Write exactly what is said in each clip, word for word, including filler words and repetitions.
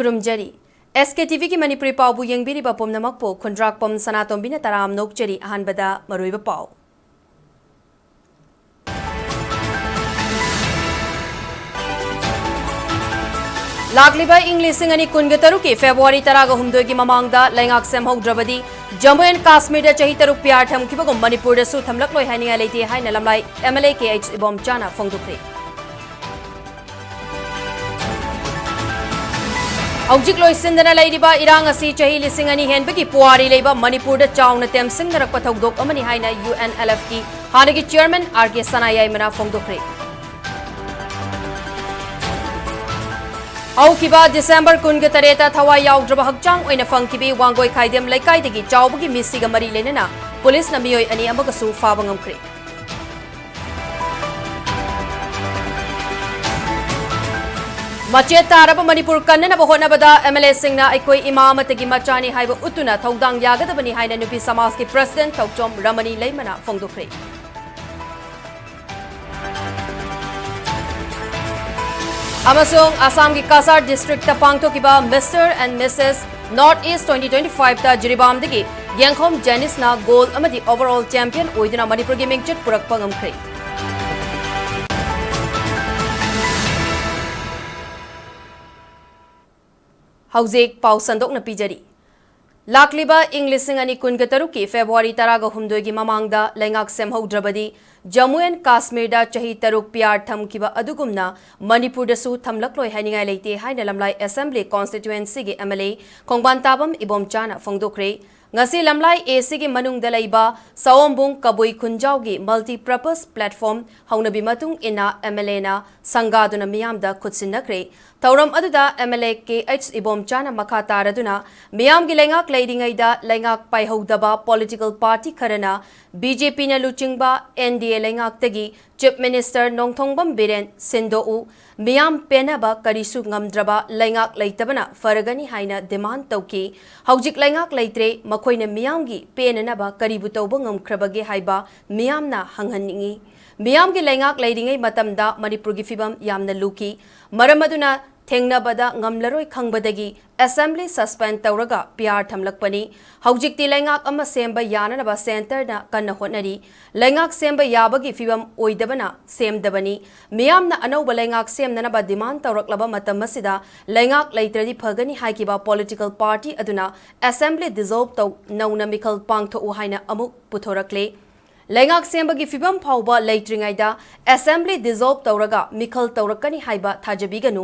ꯈꯨꯔꯨꯝꯖꯔꯤ꯫ ꯑꯦꯁ ꯀꯦ T ꯚꯤꯒꯤ ꯃꯅꯤꯄꯨꯔꯤ ꯄꯥꯎꯕꯨ ꯌꯦꯡꯕꯤꯔꯤꯕ ꯄꯨꯝꯅꯃꯛꯄꯨ ꯈꯨꯟꯗ꯭ꯔꯥꯛꯄꯝ ꯁꯅꯥꯇꯣꯝꯕꯤꯅ ꯇꯔꯥꯝꯅ ꯑꯣꯛꯆꯔꯤ꯫ ꯑꯍꯥꯟꯕꯗ ꯃꯔꯨꯑꯣꯏꯕ ꯄꯥꯎ꯫ ꯂꯥꯛꯂꯤꯕ ꯏꯪ ꯂꯤꯁꯤꯡ ꯑꯅꯤ ꯀꯨꯟꯒ ꯇꯔꯨꯛꯀꯤ ꯐꯦꯕ꯭ꯔꯨꯋꯥꯔꯤ ꯇꯔꯥꯒ ꯍꯨꯝꯗꯣꯏꯒꯤ ꯃꯃꯥꯡꯗ ꯂꯩꯉꯥꯛ ꯁꯦꯝꯍꯧꯗ꯭ꯔꯕꯗꯤ ꯖꯝꯃꯨ ꯑꯦꯟ ꯀꯥꯁꯃꯤꯔꯗ ꯆꯍꯤ ꯇꯔꯨꯛ ꯄꯤ ꯑꯥꯔ ꯊꯝꯈꯤꯕꯒꯨꯝ ꯃꯅꯤꯄꯨꯔꯗꯁꯨ ꯊꯝꯂꯛꯂꯣꯏ ꯍꯥꯏꯅꯤꯡꯉꯥꯏ ꯂꯩꯇꯦ ꯍꯥꯏꯅ Lamlai M L A K H ꯏꯕꯣꯝꯆꯥꯅ ꯐꯣꯡꯗꯣꯛꯈ꯭ꯔꯦ꯫ ꯍꯧꯖꯤꯛ ꯂꯣꯏꯁꯤꯟꯗꯅ ꯂꯩꯔꯤꯕ ꯏꯔꯥꯡ ꯑꯁꯤ ꯆꯍꯤ ꯂꯤꯁꯤꯡ ꯑꯅꯤ ꯍꯦꯟꯕꯒꯤ ꯄꯨꯋꯥꯔꯤ ꯂꯩꯕ ꯃꯅꯤꯄꯨꯔꯗ ꯆꯥꯎꯅ ꯇꯦꯝꯁꯤꯟꯅꯔꯛꯄ ꯊꯧꯗꯣꯛ ꯑꯃꯅꯤ ꯍꯥꯏꯅ ꯌꯨ ꯑꯦꯟ ꯑꯦꯜ ꯑꯦꯐꯀꯤ ꯍꯥꯟꯅꯒꯤ ꯆꯤꯌꯔꯃꯦꯟ ꯑꯥꯔ ꯀꯦ ꯁꯅꯥꯌꯥꯏꯃꯅ ꯐꯣꯡꯗꯣꯛꯈ꯭ꯔꯦ꯫ ꯍꯧꯈꯤꯕ ꯗꯤꯁꯦꯝꯕꯔ ꯀꯨꯟꯒ ꯇꯔꯦꯠꯇ ꯊꯋꯥꯏ ꯌꯥꯎꯗ꯭ꯔꯕ ꯍꯛꯆꯥꯡ ꯑꯣꯏꯅ ꯐꯪꯈꯤꯕꯤ ꯋꯥꯡꯒꯣꯏ ꯈꯥꯏꯗꯦꯝ ꯂꯩꯀꯥꯏꯗꯒꯤ ꯆꯥꯎꯕꯒꯤ ꯃꯤꯁꯤꯒ ꯃꯔꯤ ꯂꯩꯅꯅ ꯄꯨꯂꯤꯁꯅ ꯃꯤꯑꯣꯏ ꯑꯅꯤ ꯑꯃꯒꯁꯨ ꯐꯥꯕ ꯉꯝꯈ꯭ꯔꯦ꯫ ꯃꯆꯦꯠ ꯇꯥꯔꯕ ꯃꯅꯤꯄꯨꯔ ꯀꯟꯅꯅꯕ ꯍꯣꯠꯅꯕꯗ ꯑꯦꯝ ꯑꯦꯜ ꯑꯦꯁꯤꯡꯅ ꯑꯩꯈꯣꯏ ꯏꯃꯥ ꯑꯃꯠꯇꯒꯤ ꯃꯆꯥꯅꯤ ꯍꯥꯏꯕ ꯎꯠꯇꯨꯅ ꯊꯧꯗꯥꯡ ꯌꯥꯒꯗꯕꯅꯤ ꯍꯥꯏꯅ ꯅꯨꯄꯤ ꯁꯃꯥꯖꯀꯤ ꯄ꯭ꯔꯁꯤꯗꯦꯟꯠ ꯊꯧꯆꯣꯝ ꯔꯃꯅꯤ ꯂꯩꯃꯅ ꯐꯣꯡꯗꯣꯛꯈ꯭ꯔꯦ꯫ ꯑꯃꯁꯨꯡ ꯑꯁꯥꯝꯒꯤ ꯀꯁꯥꯔ ꯗꯤꯁꯇ꯭ꯔꯤꯛꯇ ꯄꯥꯡꯊꯣꯛꯈꯤꯕ Mister and Missus North East twenty twenty-five ꯇ ꯖꯤꯔꯤꯕꯥꯝꯗꯒꯤ ꯌꯦꯡꯈꯣꯝ ꯖꯦꯅꯤꯁꯅ ꯒꯣꯜ ꯑꯃꯗꯤ overall champion ꯑꯣꯏꯗꯨꯅ ꯃꯅꯤꯄꯨꯔꯒꯤ ꯃꯤꯡꯆꯠ ꯄꯨꯔꯛꯄ ꯉꯝꯈ꯭ꯔꯦ꯫ ꯍꯧꯖꯤꯛ ꯄꯥꯎ ꯁꯟꯗꯣꯛꯅ ꯄꯤꯖꯔꯤ꯫ ꯂꯥꯛꯂꯤꯕ ꯏꯪ ꯂꯤꯁꯤꯡ ꯑꯅꯤ ꯀꯨꯟꯒ ꯇꯔꯨꯛꯀꯤ ꯐꯦꯕ꯭ꯔꯨꯋꯥꯔꯤ ꯇꯔꯥꯒ ꯍꯨꯝꯗꯣꯏꯒꯤ ꯃꯃꯥꯡꯗ ꯂꯩꯉꯥꯛ ꯁꯦꯝꯍꯧꯗ꯭ꯔꯕꯗꯤ ꯖꯝꯃꯨ ꯑꯦꯟ ꯀꯥꯁꯃꯤꯔꯗ ꯆꯍꯤ ꯇꯔꯨꯛ ꯄꯤ ꯑꯥꯔ ꯊꯝꯈꯤꯕ ꯑꯗꯨꯒꯨꯝꯅ ꯃꯅꯤꯄꯨꯔꯗꯁꯨ ꯊꯝꯂꯛꯂꯣꯏ ꯍꯥꯏꯅꯤꯡꯉꯥꯏ ꯂꯩꯇꯦ ꯍꯥꯏꯅ ꯂꯝꯂꯥꯏ ꯑꯦꯁꯦꯝꯕ꯭ꯂꯤ ꯀꯣꯟꯁꯇꯤꯇ꯭ꯋꯦꯟꯁꯤꯒꯤ ꯑꯦꯝ ꯑꯦꯜ ꯑꯦ ꯈꯣꯡꯕꯥꯟ ꯇꯥꯕꯝ ꯏꯕꯣꯝꯆꯥꯅ ꯐꯣꯡꯗꯣꯛꯈ꯭ꯔꯦ꯫ ꯉꯁꯤ ꯂꯝꯂꯥꯏ ꯑꯦ ꯁꯤꯒꯤ ꯃꯅꯨꯡꯗ ꯂꯩꯕ ꯁꯑꯣꯝꯕꯨꯡ ꯀꯕꯨꯏ ꯈꯨꯟꯖꯥꯎꯒꯤ multipurpose platform ꯍꯧꯅꯕꯤ ꯃꯇꯨꯡ ꯏꯟꯅ ꯑꯦꯝ ꯑꯦꯜ ꯑꯦꯅ ꯁꯪꯒꯥꯗꯨꯅ ꯃꯤꯌꯥꯝꯗ ꯈꯨꯠꯁꯤꯟꯅꯈ꯭ꯔꯦ꯫ ꯊꯧꯔꯝ ꯑꯗꯨꯗ M L A K H ꯏꯕꯣꯝꯆꯥꯅ ꯃꯈꯥ ꯇꯥꯔꯗꯨꯅ ꯃꯤꯌꯥꯝꯒꯤ ꯂꯩꯉꯥꯛ ꯂꯩꯔꯤꯉꯩꯗ ꯂꯩꯉꯥꯛ ꯄꯥꯏꯍꯧꯗꯕ political party ꯈꯔꯅ ꯕꯤ ꯖꯦ ꯄꯤꯅ ꯂꯨꯆꯤꯡꯕ ꯑꯦꯟ ꯗꯤ ꯑꯦ ꯂꯩꯉꯥꯛꯇꯒꯤ Chief Minister ꯅꯣꯡꯊꯣꯡꯕꯝ ꯕꯤꯔꯦꯟ ꯁꯤꯟꯗꯣꯛꯎ, ꯃꯤꯌꯥꯝ ꯄꯦꯟꯅꯕ ꯀꯔꯤꯁꯨ ꯉꯝꯗ꯭ꯔꯕ ꯂꯩꯉꯥꯛ ꯂꯩꯇꯕꯅ ꯐꯔꯒꯅꯤ ꯍꯥꯏꯅ demand ꯇꯧꯈꯤ꯫ ꯍꯧꯖꯤꯛ ꯂꯩꯉꯥꯛ ꯂꯩꯇ꯭ꯔꯦ, ꯃꯈꯣꯏꯅ ꯃꯤꯌꯥꯝꯒꯤ ꯄꯦꯟꯅꯅꯕ ꯀꯔꯤꯕꯨ ꯇꯧꯕ ꯉꯝꯈ꯭ꯔꯕꯒꯦ ꯍꯥꯏꯕ ꯃꯤꯌꯥꯝꯅ ꯍꯪꯍꯟꯅꯤꯡꯏ꯫ ꯃꯤꯌꯥꯝꯒꯤ ꯂꯩꯉꯥꯛ ꯂꯩꯔꯤꯉꯩ ꯃꯇꯝꯗ ꯃꯅꯤꯄꯨꯔꯒꯤ ꯐꯤꯕꯝ ꯌꯥꯝꯅ ꯂꯨꯈꯤ꯫ ꯃꯔꯝ ꯑꯗꯨꯅ ꯊꯦꯡꯅꯕꯗ ꯉꯝꯂꯔꯣꯏ ꯈꯪꯕꯗꯒꯤ assembly suspend ꯇꯧꯔꯒ P R ꯊꯝꯂꯛꯄꯅꯤ꯫ ꯍꯧꯖꯤꯛꯇꯤ ꯂꯩꯉꯥꯛ ꯑꯃ ꯁꯦꯝꯕ ꯌꯥꯅꯅꯕ centreꯅ ꯀꯟꯅ ꯍꯣꯠꯅꯔꯤ꯫ ꯂꯩꯉꯥꯛ ꯁꯦꯝꯕ ꯌꯥꯕꯒꯤ ꯐꯤꯚꯝ ꯑꯣꯏꯗꯕꯅ ꯁꯦꯝꯗꯕꯅꯤ꯫ ꯃꯤꯌꯥꯝꯅ ꯑꯅꯧꯕ ꯂꯩꯉꯥꯛ ꯁꯦꯝꯅꯅꯕ demand ꯇꯧꯔꯛꯂꯕ ꯃꯇꯝ ꯑꯁꯤꯗ ꯂꯩꯉꯥꯛ ꯂꯩꯇ꯭ꯔꯗꯤ ꯐꯒꯅꯤ ꯍꯥꯏꯈꯤꯕ political party ꯑꯗꯨꯅ assembly dissolve ꯇꯧ, ꯅꯧꯅ ꯃꯤꯈꯜ ꯄꯥꯡꯊꯣꯛꯎ ꯍꯥꯏꯅ ꯑꯃꯨꯛ ꯄꯨꯊꯣꯔꯛꯂꯦ꯫ ꯂꯩꯉꯥꯛ ꯁꯦꯝꯕꯒꯤ ꯐꯤꯚꯝ ꯐꯥꯎꯕ ꯂꯩꯇ꯭ꯔꯤꯉꯩꯗ assembly dissolve ꯇꯧꯔꯒ ꯃꯤꯈꯜ ꯇꯧꯔꯛꯀꯅꯤ ꯍꯥꯏꯕ ꯊꯥꯖꯕꯤꯒꯅꯨ꯫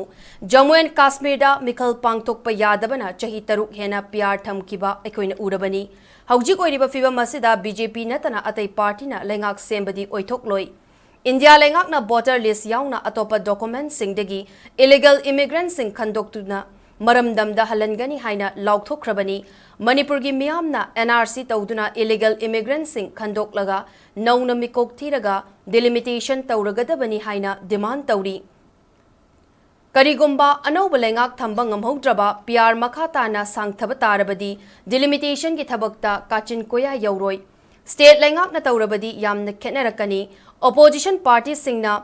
ꯖꯝꯃꯨ and ꯀꯥꯁꯃꯤꯔꯗ ꯃꯤꯈꯜ ꯄꯥꯡꯊꯣꯛꯄ ꯌꯥꯗꯕꯅ ꯆꯍꯤ ꯇꯔꯨꯛ ꯍꯦꯟꯅ P R ꯊꯝꯈꯤꯕ ꯑꯩꯈꯣꯏꯅ ꯎꯔꯕꯅꯤ꯫ ꯍꯧꯖꯤꯛ ꯑꯣꯏꯔꯤꯕ ꯐꯤꯚꯝ ꯑꯁꯤꯗ B J P ꯅꯠꯇꯅ ꯑꯇꯩ partyꯅ ꯂꯩꯉꯥꯛ ꯁꯦꯝꯕꯗꯤ ꯑꯣꯏꯊꯣꯛꯂꯣꯏ꯫ ꯏꯟꯗꯤꯌꯥ ꯂꯩꯉꯥꯛꯅ voter list ꯌꯥꯎꯅ ꯑꯇꯣꯞꯄ documentꯁꯤꯡꯗꯒꯤ illegal immigrantꯁꯤꯡ ꯈꯟꯗꯣꯛꯇꯨꯅ ꯃꯔꯝꯗꯝꯗ ꯍꯜꯍꯟꯒꯅꯤ ꯍꯥꯏꯅ ꯂꯥꯎꯊꯣꯛꯈ꯭ꯔꯕꯅꯤ꯫ ꯃꯅꯤꯄꯨꯔꯒꯤ ꯃꯤꯌꯥꯝꯅ N R C ꯇꯧꯗꯨꯅ illegal immigrantꯁꯤꯡ ꯈꯟꯗꯣꯛꯂꯒ ꯅꯧꯅ ꯃꯤꯀꯣꯛ ꯊꯤꯔꯒ delimitation ꯇꯧꯔꯒꯗꯕꯅꯤ ꯍꯥꯏꯅ demand ꯇꯧꯔꯤ꯫ ꯀꯔꯤꯒꯨꯝꯕ ꯑꯅꯧꯕ ꯂꯩꯉꯥꯛ ꯊꯝꯕ ꯉꯝꯍꯧꯗ꯭ꯔꯕ, P R ꯃꯈꯥ ꯇꯥꯅ ꯁꯥꯡꯊꯕ ꯇꯥꯔꯕꯗꯤ delimitationꯒꯤ ꯊꯕꯛꯇ ꯀꯥꯆꯤꯟ ꯀꯣꯌꯥ ꯌꯧꯔꯣꯏ꯫ State ꯂꯩꯉꯥꯛꯅ ꯇꯧꯔꯕꯗꯤ ꯌꯥꯝꯅ ꯈꯦꯠꯅꯔꯛꯀꯅꯤ꯫ Opposition partyꯁꯤꯡꯅ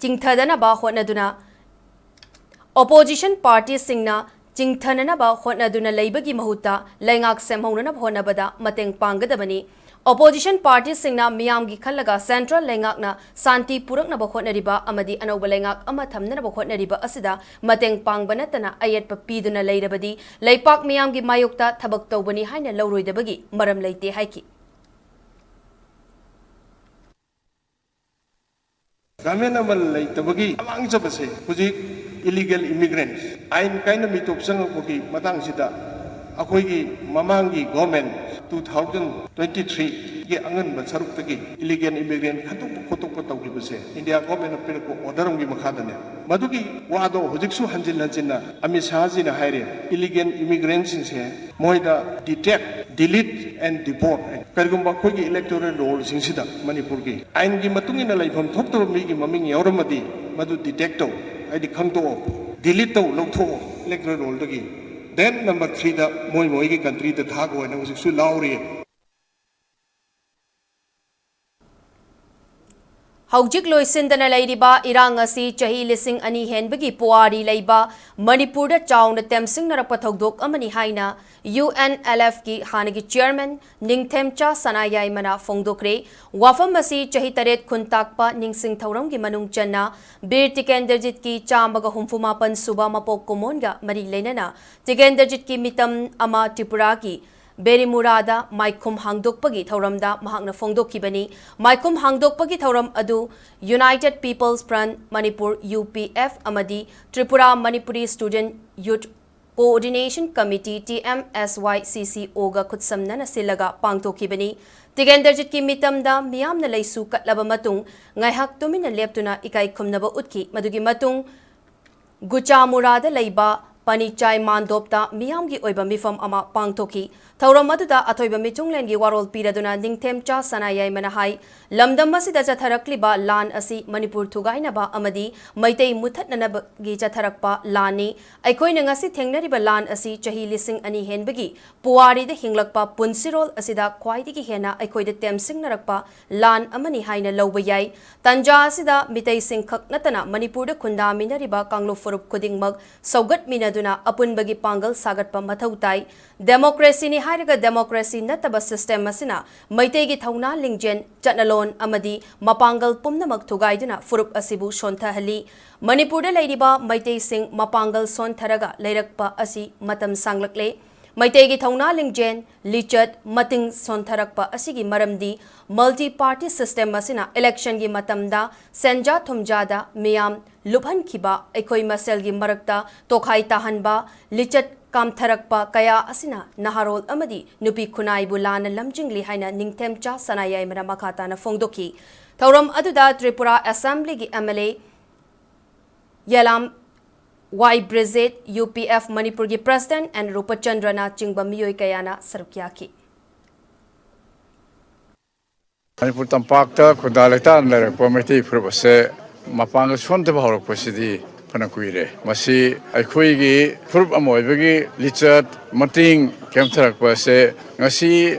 ꯆꯤꯡꯊꯗꯅꯕ ꯍꯣꯠꯅꯗꯨꯅ, opposition partyꯁꯤꯡꯅ ꯆꯤꯡꯊꯅꯅꯕ ꯍꯣꯠꯅꯗꯨꯅ ꯂꯩꯕꯒꯤ ꯃꯍꯨꯠꯇ ꯂꯩꯉꯥꯛ ꯁꯦꯝꯍꯧꯅꯅꯕ ꯍꯣꯠꯅꯕꯗ ꯃꯇꯦꯡ ꯄꯥꯡꯒꯗꯕꯅꯤ꯫ Opposition partyꯁꯤꯡꯅ ꯃꯤꯌꯥꯝꯒꯤ ꯈꯜꯂꯒ central ꯂꯩꯉꯥꯛꯅ ꯁꯥꯟꯇꯤ ꯄꯨꯔꯛꯅꯕ ꯍꯣꯠꯅꯔꯤꯕ ꯑꯃꯗꯤ ꯑꯅꯧꯕ ꯂꯩꯉꯥꯛ ꯑꯃ ꯊꯝꯅꯅꯕ ꯍꯣꯠꯅꯔꯤꯕ ꯑꯁꯤꯗ ꯃꯇꯦꯡ ꯄꯥꯡꯕ ꯅꯠꯇꯅ ꯑꯌꯦꯠꯄ ꯄꯤꯗꯨꯅ ꯂꯩꯔꯕꯗꯤ ꯂꯩꯄꯥꯛ ꯃꯤꯌꯥꯝꯒꯤ ꯃꯥꯌꯣꯛꯇ ꯊꯕꯛ ꯇꯧꯕꯅꯤ ꯍꯥꯏꯅ ꯂꯧꯔꯣꯏꯗꯕꯒꯤ ꯃꯔꯝ ꯂꯩꯇꯦ ꯍꯥꯏꯈꯤ꯫ Government ꯑꯃ ꯂꯩꯇꯕꯒꯤ ꯑꯃꯥꯡꯖꯕꯁꯦ ꯍꯧꯖꯤꯛ illegal immigrants, ꯑꯥꯏꯟ ꯀꯥꯏꯅ ꯃꯤꯇꯣꯞ ꯆꯪꯉꯛꯄꯒꯤ ꯃꯇꯥꯡꯁꯤꯗ ꯑꯩꯈꯣꯏꯒꯤ ꯃꯃꯥꯡꯒꯤ government two thousand twenty threeꯒꯤ ꯑꯉꯟꯕ ꯁꯔꯨꯛꯇꯒꯤ illegal immigrant ꯈꯟꯗꯣꯛꯄ ꯈꯣꯠꯇꯣꯛꯄ ꯇꯧꯈꯤꯕꯁꯦ India governmentꯅ ꯄꯤꯔꯛꯄ order ꯑꯃꯒꯤ ꯃꯈꯥꯗꯅꯦ꯫ ꯃꯗꯨꯒꯤ ꯋꯥꯗꯣ ꯍꯧꯖꯤꯛꯁꯨ ꯍꯟꯖꯤꯟ ꯍꯟꯖꯤꯟꯅ ꯑꯃꯤꯠ ꯁꯥꯍꯖꯤꯅ ꯍꯥꯏꯔꯤ, illegal immigrantꯁꯤꯡꯁꯦ ꯃꯣꯏꯗ detect, delete and deport ꯍꯥꯏ꯫ ꯀꯔꯤꯒꯨꯝꯕ ꯑꯩꯈꯣꯏꯒꯤ electoral rollꯁꯤꯡꯁꯤꯗ ꯃꯅꯤꯄꯨꯔꯒꯤ ꯑꯥꯏꯟꯒꯤ ꯃꯇꯨꯡ ꯏꯟꯅ ꯂꯩꯐꯝ ꯊꯣꯛꯇꯕ ꯃꯤꯒꯤ ꯃꯃꯤꯡ ꯌꯥꯎꯔꯝꯃꯗꯤ ꯃꯗꯨ detect ꯇꯧ, ꯍꯥꯏꯗꯤ ꯈꯪꯗꯣꯛꯑꯣ, delete ꯇꯧ, ꯂꯧꯊꯣꯛꯑꯣ electoral rollꯗꯒꯤ꯫ Then number threeꯗ ꯃꯣꯏ ꯃꯣꯏꯒꯤ countryꯗ ꯊꯥꯈꯣ ꯍꯥꯏꯅ ꯍꯧꯖꯤꯛꯁꯨ ꯂꯥꯎꯔꯤ꯫ ꯍꯧꯖꯤꯛ ꯂꯣꯏꯁꯤꯟꯗꯅ ꯂꯩꯔꯤꯕ ꯏꯔꯥꯡ ꯑꯁꯤ ꯆꯍꯤ ꯂꯤꯁꯤꯡ ꯑꯅꯤ ꯍꯦꯟꯕꯒꯤ ꯄꯨꯋꯥꯔꯤ ꯂꯩꯕ ꯃꯅꯤꯄꯨꯔꯗ ꯆꯥꯎꯅ ꯇꯦꯝꯁꯤꯡꯅꯔꯛꯄ ꯊꯧꯗꯣꯛ ꯑꯃꯅꯤ ꯍꯥꯏꯅ UNLFꯀꯤ ꯍꯥꯟꯅꯒꯤ chairman ꯅꯤꯡꯊꯦꯝꯆꯥ ꯁꯅꯥꯌꯥꯏꯃꯅ ꯐꯣꯡꯗꯣꯛꯈ꯭ꯔꯦ꯫ ꯋꯥꯐꯝ ꯑꯁꯤ ꯆꯍꯤ ꯇꯔꯦꯠ ꯈꯨꯟꯇꯥꯛꯄ ꯅꯤꯡꯁꯤꯡ ꯊꯧꯔꯝꯒꯤ ꯃꯅꯨꯡ ꯆꯟꯅ ꯕꯤꯔ ꯇꯤꯀꯦꯟꯗ꯭ꯔꯖꯤꯠꯀꯤ ꯆꯥꯝꯃꯒ ꯍꯨꯝꯐꯨ ꯃꯥꯄꯟ ꯁꯨꯕ ꯃꯄꯣꯛ ꯀꯨꯝꯑꯣꯟꯒ ꯃꯔꯤ ꯂꯩꯅꯅ ꯇꯤꯀꯦꯟꯗ꯭ꯔꯖꯤꯠꯀꯤ ꯃꯤꯇꯝ ꯑꯃ ꯇ꯭ꯔꯤꯄꯨꯔꯥꯒꯤ ꯕꯦꯔꯤꯃꯨꯔꯥꯗ ꯃꯥꯏꯈꯨꯝ ꯍꯥꯡꯗꯣꯛꯄꯒꯤ ꯊꯧꯔꯝꯗ ꯃꯍꯥꯛꯅ ꯐꯣꯡꯗꯣꯛꯈꯤꯕꯅꯤ꯫ ꯃꯥꯏꯈꯨꯝ ꯍꯥꯡꯗꯣꯛꯄꯒꯤ ꯊꯧꯔꯝ ꯑꯗꯨ United People's Front Manipur, UPF, ꯑꯃꯗꯤ Tripura Manipuri Student Youth Coordination Committee, TMSYCCOꯒ ꯈꯨꯠꯁꯝꯅꯅ ꯁꯤꯜꯂꯒ ꯄꯥꯡꯊꯣꯛꯈꯤꯕꯅꯤ꯫ ꯇꯤꯀꯦꯟꯗ꯭ꯔꯖꯤꯠꯀꯤ ꯃꯤꯇꯝꯗ ꯃꯤꯌꯥꯝꯅ ꯂꯩꯁꯨ ꯀꯠꯂꯕ ꯃꯇꯨꯡ ꯉꯥꯏꯍꯥꯛ ꯇꯨꯃꯤꯟꯅ ꯂꯦꯞꯇꯨꯅ ꯏꯀꯥꯏ ꯈꯨꯝꯅꯕ ꯎꯠꯈꯤ꯫ ꯃꯗꯨꯒꯤ ꯃꯇꯨꯡ ꯒꯨꯆꯥꯃꯨꯔꯥꯗ ꯂꯩꯕ ꯄꯅꯤꯆꯥꯏ ꯃꯥꯟꯗꯣꯞꯇ ꯃꯤꯌꯥꯝꯒꯤ ꯑꯣꯏꯕ ꯃꯤꯐꯝ ꯑꯃ ꯄꯥꯡꯊꯣꯛꯈꯤ꯫ ꯊꯧꯔꯝ ꯑꯗꯨꯗ ꯑꯊꯣꯏꯕ ꯃꯤꯊꯨꯡꯂꯦꯟꯒꯤ ꯋꯥꯔꯣꯜ ꯄꯤꯔꯗꯨꯅ ꯅꯤꯡꯊꯦꯝꯆꯥ ꯁꯅꯥꯌꯥꯏꯃꯅ ꯍꯥꯏ, ꯂꯝꯗꯝ ꯑꯁꯤꯗ ꯆꯠꯊꯔꯛꯂꯤꯕ ꯂꯥꯟ ꯑꯁꯤ ꯃꯅꯤꯄꯨꯔ ꯊꯨꯒꯥꯏꯅꯕ ꯑꯃꯗꯤ ꯃꯩꯇꯩ ꯃꯨꯊꯠꯅꯅꯕꯒꯤ ꯆꯠꯊꯔꯛꯄ ꯂꯥꯟꯅꯤ꯫ ꯑꯩꯈꯣꯏꯅ ꯉꯁꯤ ꯊꯦꯡꯅꯔꯤꯕ ꯂꯥꯟ ꯑꯁꯤ ꯆꯍꯤ ꯂꯤꯁꯤꯡ ꯑꯅꯤ ꯍꯦꯟꯕꯒꯤ ꯄꯨꯋꯥꯔꯤꯗ ꯍꯤꯡꯂꯛꯄ ꯄꯨꯟꯁꯤꯔꯣꯜ ꯑꯁꯤꯗ ꯈ꯭ꯋꯥꯏꯗꯒꯤ ꯍꯦꯟꯅ ꯑꯩꯈꯣꯏꯗ ꯇꯦꯝꯁꯤꯡꯅꯔꯛꯄ ꯂꯥꯟ ꯑꯃꯅꯤ ꯍꯥꯏꯅ ꯂꯧꯕ ꯌꯥꯏ꯫ ꯇꯟꯖꯥ ꯑꯁꯤꯗ ꯃꯤꯇꯩꯁꯤꯡ ꯈꯛ ꯅꯠꯇꯅ ꯃꯅꯤꯄꯨꯔꯗ ꯈꯨꯟꯗꯥꯃꯤꯟꯅꯔꯤꯕ ꯀꯥꯡꯂꯨꯞ ꯐꯨꯔꯨꯞ ꯈꯨꯗꯤꯡꯃꯛ ꯁꯧꯒꯠꯃꯤꯟꯅꯗꯨꯅ ꯑꯄꯨꯟꯕꯒꯤ ꯄꯥꯡꯒꯜ ꯁꯥꯒꯠꯄ ꯃꯊꯧ ꯇꯥꯏ꯫ ꯗꯦꯃꯣꯀ꯭ꯔꯦꯁꯤꯅꯤ ꯍꯥꯏꯔꯒ ꯗꯦꯃꯣꯀ꯭ꯔꯦꯁꯤ ꯅꯠꯇꯕ system ꯑꯁꯤꯅ ꯃꯩꯇꯩꯒꯤ ꯊꯧꯅꯥ ꯂꯤꯡꯖꯦꯜ, ꯆꯠꯅꯂꯣꯟ ꯑꯃꯗꯤ ꯃꯄꯥꯡꯒꯜ ꯄꯨꯝꯅꯃꯛ ꯊꯨꯒꯥꯏꯗꯨꯅ ꯐꯨꯔꯨꯞ ꯑꯁꯤꯕꯨ ꯁꯣꯟꯊꯍꯜꯂꯤ꯫ ꯃꯅꯤꯄꯨꯔꯗ ꯂꯩꯔꯤꯕ ꯃꯩꯇꯩꯁꯤꯡ ꯃꯄꯥꯡꯒꯜ ꯁꯣꯟꯊꯔꯒ ꯂꯩꯔꯛꯄ ꯑꯁꯤ ꯃꯇꯝ ꯁꯥꯡꯂꯛꯂꯦ꯫ ꯃꯩꯇꯩꯒꯤ ꯊꯧꯅꯥ ꯂꯤꯡꯖꯦꯜ, ꯂꯤꯆꯠ, ꯃꯇꯤꯡ ꯁꯣꯟꯊꯔꯛꯄ ꯑꯁꯤꯒꯤ ꯃꯔꯝꯗꯤ multi party system ꯑꯁꯤꯅ election ꯒꯤ ꯃꯇꯝꯗ ꯁꯦꯟꯖꯥ ꯊꯨꯝꯖꯥꯗ ꯃꯤꯌꯥꯝ ꯂꯨꯞꯍꯟꯈꯤꯕ, ꯑꯩꯈꯣꯏ ꯃꯁꯦꯜꯒꯤ ꯃꯔꯛꯇ ꯇꯣꯈꯥꯏ ꯇꯥꯍꯟꯕ, ꯂꯤꯆꯠ ꯀꯥꯝꯊꯔꯛꯄ ꯀꯌꯥ ꯑꯁꯤꯅ ꯅꯍꯥꯔꯣꯜ ꯑꯃꯗꯤ ꯅꯨꯄꯤ ꯈꯨꯟꯅꯥꯏꯕꯨ ꯂꯥꯟꯅ ꯂꯝꯖꯤꯡꯂꯤ ꯍꯥꯏꯅ ꯅꯤꯡꯊꯦꯝꯆꯥ ꯁꯅꯥꯌꯥꯏꯃꯅ ꯃꯈꯥ ꯇꯥꯅ ꯐꯣꯡꯗꯣꯛꯈꯤ꯫ ꯊꯧꯔꯝ ꯑꯗꯨꯗ ꯇ꯭ꯔꯤꯄꯨꯔꯥ Assembly ꯒꯤ MLA ꯌꯦꯂꯥꯝ ꯋꯥꯏ ꯕ꯭ꯔꯤꯖꯦꯠ, UPF ꯃꯅꯤꯄꯨꯔꯒꯤ President N ꯔꯨꯄꯆꯟꯗ꯭ꯔꯅ ꯆꯤꯡꯕ ꯃꯤꯑꯣꯏ ꯀꯌꯥꯅ ꯁꯔꯨꯛ ꯌꯥꯈꯤ꯫ ꯃꯅꯤꯄꯨꯔ ꯇꯝꯄꯥꯛꯇ ꯈꯨꯟꯗꯥ ꯂꯩꯇꯥꯗꯅ ꯂꯩꯔꯛꯄ ꯃꯩꯇꯩ ꯐꯨꯔꯨꯞ ꯑꯁꯦ ꯃꯄꯥꯡꯒꯜ ꯁꯣꯟꯊꯕ ꯍꯧꯔꯛꯄꯁꯤꯗꯤ ꯐꯅ ꯀꯨꯏꯔꯦ꯫ ꯃꯁꯤ ꯑꯩꯈꯣꯏꯒꯤ ꯐꯨꯔꯨꯞ ꯑꯃ ꯑꯣꯏꯕꯒꯤ ꯂꯤꯆꯠ, ꯃꯇꯤꯡ ꯀꯦꯝꯊꯔꯛꯄ ꯑꯁꯦ ꯉꯁꯤ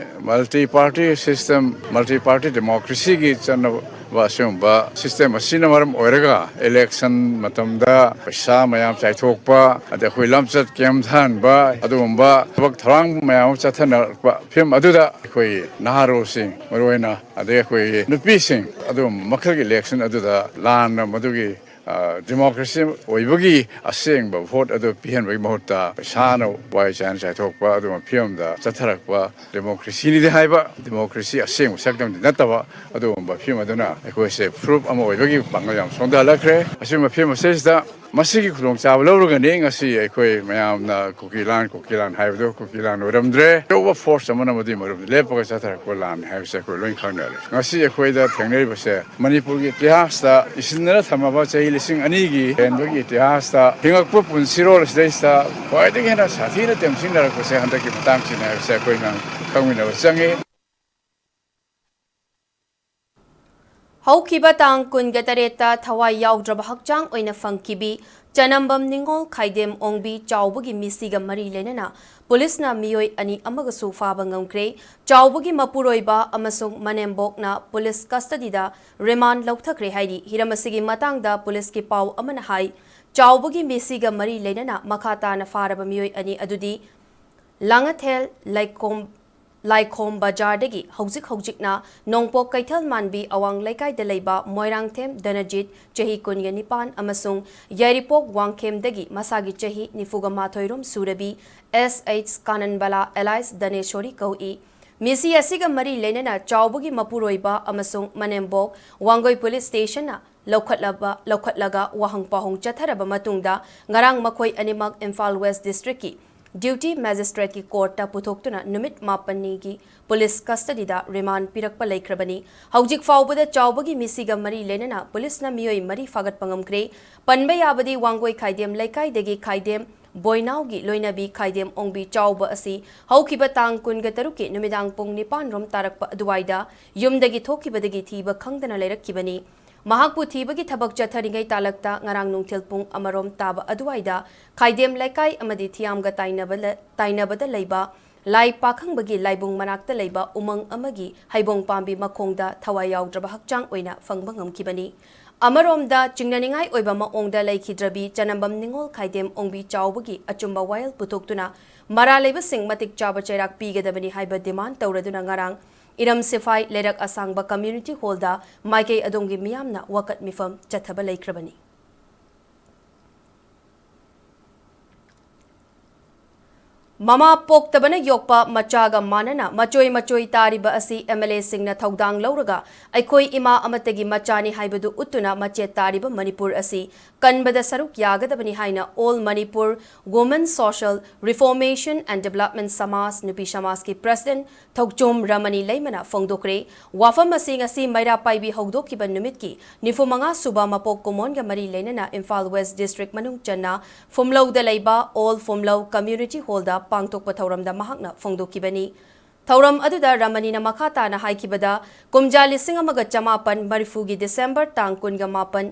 multi party system, multi party democracy ꯒꯤ ꯆꯠꯅꯕ ꯑꯁꯤꯒꯨꯝꯕ system ꯑꯁꯤꯅ ꯃꯔꯝ ꯑꯣꯏꯔꯒ election ꯃꯇꯝꯗ ꯄꯩꯁꯥ ꯃꯌꯥꯝ ꯆꯥꯏꯊꯣꯛꯄ, ꯑꯗꯩ ꯑꯩꯈꯣꯏ ꯂꯝꯆꯠ ꯀꯦꯝ ꯊꯥꯍꯟꯕ, ꯑꯗꯨꯒꯨꯝꯕ ꯊꯕꯛ ꯊꯧꯔꯥꯡ ꯃꯌꯥꯝ ꯑꯃ ꯆꯠꯊꯅꯔꯛꯄ ꯐꯤꯕꯝ ꯑꯗꯨꯗ ꯑꯩꯈꯣꯏ ꯅꯍꯥꯔꯣꯜꯁꯤꯡ ꯃꯔꯨꯑꯣꯏꯅ, ꯑꯗꯩ ꯑꯩꯈꯣꯏ ꯅꯨꯄꯤꯁꯤꯡ ꯑꯗꯨꯒꯨꯝꯕ ꯃꯈꯜꯒꯤ election ꯑꯗꯨꯗ ꯂꯥꯟꯅ ꯃꯗꯨꯒꯤ, ꯑ, democracy ꯑꯣꯏꯕꯒꯤ ꯑꯁꯦꯡꯕ vote ꯑꯗꯨ ꯄꯤꯍꯟꯕꯒꯤ ꯃꯍꯨꯠꯇ ꯄꯩꯁꯥꯅ ꯋꯥꯏ ꯆꯥꯏꯅ ꯆꯥꯏꯊꯣꯛꯄ ꯑꯗꯨꯒꯨꯝꯕ ꯐꯤꯕꯝꯗ ꯆꯠꯊꯔꯛꯄ, democracyꯅꯤꯗꯤ ꯍꯥꯏꯕ, democracy ꯑꯁꯦꯡꯕ ꯁꯛꯇꯝꯗꯤ ꯅꯠꯇꯕ ꯑꯗꯨꯒꯨꯝꯕ ꯐꯤꯕꯝ ꯑꯗꯨꯅ ꯑꯩꯈꯣꯏꯁꯦ ꯐꯨꯔꯨꯞ ꯑꯃ ꯑꯣꯏꯕꯒꯤ ꯄꯥꯡꯒꯜ ꯌꯥꯝ ꯁꯣꯟꯊꯍꯜꯂꯛꯈ꯭ꯔꯦ꯫ ꯑꯁꯤꯒꯨꯝꯕ ꯐꯤꯕꯝ ꯑꯁꯤꯗꯩꯁꯤꯗ ꯃꯁꯤꯒꯤ ꯈꯨꯗꯣꯡꯆꯥꯕ ꯂꯧꯔꯒꯅꯤ ꯉꯁꯤ ꯑꯩꯈꯣꯏ ꯃꯌꯥꯝꯅ ꯀꯨꯀꯤꯂꯥꯟ, ꯀꯨꯀꯤꯂꯥꯟ ꯍꯥꯏꯕꯗꯨ ꯀꯨꯀꯤꯂꯥꯟ ꯑꯣꯏꯔꯝꯗ꯭ꯔꯦ꯫ ꯑꯆꯧꯕ force ꯑꯃꯅ ꯃꯗꯨꯒꯤ ꯃꯔꯨꯝꯗ ꯂꯦꯞꯄꯒ ꯆꯠꯊꯔꯛꯄ ꯂꯥꯟꯅꯤ ꯍꯥꯏꯕꯁꯦ ꯑꯩꯈꯣꯏ ꯂꯣꯏ ꯈꯪꯅꯔꯦ꯫ ꯉꯁꯤ ꯑꯩꯈꯣꯏꯗ ꯊꯦꯡꯅꯔꯤꯕꯁꯦ ꯃꯅꯤꯄꯨꯔꯒꯤ ꯏꯇꯤꯍꯥꯁꯇ ꯏꯁꯤꯟꯗꯨꯅ ꯊꯝꯃꯕ ꯆꯍꯤ ꯂꯤꯁꯤꯡ ꯑꯅꯤꯒꯤ ꯍꯦꯟꯕꯒꯤ ꯏꯇꯤꯍꯥꯁꯇ ꯍꯤꯡꯉꯛꯄ ꯄꯨꯟꯁꯤꯔꯣꯜ ꯑꯁꯤꯗꯩꯁꯤꯗ ꯈ꯭ꯋꯥꯏꯗꯒꯤ ꯍꯦꯟꯅ ꯁꯥꯊꯤꯅ ꯇꯦꯝꯁꯤꯟꯅꯔꯛꯄꯁꯦ ꯍꯟꯗꯛꯀꯤ ꯃꯇꯥꯡꯁꯤꯅꯤ ꯍꯥꯏꯕꯁꯦ ꯑꯩꯈꯣꯏ ꯃꯌꯥꯝ ꯈꯪꯃꯤꯟꯅꯕ ꯆꯪꯉꯤ꯫ ꯍꯧꯈꯤꯕ ꯇꯥꯡ ꯀꯨꯟꯒ ꯇꯔꯦꯠꯇ ꯊꯋꯥꯏ ꯌꯥꯎꯗ꯭ꯔꯕ ꯍꯛꯆꯥꯡ ꯑꯣꯏꯅ ꯐꯪꯈꯤꯕꯤ ꯆꯅꯝꯕꯝ ꯅꯤꯉꯣꯜ ꯈꯥꯏꯗꯦꯝ ꯑꯣꯡꯕꯤ ꯆꯥꯎꯕꯒꯤ ꯃꯤꯁꯤꯒ ꯃꯔꯤ ꯂꯩꯅꯅ ꯄꯨꯂꯤꯁꯅ ꯃꯤꯑꯣꯏ ꯑꯅꯤ ꯑꯃꯒꯁꯨ ꯐꯥꯕ ꯉꯝꯈ꯭ꯔꯦ꯫ ꯆꯥꯎꯕꯒꯤ ꯃꯄꯨꯔꯣꯏꯕ ꯑꯃꯁꯨꯡ ꯃꯅꯦꯝꯕꯣꯛꯅ ꯄꯨꯂꯤꯁ custody ꯗ remand ꯂꯧꯊꯈ꯭ꯔꯦ ꯍꯥꯏꯔꯤ꯫ ꯍꯤꯔꯝ ꯑꯁꯤꯒꯤ ꯃꯇꯥꯡꯗ ꯄꯨꯂꯤꯁꯀꯤ ꯄꯥꯎ ꯑꯃꯅ ꯍꯥꯏ, ꯆꯥꯎꯕꯒꯤ ꯃꯤꯁꯤꯒ ꯃꯔꯤ ꯂꯩꯅꯅ ꯃꯈꯥ ꯇꯥꯅ ꯐꯥꯔꯕ ꯃꯤꯑꯣꯏ ꯑꯅꯤ ꯑꯗꯨꯗꯤ ꯂꯥꯡꯉꯊꯦꯜ ꯂꯩꯈꯣꯝ ꯂꯥꯏꯈꯣꯝ ꯕꯖꯥꯔꯗꯒꯤ ꯍꯧꯖꯤꯛ ꯍꯧꯖꯤꯛꯅ ꯅꯣꯡꯄꯣꯛ ꯀꯩꯊꯦꯜ ꯃꯥꯟꯕꯤ ꯑꯋꯥꯡ ꯂꯩꯀꯥꯏꯗ ꯂꯩꯕ ꯃꯣꯏꯔꯥꯡꯊꯦꯝ ꯗꯅꯖꯤꯠ, ꯆꯍꯤ ꯀꯨꯟꯒ ꯅꯤꯄꯥꯟ, ꯑꯃꯁꯨꯡ ꯌꯥꯏꯔꯤꯄꯣꯛ ꯋꯥꯡꯈꯦꯝꯗꯒꯤ ꯃꯁꯥꯒꯤ ꯆꯍꯤ ꯅꯤꯐꯨꯒ ꯃꯥꯊꯣꯏ ꯔꯣꯝ ꯁꯨꯔꯕꯤ ꯑꯦꯁ ꯑꯩꯆ ꯀꯥꯅꯟꯕꯂꯥ alias ꯗꯅꯦꯁꯣꯔꯤ ꯀꯧꯏ꯫ ꯃꯤꯁꯤ ꯑꯁꯤꯒ ꯃꯔꯤ ꯂꯩꯅꯅ ꯆꯥꯎꯕꯒꯤ ꯃꯄꯨꯔꯣꯏꯕ ꯑꯃꯁꯨꯡ ꯃꯅꯦꯝꯕꯣꯛ ꯋꯥꯡꯒꯣꯏ ꯄꯨꯂꯤꯁ ꯁ꯭ꯇꯦꯁꯟꯅ ꯂꯧꯈꯠꯂꯕ, ꯂꯧꯈꯠꯂꯒ ꯋꯥꯍꯪ ꯄꯥꯎꯍꯪ ꯆꯠꯊꯔꯕ ꯃꯇꯨꯡꯗ ꯉꯔꯥꯡ ꯃꯈꯣꯏ ꯑꯅꯤꯃꯛ ꯏꯝꯐꯥꯜ ꯋꯦꯁ ꯗꯤꯁꯇ꯭ꯔꯤꯛꯀꯤ duty magistrate ꯀꯤ court ꯇ ꯄꯨꯊꯣꯛꯇꯨꯅ ꯅꯨꯃꯤꯠ ꯃꯥꯄꯟꯅꯤꯒꯤ ꯄꯨꯂꯤꯁ custody ꯗ remand ꯄꯤꯔꯛꯄ ꯂꯩꯈ꯭ꯔꯕꯅꯤ꯫ ꯍꯧꯖꯤꯛ ꯐꯥꯎꯕꯗ ꯆꯥꯎꯕꯒꯤ ꯃꯤꯁꯤꯒ ꯃꯔꯤ ꯂꯩꯅꯅ ꯄꯨꯂꯤꯁꯅ ꯃꯤꯑꯣꯏ ꯃꯔꯤ ꯐꯥꯒꯠꯄ ꯉꯝꯈ꯭ꯔꯦ꯫ ꯄꯟꯕ ꯌꯥꯕꯗꯤ ꯋꯥꯡꯒꯣꯏ ꯈꯥꯏꯗꯦꯝ ꯂꯩꯀꯥꯏꯗꯒꯤ ꯈꯥꯏꯗꯦꯝ ꯕꯣꯏꯅꯥꯎꯒꯤ ꯂꯣꯏꯅꯕꯤ ꯈꯥꯏꯗꯦꯝ ꯑꯣꯡꯕꯤ ꯆꯥꯎꯕ ꯑꯁꯤ ꯍꯧꯈꯤꯕ ꯇꯥꯡ ꯀꯨꯟꯒ ꯇꯔꯨꯛꯀꯤ ꯅꯨꯃꯤꯗꯥꯡ ꯄꯨꯡ ꯅꯤꯄꯥꯟ ꯔꯣꯝ ꯇꯥꯔꯛꯄ ꯑꯗꯨꯋꯥꯏꯗ ꯌꯨꯝꯗꯒꯤ ꯊꯣꯛꯈꯤꯕꯗꯒꯤ ꯊꯤꯕ ꯈꯪꯗꯅ ꯂꯩꯔꯛꯈꯤꯕꯅꯤ꯫ ꯃꯍꯥꯛꯄꯨ ꯊꯤꯕꯒꯤ ꯊꯕꯛ ꯆꯠꯊꯔꯤꯉꯩ ꯇꯥꯂꯛꯇ ꯉꯔꯥꯡ ꯅꯨꯡꯊꯤꯜ ꯄꯨꯡ ꯑꯃ ꯔꯣꯝ ꯇꯥꯕ ꯑꯗꯨꯋꯥꯏꯗ ꯈꯥꯏꯗꯦꯝ ꯂꯩꯀꯥꯏ ꯑꯃꯗꯤ ꯊꯤꯌꯥꯝꯒ ꯇꯥꯏꯅꯕ ꯂ-, ꯇꯥꯏꯅꯕꯗ ꯂꯩꯕ ꯂꯥꯏ ꯄꯥꯈꯪꯕꯒꯤ ꯂꯥꯏꯕꯨꯡ ꯃꯅꯥꯛꯇ ꯂꯩꯕ ꯎꯃꯪ ꯑꯃꯒꯤ ꯍꯩꯕꯣꯡ ꯄꯥꯝꯕꯤ ꯃꯈꯣꯡꯗ ꯊꯋꯥꯏ ꯌꯥꯎꯗ꯭ꯔꯕ ꯍꯛꯆꯥꯡ ꯑꯣꯏꯅ ꯐꯪꯕ ꯉꯝꯈꯤꯕꯅꯤ꯫ ꯑꯃꯔꯣꯝꯗ, ꯆꯤꯡꯅꯅꯤꯡꯉꯥꯏ ꯑꯣꯏꯕ ꯃꯑꯣꯡꯗ ꯂꯩꯈꯤꯗ꯭ꯔꯕꯤ ꯆꯅꯝꯕꯝ ꯅꯤꯉꯣꯜ ꯈꯥꯏꯗꯦꯝ ꯑꯣꯡꯕꯤ ꯆꯥꯎꯕꯒꯤ ꯑꯆꯨꯝꯕ ꯋꯥꯌꯦꯜ ꯄꯨꯊꯣꯛꯇꯨꯅ ꯃꯔꯥꯜ ꯂꯩꯕꯁꯤꯡ ꯃꯇꯤꯛ ꯆꯥꯕ ꯆꯩꯔꯥꯛ ꯄꯤꯒꯗꯕꯅꯤ ꯍꯥꯏꯕ demand ꯇꯧꯔꯗꯨꯅ ꯉꯔꯥꯡ ꯏꯔꯝ ꯁꯤꯐꯥꯏ ꯂꯩꯔꯛ ꯑꯁꯥꯡꯕ community hall ꯗ ꯃꯥꯏꯀꯩ ꯑꯗꯣꯝꯒꯤ ꯃꯤꯌꯥꯝꯅ ꯋꯥꯀꯠ ꯃꯤꯐꯝ ꯆꯠꯊꯕ ꯂꯩꯈ꯭ꯔꯕꯅꯤ꯫ ꯃꯃꯥ ꯄꯣꯛꯇꯕꯅ ꯌꯣꯛꯄ ꯃꯆꯥꯒ ꯃꯥꯟꯅꯅ ꯃꯆꯣꯏ ꯃꯆꯣꯏ ꯇꯥꯔꯤꯕ ꯑꯁꯤ MLA ꯁꯤꯡꯅ ꯊꯧꯗꯥꯡ ꯂꯧꯔꯒ ꯑꯩꯈꯣꯏ ꯏꯃꯥ ꯑꯃꯠꯇꯒꯤ ꯃꯆꯥꯅꯤ ꯍꯥꯏꯕꯗꯨ ꯎꯠꯇꯨꯅ ꯃꯆꯦꯠ ꯇꯥꯔꯤꯕ ꯃꯅꯤꯄꯨꯔ ꯑꯁꯤ ꯀꯟꯕꯗ ꯁꯔꯨꯛ ꯌꯥꯒꯗꯕꯅꯤ ꯍꯥꯏꯅ All Manipur Women Social Reformation and Development ꯁꯃꯥꯖ ꯅꯨꯄꯤ ꯁꯃꯥꯖꯀꯤ president ꯊꯧꯆꯣꯝ ꯔꯃꯅꯤ ꯂꯩꯃꯅ ꯐꯣꯡꯗꯣꯛꯈ꯭ꯔꯦ꯫ ꯋꯥꯐꯝ ꯑꯁꯤ ꯉꯁꯤ ꯃꯩꯔꯥ ꯄꯥꯏꯕꯤ ꯍꯧꯗꯣꯛꯈꯤꯕ ꯅꯨꯃꯤꯠꯀꯤ ꯅꯤꯐꯨ ꯃꯉꯥ ꯁꯨꯕ ꯃꯄꯣꯛ ꯀꯨꯝꯑꯣꯟꯒ ꯃꯔꯤ ꯂꯩꯅꯅ ꯏꯝꯐꯥꯜ West District ꯃꯅꯨꯡ ꯆꯟꯅ ꯐꯨꯝꯂꯧꯗ ꯂꯩꯕ All ꯐꯨꯝꯂꯧ Community Hall ꯗ ꯄꯥꯡꯊꯣꯛꯄ ꯊꯧꯔꯝꯗ ꯃꯍꯥꯛꯅ ꯐꯣꯡꯗꯣꯛꯈꯤꯕꯅꯤ꯫ ꯊꯧꯔꯝ ꯑꯗꯨꯗ ꯔꯃꯅꯤꯅ ꯃꯈꯥ ꯇꯥꯅ ꯍꯥꯏꯈꯤꯕꯗ, ꯀꯨꯝꯖꯥ ꯂꯤꯁꯤꯡ ꯑꯃꯒ ꯆꯃꯥꯄꯟ ꯃꯔꯤꯐꯨꯒꯤ December ꯇꯥꯡ ꯀꯨꯟꯒ ꯃꯥꯄꯟ,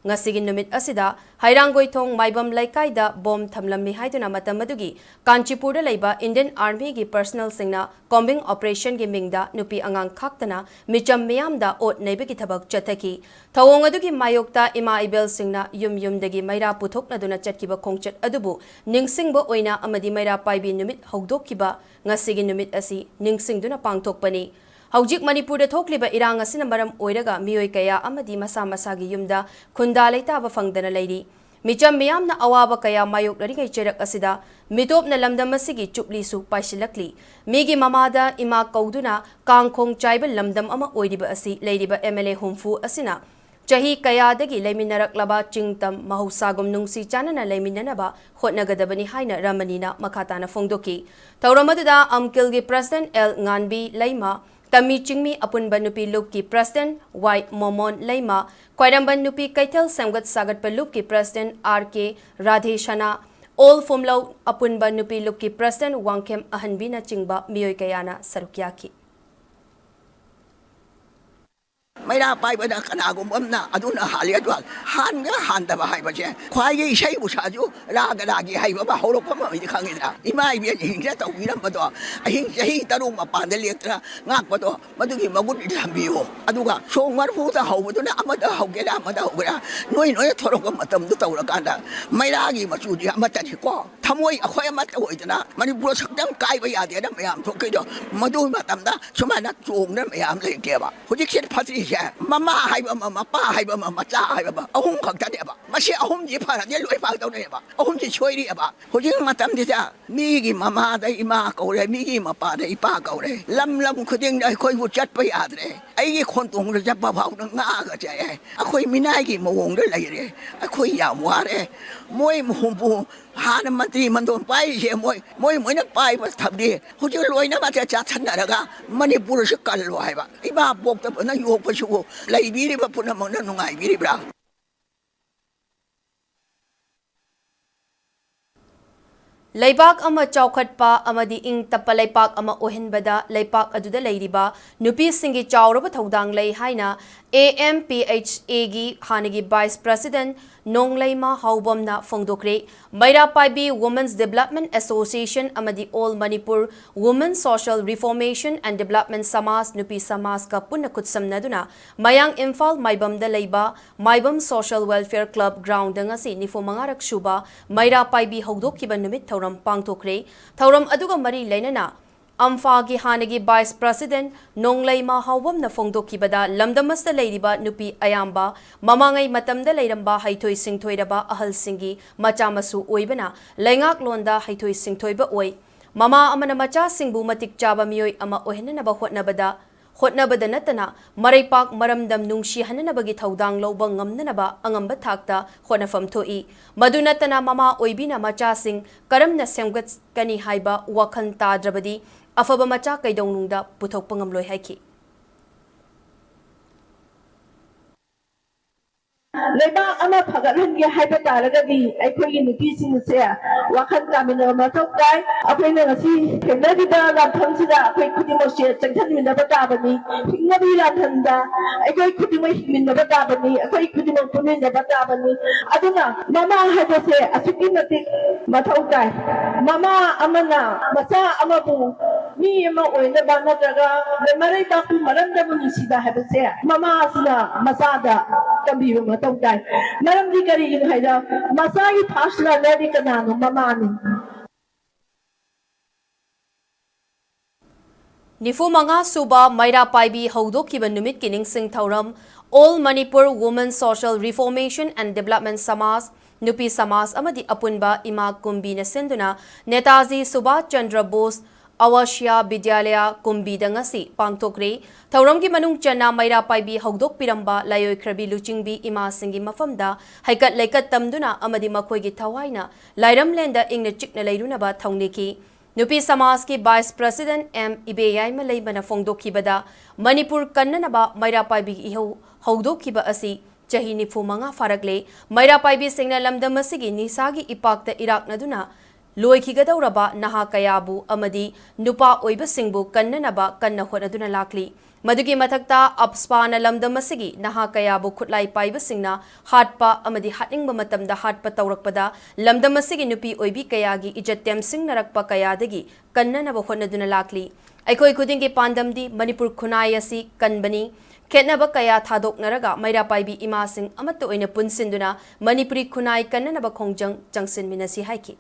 ꯉꯁꯤꯒꯤ ꯅꯨꯃꯤꯠ ꯑꯁꯤꯗ ꯍꯩꯔꯥꯡꯒꯣꯏꯊꯣꯡ ꯃꯥꯏꯕꯝ ꯂꯩꯀꯥꯏꯗ ꯕꯣꯝ ꯊꯝꯂꯝꯃꯤ ꯍꯥꯏꯗꯨꯅ ꯃꯇꯝ ꯑꯗꯨꯒꯤ ꯀꯥꯟꯆꯤꯄꯨꯔꯗ ꯂꯩꯕ Indian Army ꯒꯤ personnel ꯁꯤꯡꯅ combing operation ꯒꯤ ꯃꯤꯡꯗ ꯅꯨꯄꯤ ꯑꯉꯥꯡ ꯈꯥꯛꯇꯅ ꯃꯤꯆꯝ ꯃꯤꯌꯥꯝꯗ ꯑꯣꯠ ꯅꯩꯕꯒꯤ ꯊꯕꯛ ꯆꯠꯊꯈꯤ꯫ ꯊꯧꯑꯣꯡ ꯑꯗꯨꯒꯤ ꯃꯥꯌꯣꯛꯇ ꯏꯃꯥ ꯏꯕꯦꯜꯁꯤꯡꯅ ꯌꯨꯝ ꯌꯨꯝꯗꯒꯤ ꯃꯩꯔꯥ ꯄꯨꯊꯣꯛꯅꯗꯨꯅ ꯆꯠꯈꯤꯕ ꯈꯣꯡꯆꯠ ꯑꯗꯨꯕꯨ ꯅꯤꯡꯁꯤꯡꯕ ꯑꯣꯏꯅ ꯑꯃꯗꯤ ꯃꯩꯔꯥ ꯄꯥꯏꯕꯤ ꯅꯨꯃꯤꯠ ꯍꯧꯗꯣꯛꯈꯤꯕ ꯉꯁꯤꯒꯤ ꯅꯨꯃꯤꯠ ꯑꯁꯤ ꯅꯤꯡꯁꯤꯡꯗꯨꯅ ꯄꯥꯡꯊꯣꯛꯄꯅꯤ꯫ ꯍꯧꯖꯤꯛ ꯃꯅꯤꯄꯨꯔꯗ ꯊꯣꯛꯂꯤꯕ ꯏꯔꯥꯡ ꯑꯁꯤꯅ ꯃꯔꯝ ꯑꯣꯏꯔꯒ ꯃꯤꯑꯣꯏ ꯀꯌꯥ ꯑꯃꯗꯤ ꯃꯁꯥ ꯃꯁꯥꯒꯤ ꯌꯨꯝꯗ ꯈꯨꯟꯗꯥ ꯂꯩꯇꯥꯕ ꯐꯪꯗꯅ ꯂꯩꯔꯤ꯫ ꯃꯤꯆꯝ ꯃꯤꯌꯥꯝꯅ ꯑꯋꯥꯕ ꯀꯌꯥ ꯃꯥꯌꯣꯛꯅꯔꯤꯉꯩ ꯆꯩꯔꯛ ꯑꯁꯤꯗ ꯃꯤꯇꯣꯞꯅ ꯂꯝꯗꯝ ꯑꯁꯤꯒꯤ ꯆꯨꯞꯂꯤꯁꯨ ꯄꯥꯏꯁꯤꯜꯂꯛꯂꯤ꯫ ꯃꯤꯒꯤ ꯃꯃꯥꯗ ꯏꯃꯥ ꯀꯧꯗꯨꯅ ꯀꯥꯡꯈꯣꯡ ꯆꯥꯏꯕ ꯂꯝꯗꯝ ꯑꯃ ꯑꯣꯏꯔꯤꯕ ꯑꯁꯤ ꯂꯩꯔꯤꯕ MLA ꯍꯨꯝꯐꯨ ꯑꯁꯤꯅ ꯆꯍꯤ ꯀꯌꯥꯗꯒꯤ ꯂꯩꯃꯤꯟꯅꯔꯛꯂꯕ ꯆꯤꯡ ꯇꯝ ꯃꯍꯧꯁꯥꯒꯨꯝ ꯅꯨꯡꯁꯤ ꯆꯥꯟꯅꯅ ꯂꯩꯃꯤꯟꯅꯅꯕ ꯍꯣꯠꯅꯒꯗꯕꯅꯤ ꯍꯥꯏꯅ ꯔꯃꯅꯤꯅ ꯃꯈꯥ ꯇꯥꯅ ꯐꯣꯡꯗꯣꯛꯈꯤ꯫ ꯊꯧꯔꯝ ꯑꯗꯨꯗ ꯑꯝꯀꯤꯜꯒꯤ president L ꯉꯥꯟꯕꯤ ꯂꯩꯃ, ꯇꯝꯃꯤ ꯆꯤꯡꯃꯤ ꯑꯄꯨꯟꯕ ꯅꯨꯄꯤ ꯂꯨꯞꯀꯤ president Y ꯃꯣꯃꯣꯟ ꯂꯩꯃ, ꯈ꯭ꯋꯥꯏꯔꯝꯕꯟ ꯅꯨꯄꯤ ꯀꯩꯊꯦꯜ ꯁꯦꯝꯒꯠ ꯁꯥꯒꯠꯄ ꯂꯨꯞꯀꯤ president R K ꯔꯥꯙꯦꯁꯅꯥ, All ꯐꯨꯝꯂꯧ ꯑꯄꯨꯟꯕ ꯅꯨꯄꯤ ꯂꯨꯞꯀꯤ president ꯋꯥꯡꯈꯦꯝ ꯑꯍꯟꯕꯤꯅꯆꯤꯡꯕ ꯃꯤꯑꯣꯏ ꯀꯌꯥꯅ ꯁꯔꯨꯛ ꯌꯥꯈꯤ꯫ ꯃꯩꯔꯥ ꯄꯥꯏꯕꯅ ꯀꯅꯥꯒꯨꯝꯕ ꯑꯃꯅ ꯑꯗꯨꯅ ꯍꯥꯜꯂꯤ, ꯑꯗꯨ ꯍꯥꯜꯂꯤ꯫ ꯍꯥꯟꯒ ꯍꯥꯟꯗꯕ ꯍꯥꯏꯕꯁꯦ, ꯈ꯭ꯋꯥꯏꯒꯤ ꯏꯁꯩꯕꯨ ꯁꯥꯁꯨ ꯔꯥꯒ ꯔꯥꯒꯤ ꯍꯩꯕ ꯑꯃ ꯍꯧꯔꯛꯄ ꯑꯃ ꯑꯣꯏꯗꯤ ꯈꯪꯉꯤꯗꯅ꯫ ꯏꯃꯥ ꯏꯕꯦꯟ ꯏꯍꯤꯡꯁꯦ ꯇꯧꯕꯤꯔꯝꯕꯗꯣ, ꯑꯍꯤꯡ ꯆꯍꯤ ꯇꯔꯨꯛ ꯃꯄꯥꯟꯗ ꯂꯦꯞꯇꯅ ꯉꯥꯛꯄꯗꯣ, ꯃꯗꯨꯒꯤ ꯃꯒꯨꯟ ꯊꯝꯕꯤꯌꯨ꯫ ꯑꯗꯨꯒ ꯁꯣꯡ ꯃꯔꯐꯨꯗ ꯍꯧꯕꯗꯨꯅ ꯑꯃꯗ ꯍꯧꯒꯦꯔꯥ, ꯑꯃꯗ ꯍꯧꯒꯦꯔꯥ, ꯅꯣꯏ ꯅꯣꯏꯅ ꯊꯣꯔꯛꯄ ꯃꯇꯝꯗꯨ ꯇꯧꯔꯀꯥꯟꯗ ꯃꯩꯔꯥꯒꯤ ꯃꯆꯨꯗꯤ ꯑꯃꯠꯇꯅꯤꯀꯣ꯫ ꯊꯃꯣꯏ ꯑꯩꯈꯣꯏ ꯑꯃꯠꯇ ꯑꯣꯏꯗꯅ ꯃꯅꯤꯄꯨꯔ ꯁꯛꯇꯝ ꯀꯥꯏꯕ ꯌꯥꯗꯦꯅ ꯃꯌꯥꯝ ꯊꯣꯛꯈꯤꯗꯣ, ꯃꯗꯨꯒꯤ ꯃꯇꯝꯗ ꯁꯨꯃꯥꯏꯅ ꯆꯣꯡꯗꯅ ꯃꯌꯥꯝ ꯂꯩꯇꯦꯕ꯫ ꯍꯧꯖꯤꯛꯁꯦ ꯐꯠꯇ꯭ꯔꯤꯁꯦ ꯃꯃꯥ ꯍꯥꯏꯕ ꯑꯃ, ꯃꯄꯥ ꯍꯥꯏꯕ ꯑꯃ, ꯃꯆꯥ ꯍꯥꯏꯕ ꯑꯃ, ꯑꯍꯨꯝ ꯈꯛꯇꯅꯦꯕ꯫ ꯃꯁꯤ ꯑꯍꯨꯝꯁꯤ ꯐꯔꯗꯤ ꯂꯣꯏ ꯐꯒꯗꯧꯅꯦꯕ꯫ ꯑꯍꯨꯝꯁꯤ ꯁꯣꯏꯔꯤꯑꯕ꯫ ꯍꯧꯖꯤꯛ ꯃꯇꯝꯁꯤꯗ ꯃꯤꯒꯤ ꯃꯃꯥꯗ ꯏꯃꯥ ꯀꯧꯔꯦ, ꯃꯤꯒꯤ ꯃꯄꯥꯗ ꯏꯄꯥ ꯀꯧꯔꯦ꯫ ꯂꯝ ꯂꯝ ꯈꯨꯗꯤꯡꯗ ꯑꯩꯈꯣꯏꯕꯨ ꯆꯠꯄ ꯌꯥꯗ꯭ꯔꯦ꯫ ꯑꯩꯒꯤ ꯈꯣꯟꯊꯣꯡꯗ ꯆꯠꯄ ꯐꯥꯎꯗ ꯉꯥꯒ ꯆꯥꯏ꯫ ꯑꯩꯈꯣꯏ ꯃꯤꯅꯥꯏꯒꯤ ꯃꯑꯣꯡꯗ ꯂꯩꯔꯦ꯫ ꯑꯩꯈꯣꯏ ꯌꯥꯝ ꯋꯥꯔꯦ꯫ ꯃꯣꯏ ꯍꯨꯝꯐꯨ ꯍꯥꯟꯅ ꯃꯟꯇ꯭ꯔꯤ ꯃꯟꯗꯣꯟ ꯄꯥꯏꯔꯤꯁꯦ ꯃꯣꯏ, ꯃꯣꯏ, ꯃꯣꯏꯅ ꯄꯥꯏꯕ ꯊꯕꯛꯇꯤ ꯍꯧꯖꯤꯛ ꯂꯣꯏꯅꯃꯛꯁꯦ ꯆꯥꯁꯟꯅꯔꯒ ꯃꯅꯤꯄꯨꯔꯁꯤ ꯀꯜꯂꯣ ꯍꯥꯏꯕ꯫ ꯏꯃꯥ ꯄꯣꯛꯇꯕꯅ ꯌꯣꯛꯄꯁꯤꯕꯨ ꯂꯩꯕꯤꯔꯤꯕ ꯄꯨꯝꯅꯃꯛꯅ ꯅꯨꯡꯉꯥꯏꯕꯤꯔꯤꯕ꯭ꯔꯥ? ꯂꯩꯕꯥꯛ ꯑꯃ ꯆꯥꯎꯈꯠꯄ ꯑꯃꯗꯤ ꯏꯪ ꯇꯞꯄ ꯂꯩꯄꯥꯛ ꯑꯃ ꯑꯣꯏꯍꯟꯕꯗ ꯂꯩꯄꯥꯛ ꯑꯗꯨꯗ ꯂꯩꯔꯤꯕ ꯅꯨꯄꯤꯁꯤꯡꯒꯤ ꯆꯥꯎꯔꯕ ꯊꯧꯗꯥꯡ ꯂꯩ ꯍꯥꯏꯅ A M P H A ꯒꯤ ꯍꯥꯟꯅꯒꯤ Vice President ꯅꯣꯡꯂꯩꯃ ꯍꯥꯎꯕꯝꯅ ꯐꯣꯡꯗꯣꯛꯈ꯭ꯔꯦ꯫ ꯃꯩꯔꯥ ꯄꯥꯏꯕꯤ Women's Development Association ꯑꯃꯗꯤ All Manipur Women Social Reformation and Development ꯁꯃꯥꯖ, ꯅꯨꯄꯤ ꯁꯃꯥꯖꯀ ꯄꯨꯟꯅ ꯈꯨꯠꯁꯝꯅꯗꯨꯅ ꯃꯌꯥꯡ ꯏꯝꯐꯥꯜ ꯃꯥꯏꯕꯝꯗ ꯂꯩꯕ ꯃꯥꯏꯕꯝ Social Welfare Club ground ꯗ ꯉꯁꯤ ꯅꯤꯐꯨ ꯃꯉꯥꯔꯛ ꯁꯨꯕ ꯃꯩꯔꯥ ꯄꯥꯏꯕꯤ ꯍꯧꯗꯣꯛꯈꯤꯕ ꯅꯨꯃꯤꯠ ꯊꯧꯔꯝ ꯄꯥꯡꯊꯣꯛꯈ꯭ꯔꯦ꯫ ꯊꯧꯔꯝ ꯑꯗꯨꯒ ꯃꯔꯤ ꯂꯩꯅꯅ ꯑꯝꯐꯥꯒꯤ ꯍꯥꯟꯅꯒꯤ Vice President ꯅꯣꯡꯂꯩꯃ ꯍꯥꯎꯕꯝꯅ ꯐꯣꯡꯗꯣꯛꯈꯤꯕꯗ, ꯂꯝꯗꯝ ꯑꯁꯤꯗ ꯂꯩꯔꯤꯕ ꯅꯨꯄꯤ ꯑꯌꯥꯝꯕ ꯃꯃꯥꯡꯉꯩ ꯃꯇꯝꯗ ꯂꯩꯔꯝꯕ ꯍꯩꯊꯣꯏ ꯁꯤꯡꯊꯣꯏꯔꯕ ꯑꯍꯜꯁꯤꯡꯒꯤ ꯃꯆꯥ ꯃꯁꯨ ꯑꯣꯏꯕꯅ ꯂꯩꯉꯥꯛꯂꯣꯟꯗ ꯍꯩꯊꯣꯏ ꯁꯤꯡꯊꯣꯏꯕ ꯑꯣꯏ꯫ ꯃꯃꯥ ꯑꯃꯅ ꯃꯆꯥꯁꯤꯡꯕꯨ ꯃꯇꯤꯛ ꯆꯥꯕ ꯃꯤꯑꯣꯏ ꯑꯃ ꯑꯣꯏꯍꯟꯅꯅꯕ ꯍꯣꯠꯅꯕꯗ ꯍꯣꯠꯅꯕꯗ ꯅꯠꯇꯅ ꯃꯔꯩꯄꯥꯛ ꯃꯔꯝꯗꯝ ꯅꯨꯡꯁꯤꯍꯟꯅꯅꯕꯒꯤ ꯊꯧꯗꯥꯡ ꯂꯧꯕ ꯉꯝꯅꯅꯕ ꯑꯉꯝꯕ ꯊꯥꯛꯇ ꯍꯣꯠꯅꯐꯝ ꯊꯣꯛꯏ꯫ ꯃꯗꯨ ꯅꯠꯇꯅ ꯃꯃꯥ ꯑꯣꯏꯕꯤꯅ ꯃꯆꯥꯁꯤꯡ ꯀꯔꯝꯅ ꯁꯦꯝꯒꯠꯀꯅꯤ ꯍꯥꯏꯕ ꯋꯥꯈꯜ ꯇꯥꯗ꯭ꯔꯕꯗꯤ ꯑꯐꯕ ꯃꯆꯥ ꯀꯩꯗꯧꯅꯨꯡꯗ ꯄꯨꯊꯣꯛꯄ ꯉꯝꯂꯣꯏ ꯍꯥꯏꯈꯤ꯫ ꯂꯩꯕꯥꯛ ꯑꯃ ꯐꯒꯠꯍꯟꯒꯦ ꯍꯥꯏꯕ ꯇꯥꯔꯒꯗꯤ ꯑꯩꯈꯣꯏꯒꯤ ꯅꯨꯄꯤꯁꯤꯡꯁꯦ ꯋꯥꯈꯜ ꯇꯥꯃꯤꯟꯅꯕ ꯃꯊꯧ ꯇꯥꯏ꯫ ꯑꯩꯈꯣꯏꯅ ꯉꯁꯤ ꯊꯦꯡꯅꯔꯤꯕ ꯂꯥꯟꯐꯝꯁꯤꯗ ꯑꯩꯈꯣꯏ ꯈꯨꯗꯤꯡꯃꯛꯁꯦ ꯆꯪꯁꯤꯟꯃꯤꯟꯅꯕ ꯇꯥꯕꯅꯤ꯫ ꯍꯤꯡꯅꯕꯒꯤ ꯂꯥꯟꯐꯝꯗ ꯑꯩꯈꯣꯏ ꯈꯨꯗꯤꯡꯃꯛ ꯍꯤꯡꯃꯤꯟꯅꯕ ꯇꯥꯕꯅꯤ꯫ ꯑꯩꯈꯣꯏ ꯈꯨꯗꯤꯡꯃꯛ ꯄꯨꯟꯃꯤꯟꯅꯕ ꯇꯥꯕꯅꯤ꯫ ꯑꯗꯨꯅ ꯃꯃꯥ ꯍꯥꯏꯕꯁꯦ ꯑꯁꯨꯛꯀꯤ ꯃꯇꯤꯛ ꯃꯊꯧ ꯇꯥꯏ꯫ ꯃꯃꯥ ꯑꯃꯅ ꯃꯆꯥ ꯑꯃꯕꯨ ꯃꯤ ꯑꯃ ꯑꯣꯏꯅꯕ ꯅꯠꯇ꯭ꯔꯒ ꯃꯔꯩꯕꯥꯛꯄꯨ ꯃꯔꯝꯗꯕꯨ ꯅꯨꯡꯁꯤꯕ ꯍꯥꯏꯕꯁꯦ ꯃꯃꯥꯁꯤꯅ ꯃꯆꯥꯗ ꯇꯝꯕꯤꯕ ꯃꯊꯧ ꯇꯥꯏ꯫ ꯃꯔꯝꯗꯤ ꯀꯔꯤꯒꯤꯅꯣ ꯍꯥꯏꯗ ꯃꯆꯥꯒꯤ first learner ꯗꯤ ꯀꯅꯥꯅꯣ? ꯃꯃꯥꯅꯤ꯫ ꯅꯤꯐꯨ ꯃꯉꯥ ꯁꯨꯕ ꯃꯩꯔꯥ ꯄꯥꯏꯕꯤ ꯍꯧꯗꯣꯛꯈꯤꯕ ꯅꯨꯃꯤꯠꯀꯤ ꯅꯤꯡꯁꯤꯡ ꯊꯧꯔꯝ All Manipur Women Social Reformation and Development ꯁꯃꯥꯖ, ꯅꯨꯄꯤ ꯁꯃꯥꯖ ꯑꯃꯗꯤ ꯑꯄꯨꯟꯕ ꯏꯃꯥ ꯀꯨꯝꯕꯤꯅ ꯁꯤꯟꯗꯨꯅ ꯅꯦꯇꯥꯖꯤ ꯁꯨꯚꯥꯁ ꯆꯟꯗ꯭ꯔ ꯕꯣꯁ ꯑꯋꯥꯁꯤꯌꯥ ꯕꯤꯗ꯭ꯌꯥꯂꯌ ꯀꯨꯝꯕꯤꯗ ꯉꯁꯤ ꯄꯥꯡꯊꯣꯛꯈ꯭ꯔꯦ꯫ ꯊꯧꯔꯝꯒꯤ ꯃꯅꯨꯡ ꯆꯟꯅ ꯃꯩꯔꯥ ꯄꯥꯏꯕꯤ ꯍꯧꯗꯣꯛꯄꯤꯔꯝꯕ ꯂꯥꯏꯑꯣꯏꯈ꯭ꯔꯕꯤ ꯂꯨꯆꯤꯡꯕꯤ ꯏꯃꯥꯁꯤꯡꯒꯤ ꯃꯐꯝꯗ ꯍꯩꯀꯠ ꯂꯩꯀꯠ ꯇꯝꯗꯨꯅ ꯑꯃꯗꯤ ꯃꯈꯣꯏꯒꯤ ꯊꯋꯥꯏꯅ ꯂꯥꯏꯔꯝꯂꯦꯟꯗ ꯏꯪꯅ ꯆꯤꯛꯅ ꯂꯩꯔꯨꯅꯕ ꯊꯧꯅꯤꯈꯤ꯫ ꯅꯨꯄꯤ ꯁꯃꯥꯖꯀꯤ vice president ꯑꯦꯝ ꯏꯕꯦꯌꯥꯏꯃ ꯂꯩꯃꯅ ꯐꯣꯡꯗꯣꯛꯈꯤꯕꯗ, ꯃꯅꯤꯄꯨꯔ ꯀꯟꯅꯅꯕ ꯃꯩꯔꯥ ꯄꯥꯏꯕꯤ ꯏꯍꯧ ꯍꯧꯗꯣꯛꯈꯤꯕ ꯑꯁꯤ ꯆꯍꯤ ꯅꯤꯐꯨ ꯃꯉꯥ ꯐꯥꯔꯛꯂꯦ꯫ ꯃꯩꯔꯥ ꯄꯥꯏꯕꯤꯁꯤꯡꯅ ꯂꯝꯗꯝ ꯑꯁꯤꯒꯤ ꯅꯤꯁꯥꯒꯤ ꯏꯄꯥꯛꯇ ꯏꯔꯥꯛꯅꯗꯨꯅ ꯂꯣꯏꯈꯤꯒꯗꯧꯔꯕ ꯅꯍꯥ ꯀꯌꯥꯕꯨ ꯑꯃꯗꯤ ꯅꯨꯄꯥ ꯑꯣꯏꯕꯁꯤꯡꯕꯨ ꯀꯟꯅꯅꯕ ꯀꯟꯅ ꯍꯣꯠꯅꯗꯨꯅ ꯂꯥꯛꯂꯤ꯫ ꯃꯗꯨꯒꯤ ꯃꯊꯛꯇ, ꯑꯞꯁꯄꯥꯅ ꯂꯝꯗꯝ ꯑꯁꯤꯒꯤ ꯅꯍꯥ ꯀꯌꯥꯕꯨ ꯈꯨꯠꯂꯥꯏ ꯄꯥꯏꯕꯁꯤꯡꯅ ꯍꯥꯠꯄ ꯑꯃꯗꯤ ꯍꯥꯠꯅꯤꯡꯕ ꯃꯇꯝꯗ ꯍꯥꯠꯄ ꯇꯧꯔꯛꯄꯗ, ꯂꯝꯗꯝ ꯑꯁꯤꯒꯤ ꯅꯨꯄꯤ ꯑꯣꯏꯕꯤ ꯀꯌꯥꯒꯤ ꯏꯖꯠ ꯇꯦꯝꯁꯤꯡꯅꯔꯛꯄ ꯀꯌꯥꯗꯒꯤ ꯀꯟꯅꯅꯕ ꯍꯣꯠꯅꯗꯨꯅ ꯂꯥꯛꯂꯤ꯫ ꯑꯩꯈꯣꯏ ꯈꯨꯗꯤꯡꯒꯤ ꯄꯥꯟꯗꯝꯗꯤ ꯃꯅꯤꯄꯨꯔ ꯈꯨꯟꯅꯥꯏ ꯑꯁꯤ ꯀꯟꯕꯅꯤ꯫ ꯈꯦꯠꯅꯕ ꯀꯌꯥ ꯊꯥꯗꯣꯛꯅꯔꯒ ꯃꯩꯔꯥ ꯄꯥꯏꯕꯤ ꯏꯃꯥꯁꯤꯡ ꯑꯃꯠꯇ ꯑꯣꯏꯅ ꯄꯨꯟꯁꯤꯟꯗꯨꯅ ꯃꯅꯤꯄꯨꯔꯤ ꯈꯨꯟꯅꯥꯏ ꯀꯟꯅꯅꯕ ꯈꯣꯡꯖꯪ ꯆꯪꯁꯤꯟꯃꯤꯟꯅꯁꯤ ꯍꯥꯏꯈꯤ꯫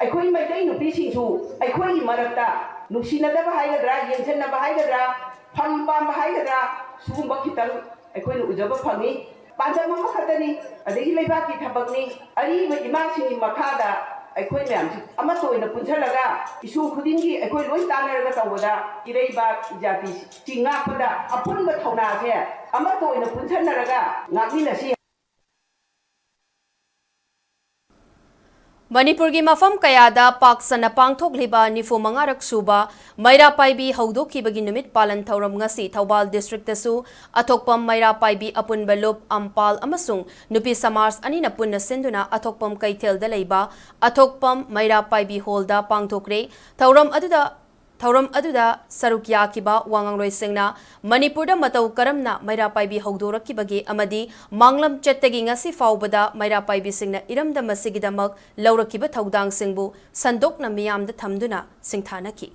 ꯑꯩꯈꯣꯏ ꯃꯩꯇꯩ ꯅꯨꯄꯤꯁꯤꯡꯁꯨ ꯑꯩꯈꯣꯏꯒꯤ ꯃꯔꯛꯇ ꯅꯨꯡꯁꯤꯅꯗꯕ ꯍꯥꯏꯒꯗ꯭ꯔꯥ, ꯌꯦꯡꯁꯤꯟꯅꯕ ꯍꯥꯏꯒꯗ꯭ꯔꯥ, ꯐꯝ ꯄꯥꯝꯕ ꯍꯥꯏꯒꯗ꯭ꯔꯥ, ꯁꯤꯒꯨꯝꯕ ꯈꯤꯇꯪ ꯑꯩꯈꯣꯏꯅ ꯎꯖꯕ ꯐꯪꯉꯤ꯫ ꯄꯥꯟꯗꯝ ꯑꯃꯈꯛꯇꯅꯤ, ꯑꯗꯒꯤ ꯂꯩꯕꯥꯛꯀꯤ ꯊꯕꯛꯅꯤ꯫ ꯑꯔꯤꯕ ꯏꯃꯥꯁꯤꯡꯒꯤ ꯃꯈꯥꯗ ꯑꯩꯈꯣꯏ ꯃꯌꯥꯝꯁꯤ ꯑꯃꯠꯇ ꯑꯣꯏꯅ ꯄꯨꯟꯁꯤꯜꯂꯒ ꯏꯁꯨ ꯈꯨꯗꯤꯡꯒꯤ ꯑꯩꯈꯣꯏ ꯂꯣꯏ ꯇꯥꯟꯅꯔꯒ ꯇꯧꯕꯗ ꯏꯔꯩꯕꯥꯛ ꯏꯖꯥꯇꯤꯁꯤ ꯉꯥꯛꯄꯗ ꯑꯄꯨꯟꯕ ꯊꯧꯅꯥꯁꯦ ꯑꯃꯠꯇ ꯑꯣꯏꯅ ꯄꯨꯟꯁꯤꯟꯅꯔꯒ ꯉꯥꯛꯃꯤꯟꯅꯁꯤ꯫ ꯃꯅꯤꯄꯨꯔꯒꯤ ꯃꯐꯝ ꯀꯌꯥꯗ ꯄꯥꯛ ꯁꯟꯅ ꯄꯥꯡꯊꯣꯛꯂꯤꯕ ꯅꯤꯐꯨ ꯃꯉꯥꯔꯛ ꯁꯨꯕ ꯃꯩꯔꯥ ꯄꯥꯏꯕꯤ ꯍꯧꯗꯣꯛꯈꯤꯕꯒꯤ ꯅꯨꯃꯤꯠ ꯄꯥꯂꯟ ꯊꯧꯔꯝ ꯉꯁꯤ ꯊꯧꯕꯥꯜ ꯗꯤꯁꯇ꯭ꯔꯤꯛꯇꯁꯨ ꯑꯊꯣꯛꯄꯝ ꯃꯩꯔꯥ ꯄꯥꯏꯕꯤ ꯑꯄꯨꯟꯕ ꯂꯨꯞ ꯑꯝꯄꯥꯜ ꯑꯃꯁꯨꯡ ꯅꯨꯄꯤ ꯁꯃꯥꯖ ꯑꯅꯤꯅ ꯄꯨꯟꯅ ꯁꯤꯟꯗꯨꯅ ꯑꯊꯣꯛꯄꯝ ꯀꯩꯊꯦꯜꯗ ꯂꯩꯕ ꯑꯊꯣꯛꯄꯝ ꯃꯩꯔꯥ ꯄꯥꯏꯕꯤ ꯍꯣꯜꯗ ꯄꯥꯡꯊꯣꯛꯈ꯭ꯔꯦ꯫ ꯊꯧꯔꯝ ꯑꯗꯨꯗ ꯊꯧꯔꯝ ꯑꯗꯨꯗ ꯁꯔꯨꯛ ꯌꯥꯈꯤꯕ ꯋꯥꯉꯥꯡꯂꯣꯏꯁꯤꯡꯅ ꯃꯅꯤꯄꯨꯔꯗ ꯃꯇꯧ ꯀꯔꯝꯅ ꯃꯩꯔꯥ ꯄꯥꯏꯕꯤ ꯍꯧꯗꯣꯔꯛꯈꯤꯕꯒꯦ ꯑꯃꯗꯤ ꯃꯥꯡꯂꯝ ꯆꯠꯇꯒꯤ ꯉꯁꯤ ꯐꯥꯎꯕꯗ ꯃꯩꯔꯥ ꯄꯥꯏꯕꯤꯁꯤꯡꯅ ꯏꯔꯝꯗꯝ ꯑꯁꯤꯒꯤꯗꯃꯛ ꯂꯧꯔꯛꯈꯤꯕ ꯊꯧꯗꯥꯡꯁꯤꯡꯕꯨ ꯁꯟꯗꯣꯛꯅ ꯃꯤꯌꯥꯝꯗ ꯊꯝꯗꯨꯅ ꯁꯤꯡꯊꯥꯅꯈꯤ꯫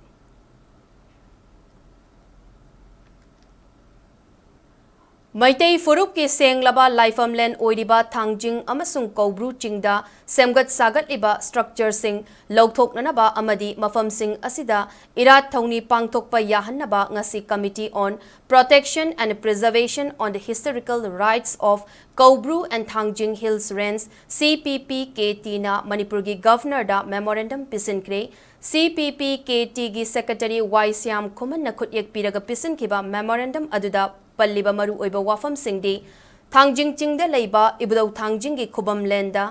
ꯃꯩꯇꯩ ꯐꯨꯔꯨꯞꯀꯤ ꯁꯦꯡꯂꯕ ꯂꯥꯏꯐꯝꯂꯦꯟ ꯑꯣꯏꯔꯤꯕ ꯊꯥꯡꯖꯤꯡ ꯑꯃꯁꯨꯡ ꯀꯧꯕ꯭ꯔꯨ ꯆꯤꯡꯗ ꯁꯦꯝꯒꯠ ꯁꯥꯒꯠꯂꯤꯕ ꯁ꯭ꯇ꯭ꯔꯛꯆꯔꯁꯤꯡ ꯂꯧꯊꯣꯛꯅꯅꯕ ꯑꯃꯗꯤ ꯃꯐꯝꯁꯤꯡ ꯑꯁꯤꯗ ꯏꯔꯥꯠ ꯊꯧꯅꯤ ꯄꯥꯡꯊꯣꯛꯄ ꯌꯥꯍꯟꯅꯕ ꯉꯁꯤ Committee on Protection and Preservation on the Historical Rights of Koubru and Thangjing Hills Range, C P P K T ꯅ ꯃꯅꯤꯄꯨꯔꯒꯤ ꯒꯚꯔꯅꯔꯗ ꯃꯦꯃꯣꯔꯦꯟꯗꯝ ꯄꯤꯁꯤꯟꯈ꯭ꯔꯦ꯫ C P P K T ꯒꯤ ꯁꯦꯀ꯭ꯔꯦꯇꯔꯤ ꯋꯥꯏ ꯁ꯭ꯌꯥꯝ ꯈꯨꯃꯟꯅ ꯈꯨꯠꯌꯦꯛ ꯄꯤꯔꯒ ꯄꯤꯁꯤꯟꯈꯤꯕ ꯃꯦꯃꯣꯔꯦꯟꯗꯝ ꯑꯗꯨꯗ ꯄꯜꯂꯤꯕ ꯃꯔꯨꯑꯣꯏꯕ ꯋꯥꯐꯝꯁꯤꯡꯗꯤ, ꯊꯥꯡꯖꯤꯡ ꯆꯤꯡꯗ ꯂꯩꯕ ꯏꯕꯨꯙꯧ ꯊꯥꯡꯖꯤꯡꯒꯤ ꯈꯨꯕꯝ ꯂꯦꯟꯗ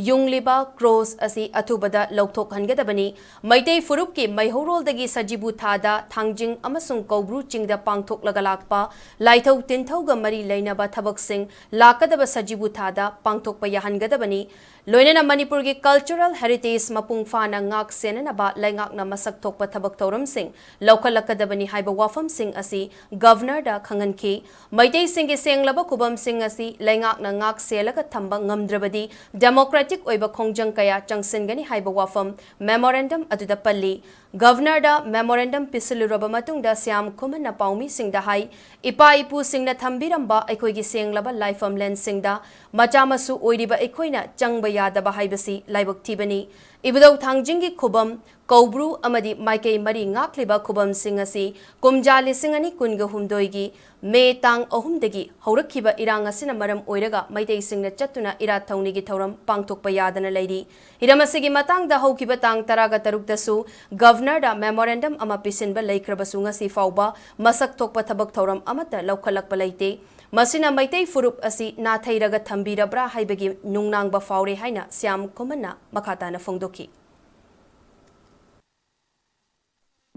ꯌꯨꯡꯂꯤꯕ ꯀ꯭ꯔꯣꯁ ꯑꯁꯤ ꯑꯊꯨꯕꯗ ꯂꯧꯊꯣꯛꯍꯟꯒꯗꯕꯅꯤ꯫ ꯃꯩꯇꯩ ꯐꯨꯔꯨꯞꯀꯤ ꯃꯩꯍꯧꯔꯣꯜꯗꯒꯤ ꯁꯖꯤꯕꯨ ꯊꯥꯗ ꯊꯥꯡꯖꯤꯡ ꯑꯃꯁꯨꯡ ꯀꯧꯕ꯭ꯔꯨ ꯆꯤꯡꯗ ꯄꯥꯡꯊꯣꯛꯂꯒ ꯂꯥꯛꯄ ꯂꯥꯏꯊꯧ ꯇꯤꯟꯊꯧꯒ ꯃꯔꯤ ꯂꯩꯅꯕ ꯊꯕꯛꯁꯤꯡ ꯂꯥꯛꯀꯗꯕ ꯁꯖꯤꯕꯨ ꯊꯥꯗ ꯄꯥꯡꯊꯣꯛꯄ ꯌꯥꯍꯟꯒꯗꯕꯅꯤ꯫ ꯂꯣꯏꯅꯅ ꯃꯅꯤꯄꯨꯔꯒꯤ cultural heritage ꯃꯄꯨꯡ ꯐꯥꯅ ꯉꯥꯛ ꯁꯦꯟꯅꯅꯕ ꯂꯩꯉꯥꯛꯅ ꯃꯁꯛ ꯊꯣꯛꯄ ꯊꯕꯛ ꯊꯧꯔꯝꯁꯤꯡ ꯂꯧꯈꯠꯂꯛꯀꯗꯕꯅꯤ ꯍꯥꯏꯕ ꯋꯥꯐꯝꯁꯤꯡ ꯑꯁꯤ ꯒꯚꯔꯅꯔꯗ ꯈꯪꯍꯟꯈꯤ꯫ ꯃꯩꯇꯩꯁꯤꯡꯒꯤ ꯁꯦꯡꯂꯕ ꯈꯨꯕꯝꯁꯤꯡ ꯑꯁꯤ ꯂꯩꯉꯥꯛꯅ ꯉꯥꯛ ꯁꯦꯜꯂꯒ ꯊꯝꯕ ꯉꯝꯗ꯭ꯔꯕꯗꯤ democratic ꯑꯣꯏꯕ ꯈꯣꯡꯖꯪ ꯀꯌꯥ ꯆꯪꯁꯤꯟꯒꯅꯤ ꯍꯥꯏꯕ ꯋꯥꯐꯝ ꯃꯦꯃꯣꯔꯦꯟꯗꯝ ꯑꯗꯨꯗ ꯄꯜꯂꯤ꯫ ꯒꯚꯔꯅꯔꯗ ꯃꯦꯃꯣꯔꯦꯟꯗꯝ ꯄꯤꯁꯤꯜꯂꯨꯔꯕ ꯃꯇꯨꯡꯗ ꯁ꯭ꯌꯥꯝ ꯈꯨꯃꯟꯅ ꯄꯥꯎꯃꯤꯁꯤꯡꯗ ꯍꯥꯏ, ꯏꯄꯥ ꯏꯄꯨꯁꯤꯡꯅ ꯊꯝꯕꯤꯔꯝꯕ ꯑꯩꯈꯣꯏꯒꯤ ꯁꯦꯡꯂꯕ ꯂꯥꯏꯐꯝꯂꯦꯟꯁꯤꯡꯗ ꯃꯆꯥ ꯃꯁꯨ ꯑꯣꯏꯔꯤꯕ ꯑꯩꯈꯣꯏꯅ ꯆꯪꯕ ꯌꯥꯗꯕ ꯍꯥꯏꯕꯁꯤ ꯂꯥꯏꯕꯛ ꯊꯤꯕꯅꯤ꯫ ꯏꯕꯨꯙꯧ ꯊꯥꯡꯖꯤꯡꯒꯤ ꯈꯨꯕꯝ, ꯀꯧꯕ꯭ꯔꯨ ꯑꯃꯗꯤ ꯃꯥꯏꯀꯩ ꯃꯔꯤ ꯉꯥꯛꯂꯤꯕ ꯈꯨꯕꯝꯁꯤꯡ ꯑꯁꯤ ꯀꯨꯝꯖꯥ ꯂꯤꯁꯤꯡ ꯑꯅꯤ ꯀꯨꯟꯒ ꯍꯨꯝꯗꯣꯏꯒꯤ ꯃꯦ ꯇꯥꯡ ꯑꯍꯨꯝꯗꯒꯤ ꯍꯧꯔꯛꯈꯤꯕ ꯏꯔꯥꯡ ꯑꯁꯤꯅ ꯃꯔꯝ ꯑꯣꯏꯔꯒ ꯃꯩꯇꯩꯁꯤꯡꯅ ꯆꯠꯇꯨꯅ ꯏꯔꯥꯠ ꯊꯧꯅꯤꯒꯤ ꯊꯧꯔꯝ ꯄꯥꯡꯊꯣꯛꯄ ꯌꯥꯗꯅ ꯂꯩꯔꯤ꯫ ꯍꯤꯔꯝ ꯑꯁꯤꯒꯤ ꯃꯇꯥꯡꯗ ꯍꯧꯈꯤꯕ ꯇꯥꯡ ꯇꯔꯥꯒ ꯇꯔꯨꯛꯇꯁꯨ ꯒꯚꯔꯅꯔꯗ ꯃꯦꯃꯣꯔꯦꯟꯗꯝ ꯑꯃ ꯄꯤꯁꯤꯟꯕ ꯂꯩꯈ꯭ꯔꯕꯁꯨ ꯉꯁꯤ ꯐꯥꯎꯕ ꯃꯁꯛ ꯊꯣꯛꯄ ꯊꯕꯛ ꯊꯧꯔꯝ ꯑꯃꯠꯇ ꯂꯧꯈꯠꯂꯛꯄ ꯂꯩꯇꯦ꯫ ꯃꯁꯤꯅ ꯃꯩꯇꯩ ꯐꯨꯔꯨꯞ ꯑꯁꯤ ꯅꯥꯊꯩꯔꯒ ꯊꯝꯕꯤꯔꯕ꯭ꯔꯥ ꯍꯥꯏꯕꯒꯤ ꯅꯨꯡꯅꯥꯡꯕ ꯐꯥꯎꯔꯦ ꯍꯥꯏꯅ ꯁ꯭ꯌꯥꯝ ꯈꯨꯃꯟꯅ ꯃꯈꯥ ꯇꯥꯅ ꯐꯣꯡꯗꯣꯛꯈꯤ꯫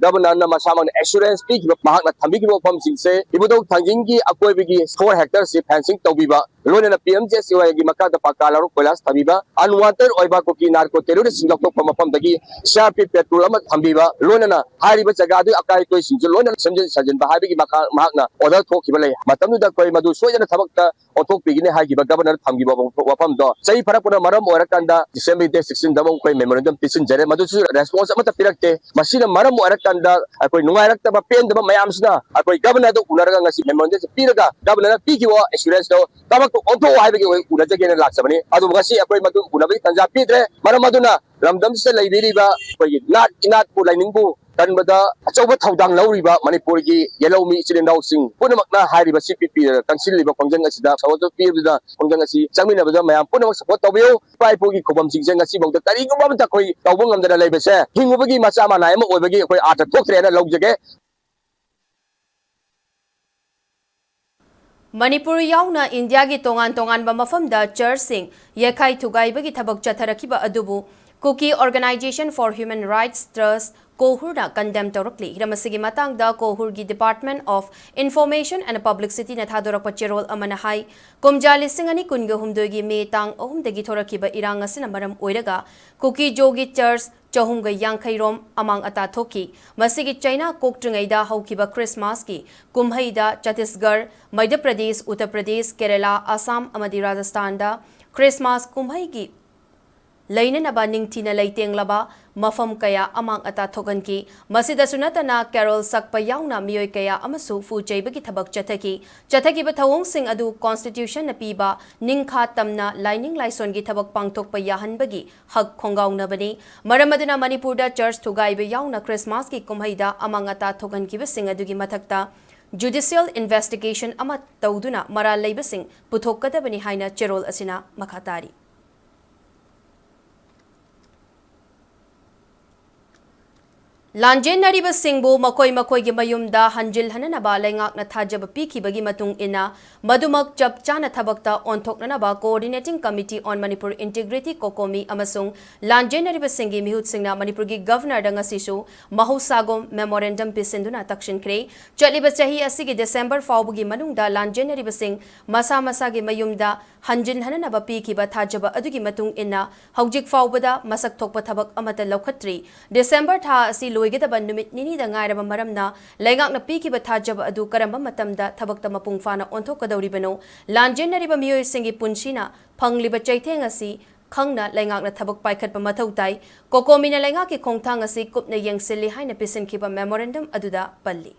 ꯒꯕꯔꯅꯔꯅ ꯃꯁꯥꯃꯛꯅ ꯑꯦꯁꯨꯔꯦꯟꯁ ꯄꯤꯈꯤꯕ, ꯃꯍꯥꯛꯅ ꯊꯝꯕꯤꯈꯤꯕ ꯋꯥꯐꯝꯁꯤꯡꯁꯦ ꯏꯕꯨꯙꯧ ꯊꯥꯡꯖꯤꯡꯒꯤ ꯑꯀꯣꯏꯕꯒꯤ ꯐꯣꯔ ꯍꯦꯛꯇꯔꯁꯤ ꯐꯦꯟꯁꯤꯡ ꯇꯧꯕꯤꯕ, ꯂꯣꯏꯅꯅ ꯄꯤ ꯑꯦꯝ ꯖꯤ ꯑꯦꯁ ꯋꯥꯏꯒꯤ ꯃꯈꯥꯗ ꯄꯀꯥ ꯂꯧꯔ ꯀꯣꯏꯂꯥꯁ ꯊꯥꯕꯤꯕ, ꯑꯟꯋꯥꯟꯇꯦꯗ ꯑꯣꯏꯕ ꯀꯨꯀꯤ ꯅꯥꯔꯀꯣ ꯇꯦꯔꯣꯔꯤꯁ꯭ꯠꯁꯤꯡ ꯂꯧꯊꯣꯛꯄ ꯃꯐꯝꯗꯒꯤ ꯁꯤ ꯑꯥꯔ ꯄꯤ ꯄꯦꯇ꯭ꯔꯣꯜ ꯑꯃ ꯊꯝꯕꯤꯕ, ꯂꯣꯏꯅꯅ ꯍꯥꯏꯔꯤꯕ ꯖꯒꯥꯗꯨꯒꯤ ꯑꯀꯥꯏ ꯑꯇꯣꯏꯁꯤꯡꯁꯨ ꯂꯣꯏꯅ ꯁꯦꯝꯖꯤꯟ ꯁꯥꯖꯤꯟꯕ ꯍꯥꯏꯕꯒꯤ ꯃꯈꯥ ꯃꯍꯥꯛꯅ ꯑꯣꯔꯗꯔ ꯊꯣꯛꯈꯤꯕ ꯂꯩ꯫ ꯃꯇꯝꯗꯨꯗ ꯑꯩꯈꯣꯏ ꯃꯗꯨ ꯁꯣꯏꯗꯅ ꯊꯕꯛꯇ ꯑꯣꯟꯊꯣꯛꯄꯤꯒꯅꯤ ꯍꯥꯏꯈꯤꯕ ꯒꯕꯔꯅꯔ ꯊꯝꯈꯤꯕ ꯋꯥꯐꯝꯗꯣ ꯆꯍꯤ ꯐꯥꯔꯛꯄꯅ ꯃꯔꯝ ꯑꯣꯏꯔꯀꯥꯟꯗ ꯗꯤꯁꯦꯝꯕꯔ ꯗꯦꯠ ꯁꯤꯛꯁꯇꯤꯟꯗ ꯑꯃꯨꯛ ꯑꯩꯈꯣꯏ ꯃꯦꯃꯣꯔꯦꯟꯗꯝ ꯄꯤꯁꯤꯟꯖꯔꯦ꯫ ꯃꯗꯨꯁꯨ ꯔꯦꯁꯄꯣꯟꯁ ꯑꯃꯠꯇ ꯄꯤꯔꯛꯇꯦ꯫ ꯃꯁꯤꯅ ꯃꯔꯝ ꯑꯣꯏꯔꯀꯥꯟꯗ ꯑꯩꯈꯣꯏ ꯅꯨꯡꯉꯥꯏꯔꯛꯇꯕ, ꯄꯦꯟꯗꯕ ꯃꯌꯥꯝꯁꯤꯅ ꯑꯩꯈꯣꯏ ꯒꯕꯔꯅꯔꯗ ꯎꯅꯔꯒ ꯉꯁꯤ ꯃꯦꯃꯣꯔꯦꯟꯗꯝꯁꯤ ꯄꯤꯔꯒ ꯒꯕꯔꯅꯔꯅ ꯄꯤꯈꯤꯕ ꯑꯦꯁꯨꯔꯦꯟꯁꯇꯣ ꯊꯕꯛꯇꯨ ꯑꯣꯟꯊꯣꯛꯑꯣ ꯍꯥꯏꯕꯒꯤ ꯑꯩꯈꯣꯏ ꯎꯅꯖꯒꯦꯅ ꯂꯥꯛꯆꯕꯅꯤ꯫ ꯑꯗꯨꯕꯨ ꯉꯁꯤ ꯑꯩꯈꯣꯏ ꯃꯗꯨ ꯎꯅꯕꯒꯤ ꯇꯥꯟꯖꯥ ꯄꯤꯗ꯭ꯔꯦ꯫ ꯃꯔꯝ ꯑꯗꯨꯅ ꯂꯝꯗꯝꯁꯤꯗ ꯂꯩꯕꯤꯔꯤꯕ ꯑꯩꯈꯣꯏꯒꯤ ꯅꯥꯠ ꯏꯅꯥꯠꯄꯨ ꯂꯥꯏꯅꯤꯡꯕꯨ ꯀꯟꯕꯗ ꯑꯆꯧꯕ ꯊꯧꯗꯥꯡ ꯂꯧꯔꯤꯕ ꯃꯅꯤꯄꯨꯔꯒꯤ ꯌꯦꯜꯍꯧꯃꯤ ꯏꯆꯤꯜ ꯏꯅꯥꯎꯁꯤꯡ ꯄꯨꯝꯅꯃꯛꯅ ꯍꯥꯏꯔꯤꯕ ꯁꯤ ꯄꯤ ꯄꯤ ꯀꯟꯁꯤꯜꯂꯤꯕ ꯈꯣꯡꯖꯪ ꯑꯁꯤꯗ ꯁꯄꯣꯔꯠ ꯄꯤꯕꯗ ꯈꯣꯡꯖꯪ ꯑꯁꯤ ꯆꯪꯃꯤꯟꯅꯕꯗ ꯃꯌꯥꯝ ꯄꯨꯝꯅꯃꯛ ꯁꯄꯣꯔꯠ ꯇꯧꯕꯤꯌꯨ꯫ ꯏꯄꯥ ꯏꯄꯨꯒꯤ ꯈꯨꯕꯝꯁꯤꯡꯁꯦ ꯉꯁꯤꯐꯥꯎꯗ ꯀꯔꯤꯒꯨꯝꯕ ꯑꯃꯠꯇ ꯑꯩꯈꯣꯏ ꯇꯧꯕ ꯉꯝꯗꯅ ꯂꯩꯕꯁꯦ ꯍꯤꯡꯉꯨꯕꯒꯤ ꯃꯆꯥ ꯃꯅꯥꯏ ꯑꯃ ꯑꯣꯏꯕꯒꯤ ꯑꯩꯈꯣꯏ ꯑꯥꯔꯊ ꯊꯣꯛꯇ꯭ꯔꯦꯅ ꯂꯧꯖꯒꯦ꯫ ꯃꯅꯤꯄꯨꯔ ꯌꯥꯎꯅ ꯏꯟꯗꯤꯌꯥꯒꯤ ꯇꯣꯉꯥꯟ ꯇꯣꯉꯥꯟꯕ ꯃꯐꯝꯗ ꯆꯔꯆꯁꯤꯡ ꯌꯩꯈꯥꯏ ꯊꯨꯒꯥꯏꯕꯒꯤ ꯊꯕꯛ ꯆꯠꯊꯔꯛꯈꯤꯕ ꯑꯗꯨꯕꯨ Kuki Organisation for Human Rights Trust, ꯀꯣꯍꯨꯔꯅ condemn ꯇꯧꯔꯛꯂꯤ꯫ ꯍꯤꯔꯝ ꯑꯁꯤꯒꯤ ꯃꯇꯥꯡꯗ ꯀꯣꯍꯨꯔꯒꯤ Department of Information and Publicityꯅ ꯊꯥꯗꯣꯔꯛꯄ ꯆꯦꯔꯣꯜ ꯑꯃꯅ ꯍꯥꯏ, ꯀꯨꯝꯖꯥ ꯂꯤꯁꯤꯡ ꯑꯅꯤ ꯀꯨꯟꯒ ꯍꯨꯝꯗꯣꯏꯒꯤ ꯃꯦ ꯇꯥꯡ ꯑꯍꯨꯝꯗꯒꯤ ꯊꯣꯔꯛꯈꯤꯕ ꯏꯔꯥꯡ ꯑꯁꯤꯅ ꯃꯔꯝ ꯑꯣꯏꯔꯒ ꯀꯨꯀꯤꯖꯣꯒꯤ ꯆꯔꯆ ꯆꯍꯨꯝꯒ ꯌꯥꯡꯈꯩ ꯔꯣꯝ ꯑꯃꯥꯡ ꯑꯇꯥ ꯊꯣꯛꯈꯤ꯫ ꯃꯁꯤꯒꯤ ꯆꯩꯅꯥ ꯀꯣꯛꯇ꯭ꯔꯤꯉꯩꯗ ꯍꯧꯈꯤꯕ ꯈ꯭ꯔꯤꯁꯃꯥꯁꯀꯤ ꯀꯨꯝꯍꯩꯗ ꯆꯇꯤꯁꯒꯔ, ꯃꯙ꯭ꯌ ꯄ꯭ꯔꯗꯦꯁ, ꯎꯠꯇꯔ ꯄ꯭ꯔꯗꯦꯁ, ꯀꯦꯔꯂꯥ, ꯑꯁꯥꯝ ꯑꯃꯗꯤ ꯔꯥꯖꯁꯊꯥꯟꯗ ꯈ꯭ꯔꯤꯁꯃꯥꯁ ꯀꯨꯝꯍꯩꯒꯤ ꯂꯩꯅꯅꯕ ꯅꯤꯡꯊꯤꯅ ꯂꯩꯇꯦꯡꯂꯕ ꯃꯐꯝ ꯀꯌꯥ ꯑꯃꯥꯡ ꯑꯇꯥ ꯊꯣꯛꯍꯟꯈꯤ꯫ ꯃꯁꯤꯗꯁꯨ ꯅꯠꯇꯅ ꯀꯦꯔꯣꯜ ꯁꯛꯄ ꯌꯥꯎꯅ ꯃꯤꯑꯣꯏ ꯀꯌꯥ ꯑꯃꯁꯨ ꯐꯨ ꯆꯩꯕꯒꯤ ꯊꯕꯛ ꯆꯠꯊꯈꯤ꯫ ꯆꯠꯊꯈꯤꯕ ꯊꯧꯑꯣꯡꯁꯤꯡ ꯑꯗꯨ ꯀꯣꯟꯁꯇꯤꯇ꯭ꯌꯨꯁꯟꯅ ꯄꯤꯕ ꯅꯤꯡꯈꯥ ꯇꯝꯅ ꯂꯥꯏꯅꯤꯡ ꯂꯥꯏꯁꯣꯟꯒꯤ ꯊꯕꯛ ꯄꯥꯡꯊꯣꯛꯄ ꯌꯥꯍꯟꯕꯒꯤ ꯍꯛ ꯈꯣꯡꯒꯥꯎꯅꯕꯅꯤ꯫ ꯃꯔꯝ ꯑꯗꯨꯅ ꯃꯅꯤꯄꯨꯔꯗ ꯆꯔꯆ ꯊꯨꯒꯥꯏꯕ ꯌꯥꯎꯅ ꯈ꯭ꯔꯤꯁꯃꯥꯁꯀꯤ ꯀꯨꯝꯍꯩꯗ ꯑꯃꯥꯡ ꯑꯇꯥ ꯊꯣꯛꯍꯟꯈꯤꯕꯁꯤꯡ ꯑꯗꯨꯒꯤ ꯃꯊꯛꯇ ꯖꯨꯗꯤꯁꯤꯌꯦꯜ ꯏꯟꯚꯦꯁꯇꯤꯒꯦꯁꯟ ꯑꯃ ꯇꯧꯗꯨꯅ ꯃꯔꯥꯜ ꯂꯩꯕꯁꯤꯡ ꯄꯨꯊꯣꯛꯀꯗꯕꯅꯤ ꯍꯥꯏꯅ ꯆꯦꯔꯣꯜ ꯑꯁꯤꯅ ꯃꯈꯥ ꯇꯥꯔꯤ꯫ ꯂꯥꯟꯖꯦꯟꯅꯔꯤꯕꯁꯤꯡꯕꯨ ꯃꯈꯣꯏ ꯃꯈꯣꯏꯒꯤ ꯃꯌꯨꯝꯗ ꯍꯟꯖꯤꯜꯍꯟꯅꯅꯕ ꯂꯩꯉꯥꯛꯅ ꯊꯥꯖꯕ ꯄꯤꯈꯤꯕꯒꯤ ꯃꯇꯨꯡ ꯏꯟꯅ, ꯃꯗꯨꯃꯛ ꯆꯞ ꯆꯥꯅ ꯊꯕꯛꯇ ꯑꯣꯟꯊꯣꯛꯅꯅꯕ Coordinating Committee on Manipur Integrity, COCOMI, ꯑꯃꯁꯨꯡ ꯂꯥꯟꯖꯦꯟꯅꯔꯤꯕꯁꯤꯡꯒꯤ ꯃꯤꯍꯨꯠꯁꯤꯡꯅ ꯃꯅꯤꯄꯨꯔꯒꯤ Governorꯗ ꯉꯁꯤꯁꯨ ꯃꯍꯧꯁꯥꯒꯨꯝ memorandum ꯄꯤꯁꯤꯟꯗꯨꯅ ꯇꯛꯁꯤꯟꯈ꯭ꯔꯦ꯫ ꯆꯠꯂꯤꯕ ꯆꯍꯤ ꯑꯁꯤꯒꯤ December ꯐꯥꯎꯕꯒꯤ ꯃꯅꯨꯡꯗ ꯂꯥꯟꯖꯦꯟꯅꯔꯤꯕꯁꯤꯡ ꯃꯁꯥ ꯃꯁꯥꯒꯤ ꯃꯌꯨꯝꯗ ꯍꯟꯖꯤꯟꯍꯟꯅꯅꯕ ꯄꯤꯈꯤꯕ ꯊꯥꯖꯕ ꯑꯗꯨꯒꯤ ꯃꯇꯨꯡ ꯏꯟꯅ, ꯍꯧꯖꯤꯛ ꯐꯥꯎꯕꯗ ꯃꯁꯛ ꯊꯣꯛꯄ ꯊꯕꯛ ꯑꯃꯠꯇ ꯂꯧꯈꯠꯇ꯭ꯔꯤ꯫ December ꯊꯥ ꯑꯁꯤ ꯂꯣꯏꯒꯗꯕ ꯅꯨꯃꯤꯠ ꯅꯤꯅꯤꯗ ꯉꯥꯏꯔꯕ ꯃꯔꯝꯅ, ꯂꯩꯉꯥꯛꯅ ꯄꯤꯈꯤꯕ ꯊꯥꯖꯕ ꯑꯗꯨ ꯀꯔꯝꯕ ꯃꯇꯝꯗ ꯊꯕꯛꯇ ꯃꯄꯨꯡ ꯐꯥꯅ ꯑꯣꯟꯊꯣꯛꯀꯗꯧꯔꯤꯕꯅꯣ? ꯂꯥꯟꯖꯦꯟꯅꯔꯤꯕ ꯃꯤꯑꯣꯏꯁꯤꯡꯒꯤ ꯄꯨꯟꯁꯤꯅ ꯐꯪꯂꯤꯕ ꯆꯩꯊꯦꯡ ꯑꯁꯤ ꯈꯪꯅ ꯂꯩꯉꯥꯛꯅ ꯊꯕꯛ ꯄꯥꯏꯈꯠꯄ ꯃꯊꯧ ꯇꯥꯏ꯫ COCOMIꯅ ꯂꯩꯉꯥꯛꯀꯤ ꯈꯣꯡꯊꯥꯡ ꯑꯁꯤ ꯀꯨꯞꯅ ꯌꯦꯡꯁꯤꯜꯂꯤ ꯍꯥꯏꯅ ꯄꯤꯁꯤꯟꯈꯤꯕ memorandum ꯑꯗꯨꯗ ꯄꯜꯂꯤ꯫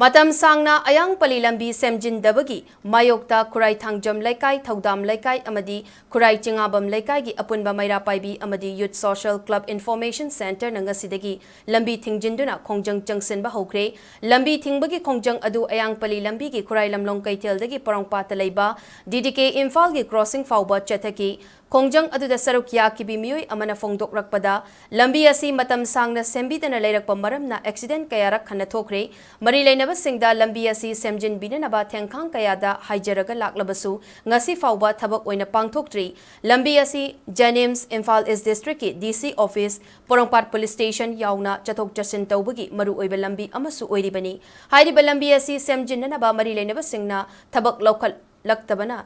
ꯃꯇꯝ ꯁꯥꯡꯅ ꯑꯌꯥꯡꯄꯜꯂꯤ ꯂꯝꯕꯤ ꯁꯦꯝꯖꯤꯟꯗꯕꯒꯤ ꯃꯥꯌꯣꯛꯇ ꯈꯨꯔꯥꯏ ꯊꯥꯡꯖꯝ ꯂꯩꯀꯥꯏ, ꯊꯧꯗꯥꯝ ꯂꯩꯀꯥꯏ ꯑꯃꯗꯤ ꯈꯨꯔꯥꯏ ꯆꯤꯉꯥꯕꯝ ꯂꯩꯀꯥꯏꯒꯤ ꯑꯄꯨꯟꯕ ꯃꯩꯔꯥ ꯄꯥꯏꯕꯤ ꯑꯃꯗꯤ Youth Social Club Information Centreꯅ ꯉꯁꯤꯗꯒꯤ ꯂꯝꯕꯤ ꯊꯤꯡꯖꯤꯟꯗꯨꯅ ꯈꯣꯡꯖꯪ ꯆꯪꯁꯤꯟꯕ ꯍꯧꯈ꯭ꯔꯦ꯫ ꯂꯝꯕꯤ ꯊꯤꯡꯕꯒꯤ ꯈꯣꯡꯖꯪ ꯑꯗꯨ ꯑꯌꯥꯡꯄꯜꯂꯤ ꯂꯝꯕꯤꯒꯤ ꯈꯨꯔꯥꯏ ꯂꯝꯂꯣꯡ ꯀꯩꯊꯦꯜꯗꯒꯤ ꯄꯣꯔꯣꯝꯄꯥꯠꯇ ꯂꯩꯕ DDK ꯏꯝꯐꯥꯜꯒꯤ crossing ꯐꯥꯎꯕ ꯆꯠꯊꯈꯤ꯫ ꯈꯣꯡꯖꯪ ꯑꯗꯨꯗ ꯁꯔꯨꯛ ꯌꯥꯈꯤꯕꯤ ꯃꯤꯑꯣꯏ ꯑꯃꯅ ꯐꯣꯡꯗꯣꯛꯂꯛꯄꯗ, ꯂꯝꯕꯤ ꯑꯁꯤ ꯃꯇꯝ ꯁꯥꯡꯅ ꯁꯦꯝꯕꯤꯗꯅ ꯂꯩꯔꯛꯄ ꯃꯔꯝꯅ accident ꯀꯌꯥꯔꯛ ꯍꯟꯅ ꯊꯣꯛꯈ꯭ꯔꯦ꯫ ꯃꯔꯤ ꯂꯩꯅꯕꯁꯤꯡꯗ ꯂꯝꯕꯤ ꯑꯁꯤ ꯁꯦꯝꯖꯤꯟꯕꯤꯅꯅꯕ ꯊꯦꯡꯈꯥꯡ ꯀꯌꯥꯗ ꯍꯥꯏꯖꯔꯒ ꯂꯥꯛꯂꯕꯁꯨ, ꯉꯁꯤ ꯐꯥꯎꯕ ꯊꯕꯛ ꯑꯣꯏꯅ ꯄꯥꯡꯊꯣꯛꯇ꯭ꯔꯤ꯫ ꯂꯝꯕꯤ ꯑꯁꯤ JNIMS, Imphal East Districtꯀꯤ DC office, ꯄꯣꯔꯣꯝꯄꯥꯠ police station ꯌꯥꯎꯅ ꯆꯠꯊꯣꯛ ꯆꯠꯁꯤꯟ ꯇꯧꯕꯒꯤ ꯃꯔꯨꯑꯣꯏꯕ ꯂꯝꯕꯤ ꯑꯃꯁꯨ ꯑꯣꯏꯔꯤꯕꯅꯤ꯫ ꯍꯥꯏꯔꯤꯕ ꯂꯝꯕꯤ ꯑꯁꯤ ꯁꯦꯝꯖꯤꯟꯅꯅꯕ ꯃꯔꯤ ꯂꯩꯅꯕꯁꯤꯡꯅ ꯊꯕꯛ ꯂꯧꯈꯠꯂꯛꯇꯕꯅ,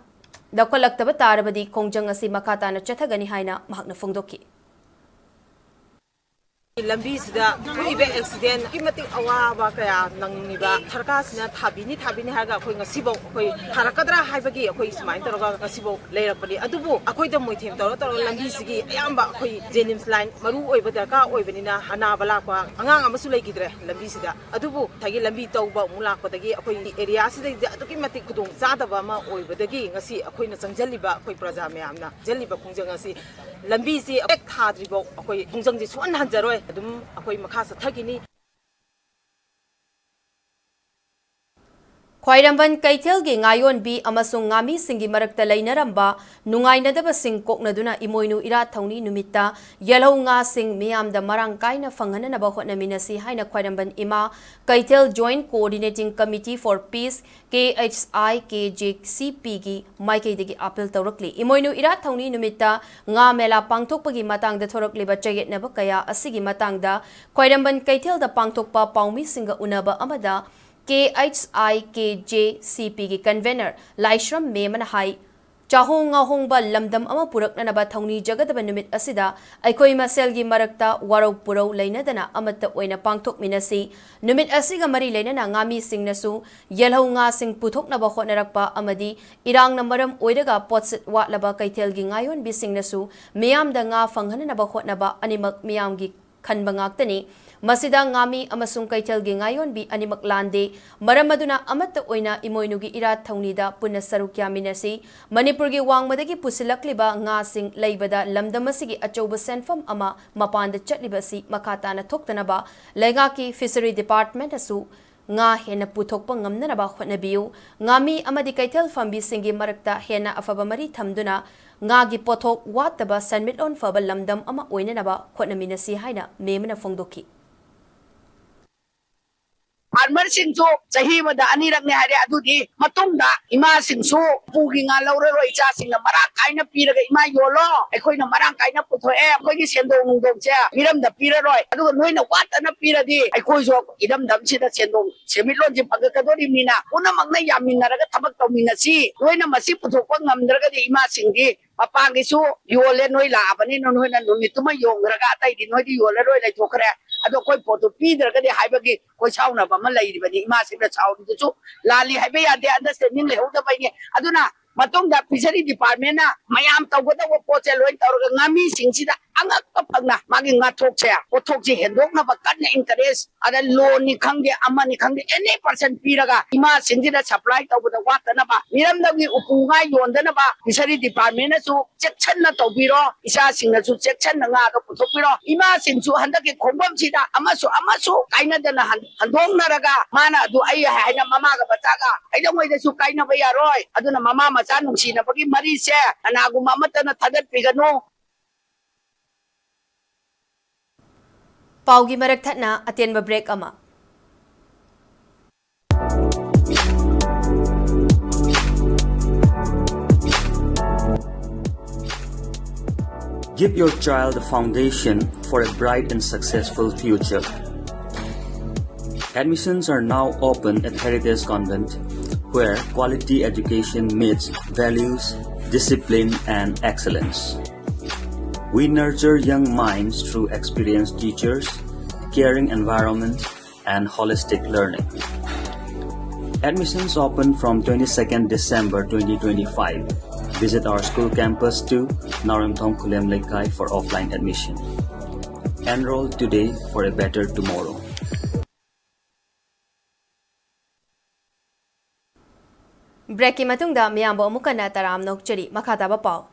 ꯂꯧꯈꯠꯂꯛꯇꯕ ꯇꯥꯔꯕꯗꯤ ꯈꯣꯡꯖꯪ ꯑꯁꯤ ꯃꯈꯥ ꯇꯥꯅ ꯆꯠꯊꯒꯅꯤ ꯍꯥꯏꯅ ꯃꯍꯥꯛꯅ ꯐꯣꯡꯗꯣꯛꯈꯤ꯫ ꯂꯝꯕꯤꯁꯤꯗ ꯊꯣꯛꯏꯕ accidentꯀꯤ ꯃꯇꯤꯛ ꯑꯋꯥꯕ ꯀꯌꯥ ꯅꯪꯉꯤꯕ, ꯁꯔꯀꯥꯔꯁꯤꯅ ꯊꯥꯕꯤꯅꯤ, ꯊꯥꯕꯤꯅꯤ ꯍꯥꯏꯔꯒ ꯑꯩꯈꯣꯏ ꯉꯁꯤꯐꯥꯎ, ꯑꯩꯈꯣꯏ ꯊꯥꯔꯛꯀꯗ꯭ꯔꯥ ꯍꯥꯏꯕꯒꯤ ꯑꯩꯈꯣꯏ ꯁꯨꯃꯥꯏꯅ ꯇꯧꯔꯒ ꯉꯁꯤꯐꯥꯎ ꯂꯩꯔꯛꯄꯅꯤ꯫ ꯑꯗꯨꯕꯨ ꯑꯩꯈꯣꯏꯗ ꯃꯣꯏꯊꯦꯝ ꯇꯧꯔ ꯇꯧꯔꯒ ꯂꯝꯕꯤꯁꯤꯒꯤ ꯑꯌꯥꯝꯕ ꯑꯩꯈꯣꯏ JNIMS line ꯃꯔꯨ ꯑꯣꯏꯕ ꯗꯔꯀꯥꯔ ꯑꯣꯏꯕꯅꯤꯅ, ꯑꯅꯥꯕ ꯂꯥꯛꯄ ꯑꯉꯥꯡ ꯑꯃꯁꯨ ꯂꯩꯈꯤꯗ꯭ꯔꯦ ꯂꯝꯕꯤꯁꯤꯗ꯫ ꯑꯗꯨꯕꯨ ꯉꯁꯥꯏꯒꯤ ꯂꯝꯕꯤ ꯇꯧꯕ ꯑꯃꯨꯛ ꯂꯥꯛꯄꯗꯒꯤ ꯑꯩꯈꯣꯏ areaꯁꯤꯗꯩꯗꯤ ꯑꯗꯨꯛꯀꯤ ꯃꯇꯤꯛ ꯈꯨꯗꯣꯡ ꯆꯥꯗꯕ ꯑꯃ ꯑꯣꯏꯕꯗꯒꯤ ꯉꯁꯤ ꯑꯩꯈꯣꯏꯅ ꯆꯪꯁꯤꯜꯂꯤꯕ, ꯑꯩꯈꯣꯏ ꯄ꯭ꯔꯖꯥ ꯃꯌꯥꯝꯅ ꯆꯪꯁꯤꯜꯂꯤꯕ ꯈꯣꯡꯖꯪ ꯑꯁꯤ, ꯂꯝꯕꯤꯁꯤ ꯍꯦꯛ ꯊꯥꯗ꯭ꯔꯤꯐꯥꯎ ꯑꯩꯈꯣꯏ ꯈꯣꯡꯖꯪꯁꯤ ꯁꯨꯍꯟ ꯍꯟꯖꯔꯣꯏ꯫ ꯑꯗꯨꯝ ꯑꯩꯈꯣꯏ ꯃꯈꯥ ꯆꯠꯊꯈꯤꯅꯤ꯫ ꯈ꯭ꯋꯥꯏꯔꯝꯕꯟ ꯀꯩꯊꯦꯜꯒꯤ ꯉꯥꯌꯣꯟꯕꯤ ꯑꯃꯁꯨꯡ ꯉꯥꯃꯤꯁꯤꯡꯒꯤ ꯃꯔꯛꯇ ꯂꯩꯅꯔꯝꯕ ꯅꯨꯡꯉꯥꯏꯅꯗꯕꯁꯤꯡ ꯀꯣꯛꯅꯗꯨꯅ ꯏꯃꯣꯏꯅꯨ ꯏꯔꯥꯠ ꯊꯧꯅꯤ ꯅꯨꯃꯤꯠꯇ ꯌꯦꯜꯍꯧ ꯉꯥꯁꯤꯡ ꯃꯤꯌꯥꯝꯗ ꯃꯔꯥꯡ ꯀꯥꯏꯅ ꯐꯪꯍꯟꯅꯅꯕ ꯍꯣꯠꯅꯃꯤꯟꯅꯁꯤ ꯍꯥꯏꯅ ꯈ꯭ꯋꯥꯏꯔꯝꯕꯟ ꯏꯃꯥ ꯀꯩꯊꯦꯜ Joint Coordinating Committee for Peace, K H I K J C P ꯒꯤ ꯃꯥꯏꯀꯩꯗꯒꯤ ꯑꯥꯄꯤꯜ ꯇꯧꯔꯛꯂꯤ꯫ ꯏꯃꯣꯏꯅꯨ ꯏꯔꯥꯠ ꯊꯧꯅꯤ ꯅꯨꯃꯤꯠꯇ ꯉꯥ ꯃꯦꯂꯥ ꯄꯥꯡꯊꯣꯛꯄꯒꯤ ꯃꯇꯥꯡꯗ ꯊꯣꯔꯛꯂꯤꯕ ꯆꯌꯦꯠꯅꯕ ꯀꯌꯥ ꯑꯁꯤꯒꯤ ꯃꯇꯥꯡꯗ ꯈ꯭ꯋꯥꯏꯔꯝꯕꯟ ꯀꯩꯊꯦꯜꯗ ꯄꯥꯡꯊꯣꯛꯄ ꯄꯥꯎꯃꯤꯁꯤꯡꯒ ꯎꯅꯕ ꯑꯃꯗ K H I K J C P ꯒꯤ convener ꯂꯥꯏꯁ꯭ꯔꯝ ꯃꯦꯝꯅ ꯍꯥꯏ, ꯆꯥꯍꯣꯡ ꯉꯥꯍꯣꯡꯕ ꯂꯝꯗꯝ ꯑꯃ ꯄꯨꯔꯛꯅꯅꯕ ꯊꯧꯅꯤꯖꯒꯗꯕ ꯅꯨꯃꯤꯠ ꯑꯁꯤꯗ ꯑꯩꯈꯣꯏ ꯃꯁꯦꯜꯒꯤ ꯃꯔꯛꯇ ꯋꯥꯔꯧ ꯄꯨꯔꯧ ꯂꯩꯅꯗꯅ ꯑꯃꯠꯇ ꯑꯣꯏꯅ ꯄꯥꯡꯊꯣꯛꯃꯤꯟꯅꯁꯤ꯫ ꯅꯨꯃꯤꯠ ꯑꯁꯤꯒ ꯃꯔꯤ ꯂꯩꯅꯅ ꯉꯥꯃꯤꯁꯤꯡꯅꯁꯨ ꯌꯦꯜꯍꯧ ꯉꯥꯁꯤꯡ ꯄꯨꯊꯣꯛꯅꯕ ꯍꯣꯠꯅꯔꯛꯄ ꯑꯃꯗꯤ ꯏꯔꯥꯡꯅ ꯃꯔꯝ ꯑꯣꯏꯔꯒ ꯄꯣꯠꯁꯤꯠ ꯋꯥꯠꯂꯕ ꯀꯩꯊꯦꯜꯒꯤ ꯉꯥꯌꯣꯟꯕꯤꯁꯤꯡꯅꯁꯨ ꯃꯤꯌꯥꯝꯗ ꯉꯥ ꯐꯪꯍꯟꯅꯕ ꯍꯣꯠꯅꯕ ꯑꯅꯤꯃꯛ ꯃꯤꯌꯥꯝꯒꯤ ꯈꯟꯕ ꯉꯥꯛꯇꯅꯤ꯫ ꯃꯁꯤꯗ ꯉꯥꯃꯤ ꯑꯃꯁꯨꯡ ꯀꯩꯊꯦꯜꯒꯤ ꯉꯥꯌꯣꯟꯕꯤ ꯑꯅꯤꯃꯛ ꯂꯥꯟꯗꯦ꯫ ꯃꯔꯝ ꯑꯗꯨꯅ ꯑꯃꯠꯇ ꯑꯣꯏꯅ ꯏꯃꯣꯏꯅꯨꯒꯤ ꯏꯔꯥꯠ ꯊꯧꯅꯤꯗ ꯄꯨꯟꯅ ꯁꯔꯨꯛ ꯌꯥꯃꯤꯟꯅꯁꯤ꯫ ꯃꯅꯤꯄꯨꯔꯒꯤ ꯋꯥꯡꯃꯗꯒꯤ ꯄꯨꯁꯤꯜꯂꯛꯂꯤꯕ ꯉꯥꯁꯤꯡ ꯂꯩꯕꯗ ꯂꯝꯗꯝ ꯑꯁꯤꯒꯤ ꯑꯆꯧꯕ ꯁꯦꯟꯐꯝ ꯑꯃ ꯃꯄꯥꯟꯗ ꯆꯠꯂꯤꯕ ꯑꯁꯤ ꯃꯈꯥ ꯇꯥꯅ ꯊꯣꯛꯇꯅꯕ ꯂꯩꯉꯥꯛꯀꯤ Fishery Department ꯅꯁꯨ ꯉꯥ ꯍꯦꯟꯅ ꯄꯨꯊꯣꯛꯄ ꯉꯝꯅꯅꯕ ꯍꯣꯠꯅꯕꯤꯌꯨ꯫ ꯉꯥꯃꯤ ꯑꯃꯗꯤ ꯀꯩꯊꯦꯜ ꯐꯝꯕꯤꯁꯤꯡꯒꯤ ꯃꯔꯛꯇ ꯍꯦꯟꯅ ꯑꯐꯕ ꯃꯔꯤ ꯊꯝꯗꯨꯅ ꯉꯥꯒꯤ ꯄꯣꯠꯊꯣꯛ ꯋꯥꯠꯇꯕ ꯁꯦꯟꯃꯤꯠꯂꯣꯟ ꯐꯕ ꯂꯝꯗꯝ ꯑꯃ ꯑꯣꯏꯅꯅꯕ ꯍꯣꯠꯅꯃꯤꯟꯅꯁꯤ ꯍꯥꯏꯅ ꯃꯦꯝꯅ ꯐꯣꯡꯗꯣꯛꯈꯤ꯫ ꯐꯥꯔꯃꯔꯁꯤꯡꯁꯨ ꯆꯍꯤ ꯑꯃꯗ ꯑꯅꯤꯔꯛꯅꯦ ꯍꯥꯏꯔꯦ, ꯑꯗꯨꯗꯤ ꯃꯇꯨꯡꯗ ꯏꯃꯥꯁꯤꯡꯁꯨ ꯎꯄꯨꯒꯤ ꯉꯥ ꯂꯧꯔꯔꯣꯏ, ꯏꯆꯥꯁꯤꯡꯅ ꯃꯔꯥꯡ ꯀꯥꯏꯅ ꯄꯤꯔꯒ, "ꯏꯃꯥ, ꯌꯣꯜꯂꯣ, ꯑꯩꯈꯣꯏꯅ ꯃꯔꯥꯡ ꯀꯥꯏꯅ ꯄꯨꯊꯣꯛꯑꯦ, ꯑꯩꯈꯣꯏꯒꯤ ꯁꯦꯟꯗꯣꯡ ꯅꯨꯡꯗꯣꯡꯁꯦ ꯃꯤꯔꯝꯗ ꯄꯤꯔꯔꯣꯏ, ꯑꯗꯨꯒ ꯅꯣꯏꯅ ꯋꯥꯠꯇꯅ ꯄꯤꯔꯗꯤ ꯑꯩꯈꯣꯏꯁꯨ ꯏꯔꯝꯗꯝꯁꯤꯗ ꯁꯦꯟꯗꯣꯡ ꯁꯦꯟꯃꯤꯠꯂꯣꯟꯁꯦ ꯐꯒꯠꯀꯗꯣꯔꯤꯕꯅꯤꯅ ꯄꯨꯝꯅꯃꯛꯅ ꯌꯥꯃꯤꯟꯅꯔꯒ ꯊꯕꯛ ꯇꯧꯃꯤꯟꯅꯁꯤ꯫ ꯅꯣꯏꯅ ꯃꯁꯤ ꯄꯨꯊꯣꯛꯄ ꯉꯝꯗ꯭ꯔꯒꯗꯤ ꯏꯃꯥꯁꯤꯡꯗꯤ ꯃꯄꯥꯟꯒꯤꯁꯨ ꯌꯣꯜꯂꯦ, ꯅꯣꯏ ꯂꯥꯛꯑꯕꯅꯤꯅ ꯅꯣꯏꯅ ꯅꯨꯃꯤꯠꯇꯨꯃ ꯌꯣꯟꯈ꯭ꯔꯒ ꯑꯇꯩꯗꯤ ꯅꯣꯏꯗꯤ ꯌꯣꯜꯂꯔꯣꯏ, ꯂꯩꯊꯣꯛꯈ꯭ꯔꯦ, ꯑꯗꯣ ꯑꯩꯈꯣꯏ ꯄꯣꯠꯇꯨ ꯄꯤꯗ꯭ꯔꯒꯗꯤ" ꯍꯥꯏꯕꯒꯤ ꯈꯣꯏꯁꯥꯎꯅꯕ ꯑꯃ ꯂꯩꯔꯤꯕꯅꯤ꯫ ꯏꯃꯥꯁꯤꯡꯅ ꯁꯥꯎꯔꯤꯗꯨꯁꯨ ꯂꯥꯜꯂꯤ ꯍꯥꯏꯕ ꯌꯥꯗꯦ, understanding ꯂꯩꯍꯧꯗꯕꯩꯅꯤ꯫ ꯑꯗꯨꯅ ꯃꯇꯨꯡꯗ Fishery Department ꯅ ꯃꯌꯥꯝ ꯇꯧꯒꯗꯧꯕ ꯄꯣꯠꯁꯦ ꯂꯣꯏ ꯇꯧꯔꯒ ꯉꯥꯃꯤꯁꯤꯡꯁꯤꯗ ꯑꯉꯛꯄ ꯐꯪꯅ ꯃꯥꯒꯤ ꯉꯥꯊꯣꯛꯁꯦ, ꯄꯣꯠꯊꯣꯛꯁꯦ ꯍꯦꯟꯗꯣꯛꯅꯕ ꯀꯟꯅ encourage, ꯑꯗ loan ꯅꯤ ꯈꯪꯗꯦ, ꯑꯃꯅꯤ ꯈꯪꯗꯦ, any percent ꯄꯤꯔꯒ ꯏꯃꯥꯁꯤꯡꯁꯤꯗ supply ꯇꯧꯕꯗ ꯋꯥꯠꯇꯅꯕ, ꯃꯤꯔꯝꯗꯒꯤ ꯎꯄꯨ ꯉꯥ ꯌꯣꯟꯗꯅꯕ fishery department ꯅꯁꯨ ꯆꯦꯛꯁꯤꯟꯅ ꯇꯧꯕꯤꯔꯣ, ꯏꯆꯥꯁꯤꯡꯅꯁꯨ ꯆꯦꯛꯁꯤꯟꯅ ꯉꯥꯗꯣ ꯄꯨꯊꯣꯛꯄꯤꯔꯣ꯫ ꯏꯃꯥꯁꯤꯡꯁꯨ ꯍꯟꯗꯛꯀꯤ ꯈꯣꯡꯕꯝꯁꯤꯗ ꯑꯃꯁꯨ ꯑꯃꯁꯨ ꯀꯥꯏꯅꯗꯅ ꯍꯟ-, ꯍꯟꯗꯣꯛꯅꯔꯒ ꯃꯥꯅ ꯑꯗꯨ ꯑꯩ ꯍꯥꯏꯅ ꯃꯃꯥꯒ ꯃꯆꯥꯒ ꯀꯩꯗꯧꯉꯩꯗꯁꯨ ꯀꯥꯏꯅꯕ ꯌꯥꯔꯣꯏ꯫ ꯑꯗꯨꯅ ꯃꯃꯥ ꯃꯆꯥ ꯅꯨꯡꯁꯤꯅꯕꯒꯤ ꯃꯔꯤꯁꯦ ꯀꯅꯥꯒꯨꯝꯕ ꯑꯃꯠꯇꯅ ꯊꯥꯗꯠꯄꯤꯒꯅꯨ꯫ ꯄꯥꯎꯒꯤ ꯃꯔꯛ ꯊꯠꯅ ꯑꯇꯦꯟꯕ break ꯑꯃ꯫ Give your child a foundation for a bright and successful future. Admissions are now open at Heritage Convent, where quality education meets values, discipline, and excellence. We nurture young minds through experienced teachers, caring environment, and holistic learning. Admissions open from twenty-second December twenty twenty-five. Visit our school campus to Naoremthong Khulem Leikai for offline admission. Enroll today for a better tomorrow. Break ꯀꯤ ꯃꯇꯨꯡꯗ ꯃꯤꯌꯥꯝꯕꯨ ꯑꯃꯨꯛ ꯍꯟꯅ ꯇꯔꯥꯝꯅ ꯑꯣꯛꯆꯔꯤ꯫ ꯃꯈꯥ ꯇꯥꯕ ꯄꯥꯎ꯫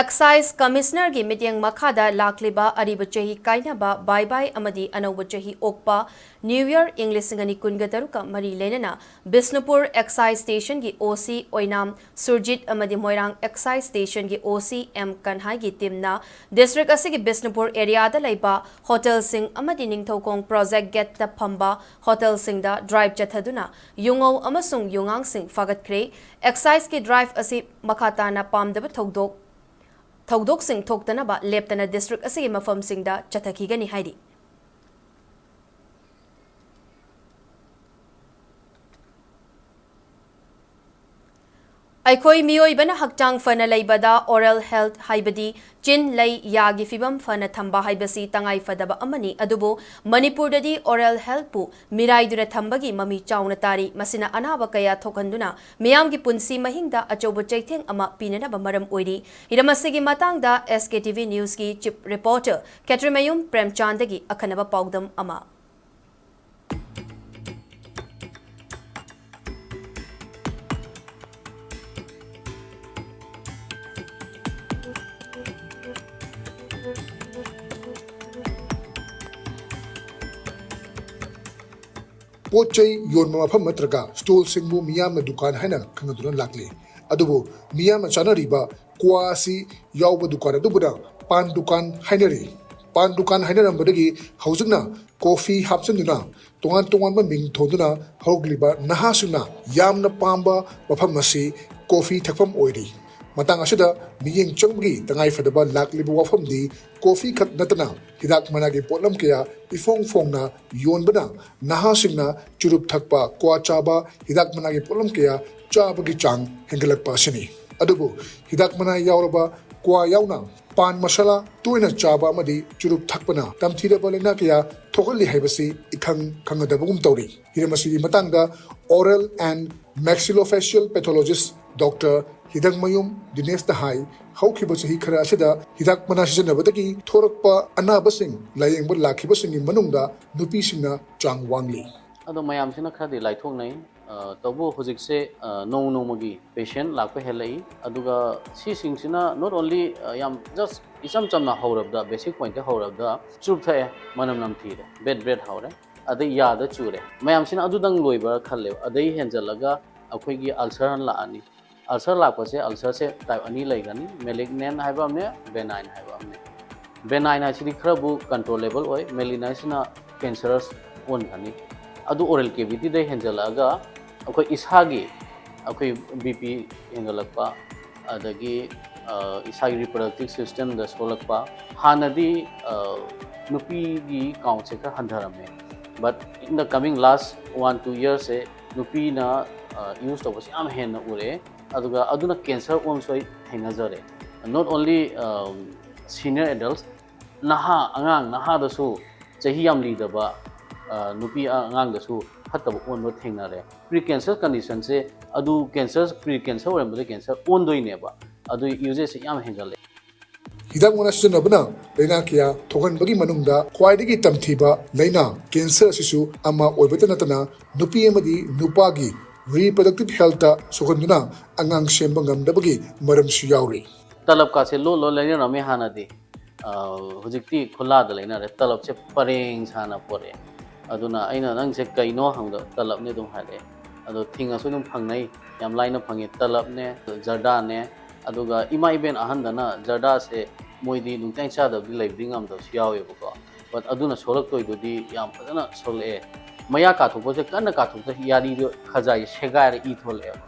Excise Commissioner ꯒꯤ ꯃꯤꯠꯌꯦꯡ ꯃꯈꯥꯗ ꯂꯥꯛꯂꯤꯕ ꯑꯔꯤꯕ ꯆꯍꯤ ꯀꯥꯏꯅꯕ, ꯕꯥꯏ ꯕꯥꯏ ꯑꯃꯗꯤ ꯑꯅꯧꯕ ꯆꯍꯤ ꯑꯣꯛꯄ, New Year ꯏꯪ ꯂꯤꯁꯤꯡ ꯑꯅꯤ ꯀꯨꯟꯒ ꯇꯔꯨꯛꯀ ꯃꯔꯤ ꯂꯩꯅꯅ ꯕꯤꯁꯅꯨꯄꯨꯔ Excise Station ꯒꯤ O C ꯑꯣꯏꯅꯥꯝ ꯁꯨꯔꯖꯤꯠ ꯑꯃꯗꯤ ꯃꯣꯏꯔꯥꯡ Excise Station ꯒꯤ O C M ꯀꯟꯍꯥꯏꯒꯤ team ꯅ district ꯑꯁꯤꯒꯤ ꯕꯤꯁꯅꯨꯄꯨꯔ area ꯗ ꯂꯩꯕ hotel ꯁꯤꯡ ꯑꯃꯗꯤ ꯅꯤꯡꯊꯧꯈꯣꯡ project gate ꯇ ꯐꯝꯕ hotel ꯁꯤꯡꯗ drive ꯆꯠꯊꯗꯨꯅ ꯌꯨꯉꯧ ꯑꯃꯁꯨꯡ ꯌꯨꯉꯥꯡꯁꯤꯡ ꯐꯥꯒꯠꯈ꯭ꯔꯦ꯫ Excise ꯀꯤ drive ꯑꯁꯤ ꯃꯈꯥ ꯇꯥꯅ ꯄꯥꯝꯗꯕ ꯊꯧꯗꯣꯛ, ꯊꯧꯗꯣꯛꯁꯤꯡ ꯊꯣꯛꯇꯅꯕ ꯂꯦꯞꯇꯅ district ꯑꯁꯤꯒꯤ ꯃꯐꯝꯁꯤꯡꯗ ꯆꯠꯊꯈꯤꯒꯅꯤ ꯍꯥꯏꯔꯤ꯫ ꯑꯩꯈꯣꯏ ꯃꯤꯑꯣꯏꯕꯅ ꯍꯛꯆꯥꯡ ꯐꯅ ꯂꯩꯕꯗ oral health ꯍꯥꯏꯕꯗꯤ ꯆꯤꯟ, ꯂꯩ, ꯌꯥꯒꯤ ꯐꯤꯕꯝ ꯐꯅ ꯊꯝꯕ ꯍꯥꯏꯕꯁꯤ ꯇꯉꯥꯏ ꯐꯗꯕ ꯑꯃꯅꯤ꯫ ꯑꯗꯨꯕꯨ ꯃꯅꯤꯄꯨꯔꯗꯗꯤ oral healthꯄꯨ ꯃꯤꯔꯥꯏꯗꯨꯅ ꯊꯝꯕꯒꯤ ꯃꯃꯤ ꯆꯥꯎꯅ ꯇꯥꯔꯤ꯫ ꯃꯁꯤꯅ ꯑꯅꯥꯕ ꯀꯌꯥ ꯊꯣꯛꯍꯟꯗꯨꯅ ꯃꯤꯌꯥꯝꯒꯤ ꯄꯨꯟꯁꯤ ꯃꯍꯤꯡꯗ ꯑꯆꯧꯕ ꯆꯩꯊꯦꯡ ꯑꯃ ꯄꯤꯅꯅꯕ ꯃꯔꯝ ꯑꯣꯏꯔꯤ꯫ ꯍꯤꯔꯝ ꯑꯁꯤꯒꯤ ꯃꯇꯥꯡꯗ S K T V Newsꯀꯤ chief reporter ꯈꯦꯇ꯭ꯔꯤꯃꯌꯨꯝ ꯄ꯭ꯔꯦꯝꯆꯥꯟꯗꯒꯤ ꯑꯈꯟꯅꯕ ꯄꯥꯎꯗꯝ ꯑꯃ꯫ ꯄꯣꯠ ꯆꯩ ꯌꯣꯟꯕ ꯃꯐꯝ ꯅꯠꯇ꯭ꯔꯒ stallꯁꯤꯡꯕꯨ ꯃꯤꯌꯥꯝꯅ ꯗꯨꯀꯥꯟ ꯍꯥꯏꯅ ꯈꯪꯅꯗꯨꯅ ꯂꯥꯛꯂꯤ꯫ ꯑꯗꯨꯕꯨ ꯃꯤꯌꯥꯝꯅ ꯆꯥꯅꯔꯤꯕ ꯀ꯭ꯋꯥ ꯑꯁꯤ ꯌꯥꯎꯕ ꯗꯨꯀꯥꯟ ꯑꯗꯨꯕꯨꯅ ꯄꯥꯟ ꯗꯨꯀꯥꯟ ꯍꯥꯏꯅꯔꯤ꯫ ꯄꯥꯟ ꯗꯨꯀꯥꯟ ꯍꯥꯏꯅꯔꯝꯕꯗꯒꯤ ꯍꯧꯖꯤꯛꯅ coffee ꯍꯥꯞꯆꯤꯟꯗꯨꯅ ꯇꯣꯉꯥꯟ ꯇꯣꯉꯥꯟꯕ ꯃꯤꯡ ꯊꯣꯟꯗꯨꯅ ꯍꯧꯔꯛꯂꯤꯕ ꯅꯍꯥꯁꯤꯡꯅ ꯌꯥꯝꯅ ꯄꯥꯝꯕ ꯃꯐꯝ ꯑꯁꯤ coffee ꯊꯛꯐꯝ ꯑꯣꯏꯔꯤ꯫ ꯃꯇꯥꯡ ꯑꯁꯤꯗ ꯃꯤꯠꯌꯦꯡ ꯆꯪꯕꯒꯤ ꯇꯉꯥꯏ ꯐꯗꯕ ꯂꯥꯛꯂꯤꯕ ꯋꯥꯐꯝꯗꯤ coffee ꯈꯛ ꯅꯠꯇꯅ ꯍꯤꯗꯥꯛ ꯃꯅꯥꯒꯤ ꯄꯣꯠꯂꯝ ꯀꯌꯥ ꯏꯐꯣꯡ ꯐꯣꯡꯅ ꯌꯣꯟꯕꯅ ꯅꯍꯥꯁꯤꯡꯅ ꯆꯨꯔꯨꯞ ꯊꯛꯄ, ꯀ꯭ꯋꯥ ꯆꯥꯕ, ꯍꯤꯗꯥꯛ ꯃꯅꯥꯒꯤ ꯄꯣꯠꯂꯝ ꯀꯌꯥ ꯆꯥꯕꯒꯤ ꯆꯥꯡ ꯍꯦꯟꯒꯠꯂꯛꯄ ꯑꯁꯤꯅꯤ꯫ ꯑꯗꯨꯕꯨ ꯍꯤꯗꯥꯛ ꯃꯅꯥ ꯌꯥꯎꯔꯕ ꯀ꯭ꯋꯥ ꯌꯥꯎꯅ ꯄꯥꯟ ꯃꯁꯥꯂꯥ ꯇꯣꯏꯅ ꯆꯥꯕ ꯑꯃꯗꯤ ꯆꯨꯔꯨꯞ ꯊꯛꯄꯅ ꯇꯝꯊꯤꯔꯕ ꯂꯥꯏꯅꯥ ꯀꯌꯥ ꯊꯣꯛꯍꯜꯂꯤ ꯍꯥꯏꯕꯁꯤ ꯏꯈꯪ ꯈꯪꯅꯗꯕꯒꯨꯝ ꯇꯧꯔꯤ꯫ ꯍꯤꯔꯝ ꯑꯁꯤꯒꯤ ꯃꯇꯥꯡꯗ oral and maxillofacial pathologist Doctor ꯍꯤꯗꯛꯃꯌꯨꯝ ꯗꯤꯅꯦꯁꯅ ꯍꯥꯏ, ꯍꯧꯈꯤꯕ ꯆꯍꯤ ꯈꯔ ꯑꯁꯤꯗ ꯍꯤꯗꯥꯛ ꯃꯅꯥ ꯁꯤꯖꯤꯟꯅꯕꯗꯒꯤ ꯊꯣꯔꯛꯄ ꯑꯅꯥꯕꯁꯤꯡ ꯂꯥꯌꯦꯡꯕ ꯂꯥꯛꯈꯤꯕꯁꯤꯡꯒꯤ ꯃꯅꯨꯡꯗ ꯅꯨꯄꯤꯁꯤꯡꯅ ꯆꯥꯡ ꯋꯥꯡꯂꯤ꯫ ꯑꯗꯣ ꯃꯌꯥꯝꯁꯤꯅ ꯈꯔꯗꯤ ꯂꯥꯏꯊꯣꯛꯅꯩ꯫ ꯑ, ꯇꯧꯕꯨ ꯍꯧꯖꯤꯛꯁꯦ, ꯑ, ꯅꯣꯡꯃ ꯅꯣꯡꯃꯒꯤ patient ꯂꯥꯛꯄ ꯍꯦꯜꯂꯛꯏ꯫ ꯑꯗꯨꯒ ꯁꯤꯁꯤꯡꯁꯤꯅ not only, ꯑ, ꯌꯥꯝ just ꯏꯆꯝ ꯆꯝꯅ ꯍꯧꯔꯕꯗ, basic pointꯇ ꯍꯧꯔꯕꯗ ꯆꯨꯔꯨꯞ ꯊꯛꯑꯦ, ꯃꯅꯝ ꯅꯝꯊꯤꯔꯦ, bad breath ꯍꯧꯔꯦ, ꯑꯗꯩ ꯌꯥꯗ ꯆꯨꯔꯦ꯫ ꯃꯌꯥꯝꯁꯤꯅ ꯑꯗꯨꯗꯪ ꯂꯣꯏꯕ꯭ꯔꯥ ꯈꯜꯂꯦꯕ꯫ ꯑꯗꯩ ꯍꯦꯟꯖꯜꯂꯒ ꯑꯩꯈꯣꯏꯒꯤ ulcer ꯂꯥꯛꯑꯅꯤ꯫ Ulcer ꯂꯥꯛꯄꯁꯦ, ulcerꯁꯦ type ꯑꯅꯤ ꯂꯩꯒꯅꯤ, malignant ꯍꯥꯏꯕ ꯑꯃꯅꯦ, benign ꯍꯥꯏꯕ ꯑꯃꯅꯦ꯫ Benign ꯍꯥꯏꯁꯤꯗꯤ ꯈꯔꯕꯨ controllable ꯑꯣꯏ, malignant ꯍꯥꯏꯁꯤꯅ cancerous ꯑꯣꯟꯈ꯭ꯔꯅꯤ꯫ ꯑꯗꯨ oral cavityꯗ ꯍꯦꯟꯖꯜꯂꯛꯑꯒ ꯑꯩꯈꯣꯏ ꯏꯁꯥꯒꯤ, ꯑꯩꯈꯣꯏ BP ꯍꯦꯟꯒꯠꯂꯛꯄ, ꯑꯗꯒꯤ, ꯑ, ꯏꯁꯥꯒꯤ reproductive systemꯗ ꯁꯣꯛꯂꯛꯄ꯫ ꯍꯥꯟꯅꯗꯤ, ꯑ, ꯅꯨꯄꯤꯒꯤ countꯁꯦ ꯈꯔ ꯍꯟꯊꯔꯝꯃꯦ, but in the coming last one two yearsꯁꯦ ꯅꯨꯄꯤꯅ, ꯑ, use ꯇꯧꯕꯁꯦ ꯌꯥꯝ ꯍꯦꯟꯅ ꯎꯔꯛꯑꯦ꯫ ꯑꯗꯨꯒ ꯑꯗꯨꯅ cancer ꯑꯣꯟꯕꯁꯨ ꯑꯩ ꯊꯦꯡꯅꯖꯔꯦ꯫ Not only senior adults, ꯅꯍꯥ, ꯑꯉꯥꯡ, ꯅꯍꯥꯗꯁꯨ, ꯆꯍꯤ ꯌꯥꯝ ꯂꯤꯗꯕ ꯅꯨꯄꯤ ꯑꯉꯥꯡꯗꯁꯨ ꯐꯠꯇꯕ ꯑꯣꯟꯕ ꯊꯦꯡꯅꯔꯦ꯫ Pre cancer conditionꯁꯦ ꯑꯗꯨ cancer, pre cancer ꯑꯣꯏꯔꯝꯕꯗ cancer ꯑꯣꯟꯗꯣꯏꯅꯦꯕ꯫ ꯑꯗꯨ usageꯁꯦ ꯌꯥꯝ ꯍꯦꯟꯒꯠꯂꯦ꯫ ꯍꯤꯗꯥꯛ ꯃꯅꯥ ꯁꯤꯖꯤꯟꯅꯕꯅ ꯂꯥꯏꯅꯥ ꯀꯌꯥ ꯊꯣꯛꯍꯟꯕꯒꯤ ꯃꯅꯨꯡꯗ ꯈ꯭ꯋꯥꯏꯗꯒꯤ ꯇꯝꯊꯤꯕ ꯂꯥꯏꯅꯥ cancer ꯑꯁꯤꯁꯨ ꯑꯃ ꯑꯣꯏꯕꯇ ꯅꯠꯇꯅ ꯅꯨꯄꯤ ꯑꯃꯗꯤ ꯅꯨꯄꯥꯒꯤ reproductive healthꯇ ꯁꯣꯛꯍꯟꯗꯨꯅ ꯑꯉꯥꯡ ꯁꯦꯝꯕ ꯉꯝꯗꯕꯒꯤ ꯃꯔꯝꯁꯨ ꯌꯥꯎꯔꯤ꯫ ꯇꯂꯞꯀꯥꯁꯦ ꯂꯣ ꯂꯣ ꯂꯩꯅꯔꯝꯃꯦ ꯍꯥꯟꯅꯗꯤ꯫ ꯍꯧꯖꯤꯛꯇꯤ ꯈꯨꯜꯂꯥꯗ ꯂꯩꯅꯔꯦ꯫ ꯇꯂꯞꯁꯦ ꯄꯔꯦꯡ ꯁꯥꯅ ꯄꯣꯔꯛꯑꯦ꯫ ꯑꯗꯨꯅ ꯑꯩꯅ "ꯅꯪꯁꯦ ꯀꯩꯅꯣ?" ꯍꯪꯕꯗ "ꯇꯂꯞꯅꯦ" ꯑꯗꯨꯝ ꯍꯥꯏꯔꯛꯑꯦ꯫ ꯑꯗꯣ ꯊꯤꯡꯉꯁꯨ ꯑꯗꯨꯝ ꯐꯪꯅꯩ, ꯌꯥꯝ ꯂꯥꯏꯅ ꯐꯪꯉꯤ꯫ ꯇꯂꯞꯅꯦ, ꯖꯔꯗꯥꯅꯦ, ꯑꯗꯨꯒ ꯏꯃꯥ ꯏꯕꯦꯟ ꯑꯍꯟꯗꯅ ꯖꯔꯗꯥꯁꯦ ꯃꯣꯏꯗꯤ ꯅꯨꯡꯇꯤꯖꯥꯏ ꯆꯥꯗꯕꯗꯤ ꯂꯩꯕꯗꯤ ꯉꯝꯗꯕꯁꯨ ꯌꯥꯎꯋꯦꯕꯀꯣ꯫ But ꯑꯗꯨꯅ ꯁꯣꯛꯂꯛꯇꯣꯏꯗꯨꯗꯤ ꯌꯥꯝ ꯐꯖꯅ ꯁꯣꯛꯂꯛꯑꯦ꯫ ꯃꯌꯥ ꯀꯥꯊꯣꯛꯄꯁꯦ ꯀꯟꯅ ꯀꯥꯊꯣꯛꯇ ꯌꯥꯔꯤꯗꯣ ꯈꯖꯥꯏ ꯁꯦꯒꯥꯏꯔ ꯏ ꯊꯣꯛꯂꯛꯑꯦꯕ꯫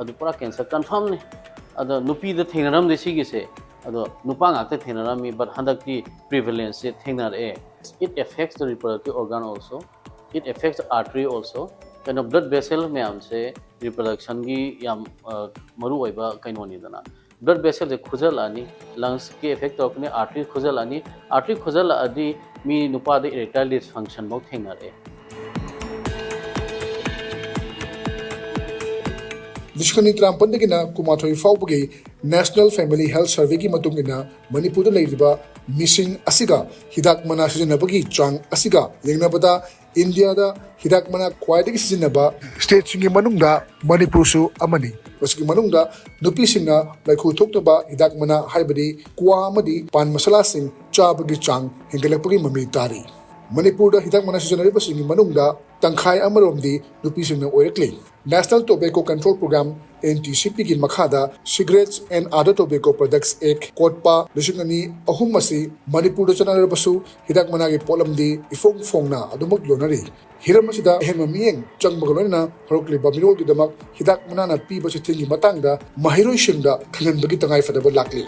ꯑꯗꯨ ꯄꯨꯔꯥ cancer confirmꯅꯦ꯫ ꯑꯗꯣ ꯅꯨꯄꯤꯗ ꯊꯦꯡꯅꯔꯝꯗꯦ ꯁꯤꯒꯤꯁꯦ꯫ ꯑꯗꯣ ꯅꯨꯄꯥ ꯉꯥꯛꯇ ꯊꯦꯡꯅꯔꯝꯃꯤ, but ꯍꯟꯗꯛꯇꯤ prevalenceꯁꯦ ꯊꯦꯡꯅꯔꯛꯑꯦ꯫ It affects the reproductive organ also, it affects the artery also. ꯀꯩꯅꯣ, blood vessel ꯃꯌꯥꯝꯁꯦ reproductionꯒꯤ ꯌꯥꯝ ꯃꯔꯨ ꯑꯣꯏꯕ ꯀꯩꯅꯣꯅꯤꯗꯅ꯫ Blood vesselꯁꯦ ꯈꯨꯖꯜꯂꯛꯑꯅꯤ, lungsꯀꯤ effect ꯇꯧꯔꯛꯀꯅꯤ, artery ꯈꯨꯖꯜꯂꯛꯑꯅꯤ꯫ Artery ꯈꯨꯖꯜꯂꯛꯑꯗꯤ ꯃꯤ ꯅꯨꯄꯥꯗ erectile dysfunction ꯐꯥꯎ ꯊꯦꯡꯅꯔꯛꯑꯦ꯫ ꯂꯤꯁꯤꯡ ꯑꯅꯤ ꯇꯔꯥꯃꯥꯄꯟꯗꯒꯤꯅ ꯀꯨꯟꯃꯥꯊꯣꯏ ꯐꯥꯎꯕꯒꯤ National Family Health Surveyꯒꯤ ꯃꯇꯨꯡ ꯏꯟꯅ ꯃꯅꯤꯄꯨꯔꯗ ꯂꯩꯔꯤꯕ ꯃꯤꯁꯤꯡ ꯑꯁꯤꯒ ꯍꯤꯗꯥꯛ ꯃꯅꯥ ꯁꯤꯖꯤꯟꯅꯕꯒꯤ ꯆꯥꯡ ꯑꯁꯤꯒ ꯌꯦꯡꯅꯕꯗ ꯏꯟꯗꯤꯌꯥꯗ ꯍꯤꯗꯥꯛ ꯃꯅꯥ ꯈ꯭ꯋꯥꯏꯗꯒꯤ ꯁꯤꯖꯤꯟꯅꯕ stateꯁꯤꯡꯒꯤ ꯃꯅꯨꯡꯗ ꯃꯅꯤꯄꯨꯔꯁꯨ ꯑꯃꯅꯤ꯫ ꯃꯁꯤꯒꯤ ꯃꯅꯨꯡꯗ ꯅꯨꯄꯤꯁꯤꯡꯅ ꯂꯥꯏꯈꯨ ꯊꯣꯛꯇꯕ ꯍꯤꯗꯥꯛ ꯃꯅꯥ ꯍꯥꯏꯕꯗꯤ ꯀ꯭ꯋꯥ ꯑꯃꯗꯤ ꯄꯥꯟ ꯃꯁꯥꯂꯥꯁꯤꯡ ꯆꯥꯕꯒꯤ ꯆꯥꯡ ꯍꯦꯟꯒꯠꯂꯛꯄꯒꯤ ꯃꯃꯤ ꯇꯥꯔꯤ꯫ ꯃꯅꯤꯄꯨꯔꯗ ꯍꯤꯗꯥꯛ ꯃꯅꯥ ꯁꯤꯖꯤꯟꯅꯔꯤꯕꯁꯤꯡꯒꯤ ꯃꯅꯨꯡꯗ ꯇꯪꯈꯥꯏ ꯑꯃꯔꯣꯝꯗꯤ ꯅꯨꯄꯤꯁꯤꯡꯅ ꯑꯣꯏꯔꯛꯂꯤ꯫ National Tobacco Control Program, NTCPꯒꯤ ꯃꯈꯥꯗ Cigarettes and Other Tobacco Products Act, COTPA, ꯂꯤꯁꯤꯡ ꯑꯅꯤ ꯑꯍꯨꯝ ꯑꯁꯤ ꯃꯅꯤꯄꯨꯔꯗ ꯆꯠꯅꯔꯕꯁꯨ ꯍꯤꯗꯥꯛ ꯃꯅꯥꯒꯤ ꯄꯣꯠꯂꯝꯗꯤ ꯏꯐꯣꯡ ꯐꯣꯡꯅ ꯑꯗꯨꯃꯛ ꯌꯣꯟꯅꯔꯤ꯫ ꯍꯤꯔꯝ ꯑꯁꯤꯗ ꯑꯍꯦꯟꯕ ꯃꯤꯠꯌꯦꯡ ꯆꯪꯕꯒ ꯂꯣꯏꯅꯅ ꯍꯧꯔꯛꯂꯤꯕ ꯃꯤꯔꯣꯜꯒꯤꯗꯃꯛ ꯍꯤꯗꯥꯛ ꯃꯅꯥꯅ ꯄꯤꯕ ꯆꯩꯊꯦꯡꯒꯤ ꯃꯇꯥꯡꯗ ꯃꯍꯩꯔꯣꯏꯁꯤꯡꯗ ꯈꯪꯍꯟꯕꯒꯤ ꯇꯉꯥꯏꯐꯗꯕ ꯂꯥꯛꯂꯤ꯫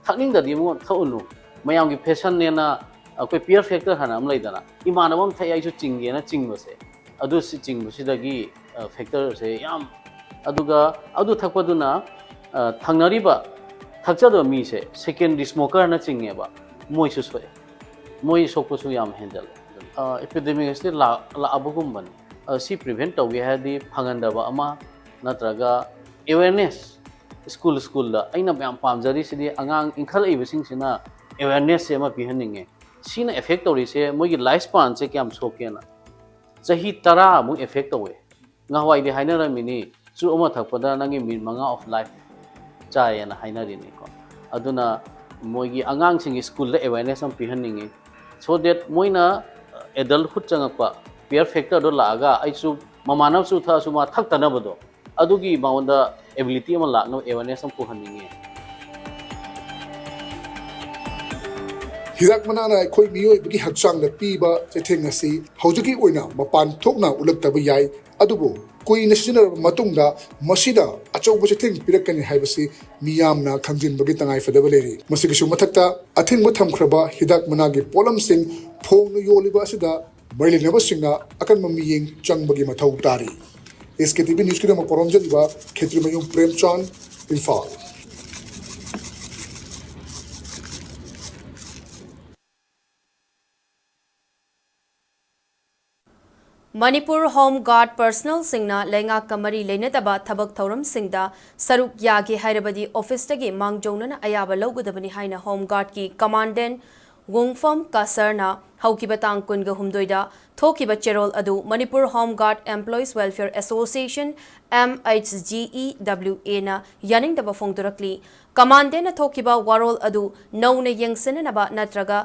ꯊꯛꯅꯤꯡꯗꯗꯤ ꯑꯃꯨꯛ ꯊꯛꯎꯅꯨ꯫ ꯃꯌꯥꯝꯒꯤ ꯐꯦꯁꯟꯅꯦꯅ ꯑꯩꯈꯣꯏ ꯄꯤꯌꯔ ꯐꯦꯛꯇꯔ ꯍꯥꯏꯅ ꯑꯃ ꯂꯩꯗꯅ, ꯏꯃꯥꯟꯅꯕ ꯑꯃ ꯊꯛꯑꯦ ꯑꯩꯁꯨ ꯆꯤꯡꯒꯦꯅ ꯆꯤꯡꯕꯁꯦ, ꯑꯗꯨ ꯁꯤ ꯆꯤꯡꯕꯁꯤꯗꯒꯤ ꯐꯦꯛꯇꯔꯁꯦ ꯌꯥꯝ, ꯑꯗꯨꯒ ꯑꯗꯨ ꯊꯛꯄꯗꯨꯅ ꯊꯪꯅꯔꯤꯕ ꯊꯛꯆꯗꯕ ꯃꯤꯁꯦ ꯁꯦꯀꯦꯟꯗꯔꯤ ꯁ꯭ꯃꯣꯀꯔꯅ ꯆꯤꯡꯉꯦꯕ, ꯃꯣꯏꯁꯨ ꯁꯣꯛꯑꯦ, ꯃꯣꯏ ꯁꯣꯛꯄꯁꯨ ꯌꯥꯝ ꯍꯦꯟꯖꯜꯂꯦ꯫ ꯑꯦꯄꯤꯗꯦꯃꯤꯛ ꯑꯁꯤ ꯂꯥꯛꯑꯕꯒꯨꯝꯕꯅꯤ꯫ ꯁꯤ ꯄ꯭ꯔꯤꯚꯦꯟ ꯇꯧꯒꯦ ꯍꯥꯏꯔꯗꯤ ꯐꯪꯍꯟꯗꯕ ꯑꯃ, ꯅꯠꯇ꯭ꯔꯒ ꯑꯦꯋꯦꯔꯅꯦꯁ, ꯁ꯭ꯀꯨꯜ ꯁ꯭ꯀꯨꯜꯗ ꯑꯩꯅ ꯌꯥꯝ ꯄꯥꯝꯖꯔꯤꯁꯤꯗꯤ ꯑꯉꯥꯡ ꯏꯟꯈꯠꯂꯛꯏꯕꯁꯤꯡꯁꯤꯅ ꯑꯦꯋꯦꯔꯅꯦꯁꯁꯦ ꯑꯃ ꯄꯤꯍꯟꯅꯤꯡꯉꯦ꯫ ꯁꯤꯅ ꯑꯦꯐꯦꯛ ꯇꯧꯔꯤꯁꯦ ꯃꯣꯏꯒꯤ ꯂꯥꯏꯐ ꯁ꯭ꯄꯥꯟꯁꯦ ꯀꯌꯥꯝ ꯁꯣꯛꯀꯦꯅ꯫ ꯆꯍꯤ ꯇꯔꯥꯃꯨꯛ ꯑꯦꯐꯦꯛ ꯇꯧꯋꯦ꯫ ꯉꯍꯥꯟꯋꯥꯏꯗꯤ ꯍꯥꯏꯅꯔꯝꯃꯤꯅꯤ, ꯆꯨꯔꯨꯞ ꯑꯃ ꯊꯛꯄꯗ ꯅꯪꯒꯤ ꯃꯤꯅꯤꯠ ꯃꯉꯥ ꯑꯣꯐ ꯂꯥꯏꯐ ꯆꯥꯏꯌꯦꯅ ꯍꯥꯏꯅꯔꯤꯅꯤꯀꯣ꯫ ꯑꯗꯨꯅ ꯃꯣꯏꯒꯤ ꯑꯉꯥꯡꯁꯤꯡꯒꯤ ꯁ꯭ꯀꯨꯜꯗ ꯑꯦꯋꯦꯔꯅꯦꯁ ꯑꯃ ꯄꯤꯍꯟꯅꯤꯡꯉꯤ, ꯁꯣ ꯗꯦꯠ ꯃꯣꯏꯅ ꯑꯦꯗꯜꯠꯍꯨꯗ ꯆꯪꯉꯛꯄ, ꯄꯤꯌꯔ ꯐꯦꯛꯇꯔꯗꯣ ꯂꯥꯛꯑꯒ ꯑꯩꯁꯨ ꯃꯃꯥꯟꯅꯕ ꯆꯨꯔꯨꯞ ꯊꯛꯑꯁꯨ ꯃꯥ ꯊꯛꯇꯅꯕꯗꯣ, ꯑꯗꯨꯒꯤ ꯃꯉꯣꯟꯗ ꯑꯦꯕꯤꯂꯤꯇꯤ ꯑꯃ ꯂꯥꯛꯅꯕ ꯑꯦꯋꯦꯔꯅꯦꯁ ꯑꯃ ꯄꯨꯍꯟꯅꯤꯡꯉꯤ꯫ ꯍꯤꯗꯥꯛ ꯃꯅꯥꯅ ꯑꯩꯈꯣꯏ ꯃꯤꯑꯣꯏꯕꯒꯤ ꯍꯛꯆꯥꯡꯗ ꯄꯤꯕ ꯆꯩꯊꯦꯡ ꯑꯁꯤ ꯍꯧꯖꯤꯛꯀꯤ ꯑꯣꯏꯅ ꯃꯄꯥꯟ ꯊꯣꯛꯅ ꯎꯠꯂꯛꯇꯕ ꯌꯥꯏ, ꯑꯗꯨꯕꯨ ꯀꯨꯏꯅ ꯁꯤꯖꯤꯟꯅꯔꯕ ꯃꯇꯨꯡꯗ ꯃꯁꯤꯗ ꯑꯆꯧꯕ ꯆꯩꯊꯦꯡ ꯄꯤꯔꯛꯀꯅꯤ ꯍꯥꯏꯕꯁꯤ ꯃꯤꯌꯥꯝꯅ ꯈꯪꯖꯤꯟꯕꯒꯤ ꯇꯉꯥꯏꯐꯗꯕ ꯂꯩꯔꯤ꯫ ꯃꯁꯤꯒꯤꯁꯨ ꯃꯊꯛꯇ, ꯑꯊꯤꯡꯕ ꯊꯝꯈ꯭ꯔꯕ ꯍꯤꯗꯥꯛ ꯃꯅꯥꯒꯤ ꯄꯣꯠꯂꯝꯁꯤꯡ ꯐꯣꯡꯅ ꯌꯣꯜꯂꯤꯕ ꯑꯁꯤꯗ ꯃꯔꯤ ꯂꯩꯅꯕꯁꯤꯡꯅ ꯑꯀꯟꯕ ꯃꯤꯠꯌꯦꯡ ꯆꯪꯕꯒꯤ ꯃꯊꯧ ꯇꯥꯔꯤ꯫ ꯑꯦꯁ ꯀꯦ ꯇꯤ ꯚꯤ ꯅ꯭ꯌꯨꯁꯀꯤꯗꯃꯛ ꯄꯣꯔꯣꯝꯖꯠ ꯏꯕ ꯈꯦꯇ꯭ꯔꯤꯃꯌꯨꯝ ꯄ꯭ꯔꯦꯝꯆꯥꯟ, ꯏꯝꯐꯥꯜ꯫ ꯃꯅꯤꯄꯨꯔ ꯍꯣꯝ ꯒꯥꯔꯗ ꯄꯔꯁꯅꯦꯜꯁꯤꯡꯅ ꯂꯩꯉꯥꯛꯀ ꯃꯔꯤ ꯂꯩꯅꯗꯕ ꯊꯕꯛ ꯊꯧꯔꯝꯁꯤꯡꯗ ꯁꯔꯨꯛ ꯌꯥꯒꯦ ꯍꯥꯏꯔꯕꯗꯤ ꯑꯣꯐꯤꯁꯇꯒꯤ ꯃꯥꯡꯖꯧꯅꯅ ꯑꯌꯥꯕ ꯂꯧꯒꯗꯕꯅꯤ ꯍꯥꯏꯅ ꯍꯣꯝ ꯒꯥꯔꯗꯀꯤ ꯀꯃꯥꯟꯗꯦꯟ ꯋꯨꯡꯐꯝ ꯀꯁꯔꯅ ꯍꯧꯈꯤꯕ ꯇꯥꯡ ꯀꯨꯟꯒ ꯍꯨꯝꯗꯣꯏꯗ ꯊꯣꯛꯈꯤꯕ ꯆꯦꯔꯣꯜ ꯑꯗꯨ Manipur home guard employees welfare association, M H G E W ꯑꯦꯅ ꯌꯥꯅꯤꯡꯗꯕ ꯐꯣꯡꯗꯣꯔꯛꯂꯤ꯫ ꯀꯃꯥꯟꯗꯦꯟꯅ ꯊꯣꯛꯈꯤꯕ ꯋꯥꯔꯣꯜ ꯑꯗꯨ ꯅꯧꯅ ꯌꯦꯡꯁꯤꯟꯅꯅꯕ ꯅꯠꯇ꯭ꯔꯒ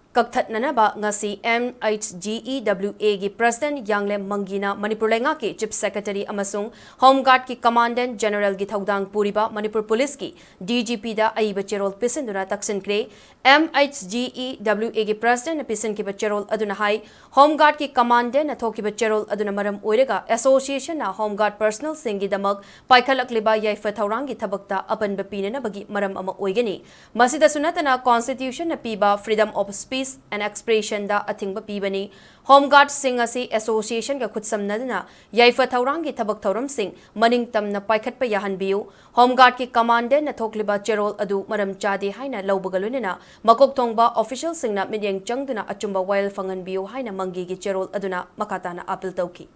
ꯀꯛꯊꯠꯅꯅꯕ ꯉꯁꯤ MHGEWA ꯒꯤ President ꯌꯥꯡꯂꯦꯝ ꯃꯪꯒꯤꯅ ꯃꯅꯤꯄꯨꯔ ꯂꯩꯉꯥꯛꯀꯤ Chief Secretary ꯑꯃꯁꯨꯡ Home Guard ꯀꯤ Commandant General ꯒꯤ ꯊꯧꯗꯥꯡ ꯄꯨꯔꯤꯕ ꯃꯅꯤꯄꯨꯔ Police ꯀꯤ DGP ꯗ ꯑꯏꯕ ꯆꯦꯔꯣꯜ ꯄꯤꯁꯤꯟꯗꯨꯅ ꯇꯛꯁꯤꯟꯈ꯭ꯔꯦ꯫ MHGEWA ꯒꯤ President ꯅ ꯄꯤꯁꯤꯟꯈꯤꯕ ꯆꯦꯔꯣꯜ ꯑꯗꯨꯅ ꯍꯥꯏ, Home Guard ꯀꯤ Commandant ꯅ ꯊꯣꯛꯈꯤꯕ ꯆꯦꯔꯣꯜ ꯑꯗꯨꯅ ꯃꯔꯝ ꯑꯣꯏꯔꯒ Association ꯅ Home Guard personnel ꯁꯤꯡꯒꯤꯗꯃꯛ ꯄꯥꯏꯈꯠꯂꯛꯂꯤꯕ ꯌꯥꯏꯐ ꯊꯧꯔꯥꯡꯒꯤ ꯊꯕꯛꯇ ꯑꯄꯟꯕ ꯄꯤꯅꯅꯕꯒꯤ ꯃꯔꯝ ꯑꯃ ꯑꯣꯏꯒꯅꯤ꯫ ꯃꯁꯤꯗꯁꯨ ꯅꯠꯇꯅ Constitution ꯅ ꯄꯤꯕ Freedom of Speech and Expression ꯗ ꯑꯊꯤꯡꯕ ꯄꯤꯕꯅꯤ꯫ Home Guard ꯁꯤꯡ ꯑꯁꯤ Association ꯒ ꯈꯨꯠꯁꯝꯅꯗꯨꯅ ꯌꯥꯏꯐ ꯊꯧꯔꯥꯡꯒꯤ ꯊꯕꯛ ꯊꯧꯔꯝꯁꯤꯡ ꯃꯅꯤꯡ ꯇꯝꯅ ꯄꯥꯏꯈꯠꯄ ꯌꯥꯍꯟꯕꯤꯌꯨ꯫ Home Guard ꯀꯤ Commandant ꯅ ꯊꯣꯛꯂꯤꯕ ꯆꯦꯔꯣꯜ ꯑꯗꯨ ꯃꯔꯝ ꯆꯥꯗꯦ ꯍꯥꯏꯅ ꯂꯧꯕꯒ ꯂꯣꯏꯅꯅ ꯃꯀꯣꯛ ꯊꯣꯡꯕ Official ꯁꯤꯡꯅ ꯃꯤꯠꯌꯦꯡ ꯆꯪꯗꯨꯅ ꯑꯆꯨꯝꯕ ꯋꯥꯌꯦꯜ ꯐꯪꯍꯟꯕꯤꯌꯨ ꯍꯥꯏꯅ ꯃꯪꯒꯤꯒꯤ ꯆꯦꯔꯣꯜ ꯑꯗꯨꯅ ꯃꯈꯥ ꯇꯥꯅ appeal ꯇꯧꯈꯤ꯫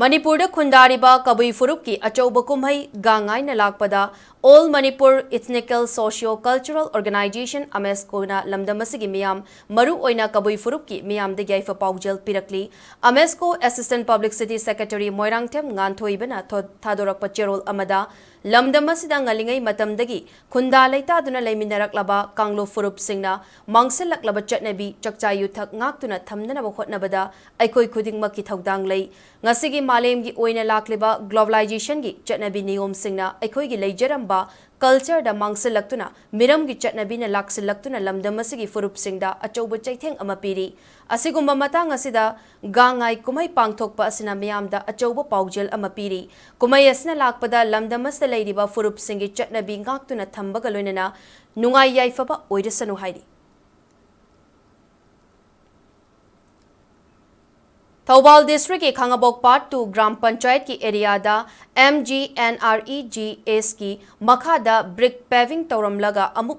ꯃꯅꯤꯄꯨꯔꯗ ꯈꯨꯟꯗꯥꯔꯤꯕ ꯀꯕꯨꯏ ꯐꯨꯔꯨꯞꯀꯤ ꯑꯆꯧꯕ ꯀꯨꯝꯍꯩ ꯒꯥꯡ ꯉꯥꯏꯅ ꯂꯥꯛꯄꯗ All Manipur Ethnical Socio Cultural Organization, AMESCO ꯅ ꯂꯝꯗꯝ ꯑꯁꯤꯒꯤ ꯃꯤꯌꯥꯝ, ꯃꯔꯨ ꯑꯣꯏꯅ ꯀꯕꯨꯏ ꯐꯨꯔꯨꯞꯀꯤ ꯃꯤꯌꯥꯝꯗ ꯌꯥꯏꯐ ꯄꯥꯎꯖꯦꯜ ꯄꯤꯔꯛꯂꯤ꯫ AMESCO Assistant Publicity Secretary Moirangthem ꯉꯥꯟꯊꯣꯏꯕꯅ ꯊꯣ-, ꯊꯥꯗꯣꯔꯛꯄ ꯆꯦꯔꯣꯜ ꯑꯃꯗ, ꯂꯝꯗꯝ ꯑꯁꯤꯗ ꯉꯜꯂꯤꯉꯩ ꯃꯇꯝꯗꯒꯤ ꯈꯨꯟꯗꯥ ꯂꯩꯇꯥꯗꯨꯅ ꯂꯩꯃꯤꯟꯅꯔꯛꯂꯕ ꯀꯥꯡꯂꯨꯞ ꯐꯨꯔꯨꯞꯁꯤꯡꯅ ꯃꯥꯡꯁꯤꯜꯂꯛꯂꯕ ꯆꯠꯅꯕꯤ, ꯆꯥꯛꯆꯥ ꯌꯨꯊꯛ ꯉꯥꯛꯇꯨꯅ ꯊꯝꯅꯅꯕ ꯍꯣꯠꯅꯕꯗ ꯑꯩꯈꯣꯏ ꯈꯨꯗꯤꯡꯃꯛꯀꯤ ꯊꯧꯗꯥꯡ ꯂꯩ꯫ ꯉꯁꯤꯒꯤ ꯃꯥꯂꯦꯝꯒꯤ ꯑꯣꯏꯅ ꯂꯥꯛꯂꯤꯕ globalization ꯒꯤ ꯆꯠꯅꯕꯤ ꯅꯤꯌꯣꯝꯁꯤꯡꯅ ꯑꯩꯈꯣꯏꯒꯤ ꯂꯩꯖꯔꯝꯕ culture ꯗ ꯃꯥꯡꯁꯤꯜꯂꯛꯇꯨꯅ, ꯃꯤꯔꯝꯒꯤ ꯆꯠꯅꯕꯤꯅ ꯂꯥꯛꯁꯤꯜꯂꯛꯇꯨꯅ ꯂꯝꯗꯝ ꯑꯁꯤꯒꯤ ꯐꯨꯔꯨꯞꯁꯤꯡꯗ ꯑꯆꯧꯕ ꯆꯩꯊꯦꯡ ꯑꯃ ꯄꯤꯔꯤ꯫ ꯑꯁꯤꯒꯨꯝꯕ ꯃꯇꯥꯡ ꯑꯁꯤꯗ ꯒꯥꯡ ꯉꯥꯏ ꯀꯨꯝꯍꯩ ꯄꯥꯡꯊꯣꯛꯄ ꯑꯁꯤꯅ ꯃꯤꯌꯥꯝꯗ ꯑꯆꯧꯕ ꯄꯥꯎꯖꯦꯜ ꯑꯃ ꯄꯤꯔꯤ꯫ ꯀꯨꯝꯍꯩ ꯑꯁꯤꯅ ꯂꯥꯛꯄꯗ ꯂꯝꯗꯝ ꯑꯁꯤꯗ ꯂꯩꯔꯤꯕ ꯐꯨꯔꯨꯞꯁꯤꯡꯒꯤ ꯆꯠꯅꯕꯤ ꯉꯥꯛꯇꯨꯅ ꯊꯝꯕꯒ ꯂꯣꯏꯅꯅ ꯅꯨꯡꯉꯥꯏ ꯌꯥꯏꯐꯕ ꯑꯣꯏꯔꯁꯅꯨ ꯍꯥꯏꯔꯤ꯫ ꯊꯧꯕꯥꯜ district ꯀꯤ ꯈꯥꯉꯕꯣꯛ Part two ꯒ꯭ꯔꯥꯝ ꯄꯟꯆꯥꯌꯠꯀꯤ area ꯗ MGNREGS ꯀꯤ ꯃꯈꯥꯗ brick paving ꯇꯧꯔꯝꯂꯒ ꯑꯃꯨꯛ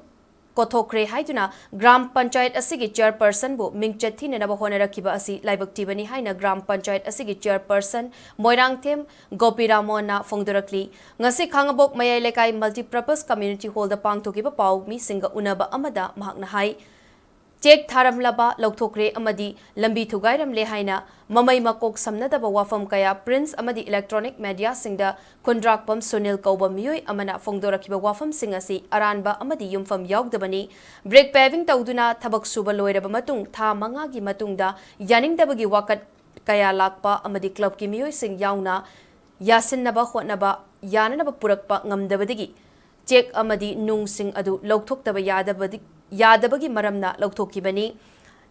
ꯀꯣꯊꯣꯛꯈ꯭ꯔꯦ ꯍꯥꯏꯗꯨꯅ ꯒ꯭ꯔꯥꯝ ꯄꯟꯆꯥꯌꯠ ꯑꯁꯤꯒꯤ chairperson ꯕꯨ ꯃꯤꯡꯆꯠ ꯊꯤꯅꯅꯕ ꯍꯣꯠꯅꯔꯛꯈꯤꯕ ꯑꯁꯤ ꯂꯥꯏꯕꯛ ꯊꯤꯕꯅꯤ ꯍꯥꯏꯅ ꯒ꯭ꯔꯥꯝ ꯄꯟꯆꯥꯌꯠ ꯑꯁꯤꯒꯤ chairperson ꯃꯣꯏꯔꯥꯡꯊꯦꯝ ꯒꯣꯄꯤꯔꯥꯃꯣꯟꯅ ꯐꯣꯡꯗꯣꯔꯛꯂꯤ꯫ ꯉꯁꯤ ꯈꯥꯉꯕꯣꯛ ꯃꯌꯥꯏ ꯂꯩꯀꯥꯏ Multipurpose Community Hall ꯗ ꯄꯥꯡꯊꯣꯛꯈꯤꯕ ꯄꯥꯎ ꯃꯤꯁꯤꯡꯒ ꯎꯅꯕ ꯑꯃꯗ ꯃꯍꯥꯛꯅ ꯍꯥꯏ, ꯆꯦꯛ ꯊꯥꯔꯝꯂꯕ ꯂꯧꯊꯣꯛꯈ꯭ꯔꯦ ꯑꯃꯗꯤ ꯂꯝꯕꯤ ꯊꯨꯒꯥꯏꯔꯝꯂꯦ ꯍꯥꯏꯅ ꯃꯃꯩ ꯃꯀꯣꯛ ꯁꯝꯅꯗꯕ ꯋꯥꯐꯝ ꯀꯌꯥ print ꯑꯃꯗꯤ electronic media ꯁꯤꯡꯗ ꯈꯨꯟꯗ꯭ꯔꯥꯛꯄꯝ ꯁꯨꯅꯤꯜ ꯀꯧꯕ ꯃꯤꯑꯣꯏ ꯑꯃꯅ ꯐꯣꯡꯗꯣꯔꯛꯈꯤꯕ ꯋꯥꯐꯝꯁꯤꯡ ꯑꯁꯤ ꯑꯔꯥꯟꯕ ꯑꯃꯗꯤ ꯌꯨꯝꯐꯝ ꯌꯥꯎꯗꯕꯅꯤ꯫ Brick paving ꯇꯧꯗꯨꯅ ꯊꯕꯛ ꯁꯨꯕ ꯂꯣꯏꯔꯕ ꯃꯇꯨꯡ ꯊꯥ ꯃꯉꯥꯒꯤ ꯃꯇꯨꯡꯗ ꯌꯥꯅꯤꯡꯗꯕꯒꯤ ꯋꯥꯀꯠ ꯀꯌꯥ ꯂꯥꯛꯄ ꯑꯃꯗꯤ club ꯀꯤ ꯃꯤꯑꯣꯏꯁꯤꯡ ꯌꯥꯎꯅ ꯌꯥꯁꯤꯟꯅꯕ ꯍꯣꯠꯅꯕ ꯌꯥꯅꯅꯕ ꯄꯨꯔꯛꯄ ꯉꯝꯗꯕꯗꯒꯤ ꯆꯦꯛ ꯑꯃꯗꯤ ꯅꯨꯡꯁꯤꯡ ꯑꯗꯨ ꯂꯧꯊꯣꯛꯇꯕ ꯌꯥꯗꯕꯗꯤ-, ꯌꯥꯗꯕꯒꯤ ꯃꯔꯝꯅ ꯂꯧꯊꯣꯛꯈꯤꯕꯅꯤ꯫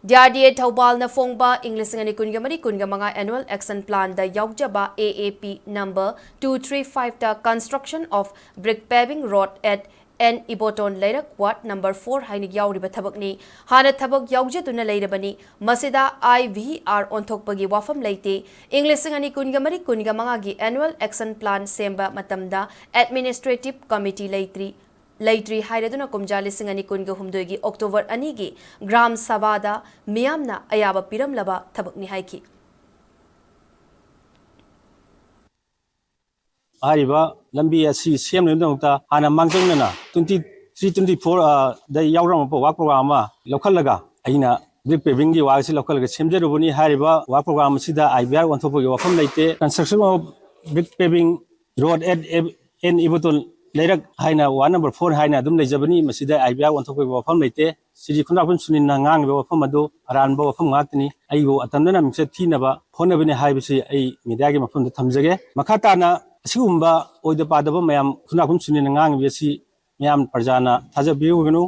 D R D A ꯊꯧꯕꯥꯜꯅ ꯐꯣꯡꯕ ꯏꯪ ꯂꯤꯁꯤꯡ ꯑꯅꯤ ꯀꯨꯟꯒ ꯃꯔꯤ ꯀꯨꯟꯒ ꯃꯉꯥ annual action plan the ꯌꯥꯎꯖꯕ A A P number two three five ꯇ construction of brick paving road at N Iboton ꯂꯩꯔꯛ ward number four ꯍꯥꯏꯅ ꯌꯥꯎꯔꯤꯕ ꯊꯕꯛꯅꯤ꯫ ꯍꯥꯟꯅ ꯊꯕꯛ ꯌꯥꯎꯖꯗꯨꯅ ꯂꯩꯔꯕꯅꯤ꯫ ꯃꯁꯤꯗ I V R ꯑꯣꯟꯊꯣꯛꯄꯒꯤ ꯋꯥꯐꯝ ꯂꯩꯇꯦ꯫ ꯏꯪ ꯂꯤꯁꯤꯡ ꯑꯅꯤ ꯀꯨꯟꯒ ꯃꯔꯤ ꯀꯨꯟꯒ ꯃꯉꯥꯒꯤ annual action plan ꯁꯦꯝꯕ ꯃꯇꯝꯗ administrative committee ꯂꯩꯇ꯭ꯔꯤ, ꯂꯩꯇ꯭ꯔꯤ ꯍꯥꯏꯔꯗꯨꯅ ꯀꯨꯝꯖꯥ ꯂꯤꯁꯤꯡ ꯑꯅꯤ ꯀꯨꯟꯒ ꯍꯨꯝꯗꯣꯏꯒꯤ October ꯑꯅꯤꯒꯤ ꯒ꯭ꯔꯥꯝ ꯁꯚꯥꯗ ꯃꯤꯌꯥꯝꯅ ꯑꯌꯥꯕ ꯄꯤꯔꯝꯂꯕ ꯊꯕꯛꯅꯤ ꯍꯥꯏꯈꯤ꯫ ꯍꯥꯏꯔꯤꯕ ꯂꯝꯕꯤ ꯑꯁꯤ ꯁꯦꯝꯅꯕꯒꯤꯗꯃꯛꯇ ꯍꯥꯟꯅ ꯃꯥꯡꯖꯧꯅꯅ twenty three twenty four, ꯑ, ꯗ ꯌꯥꯎꯔꯝꯕ work program ꯑꯃ ꯂꯧꯈꯠꯂꯒ ꯑꯩꯅ brick paving ꯒꯤ work ꯑꯁꯤ ꯂꯧꯈꯠꯂꯒ ꯁꯦꯝꯖꯔꯨꯕꯅꯤ꯫ ꯍꯥꯏꯔꯤꯕ work program ꯑꯁꯤꯗ I V R ꯑꯣꯟꯊꯣꯛꯄꯒꯤ ꯋꯥꯐꯝ ꯂꯩꯇꯦ꯫ Construction of brick paving road at N Iboton ꯂꯩꯔꯛ ꯍꯥꯏꯅ ward number four ꯍꯥꯏꯅ ꯑꯗꯨꯝ ꯂꯩꯖꯕꯅꯤ꯫ ꯃꯁꯤꯗ I V R ꯑꯣꯟꯊꯣꯛꯄꯒꯤ ꯋꯥꯐꯝ ꯂꯩꯇꯦ꯫ ꯁꯤꯗꯤ ꯈꯨꯟꯗ꯭ꯔꯥꯛꯄꯝ ꯁꯨꯅꯤꯜꯅ ꯉꯥꯡꯂꯤꯕ ꯋꯥꯐꯝ ꯑꯗꯨ ꯑꯔꯥꯟꯕ ꯋꯥꯐꯝ ꯉꯥꯛꯇꯅꯤ꯫ ꯑꯩꯕꯨ ꯑꯇꯝꯅꯅ ꯃꯤꯡꯆꯠ ꯊꯤꯅꯕ ꯍꯣꯠꯅꯕꯅꯤ ꯍꯥꯏꯕꯁꯤ ꯑꯩ media ꯒꯤ ꯃꯐꯝꯗ ꯊꯝꯖꯒꯦ꯫ ꯃꯈꯥ ꯇꯥꯅ ꯑꯁꯤꯒꯨꯝꯕ ꯑꯣꯏꯗ ꯄꯥꯗꯕ ꯃꯌꯥꯝ ꯈꯨꯟꯗ꯭ꯔꯥꯛꯄꯝ ꯁꯨꯅꯤꯜꯅ ꯉꯥꯡꯂꯤꯕ ꯑꯁꯤ ꯃꯤꯌꯥꯝ ꯄ꯭ꯔꯖꯥꯅ ꯊꯥꯖꯕꯤꯔꯨꯒꯅꯨ꯫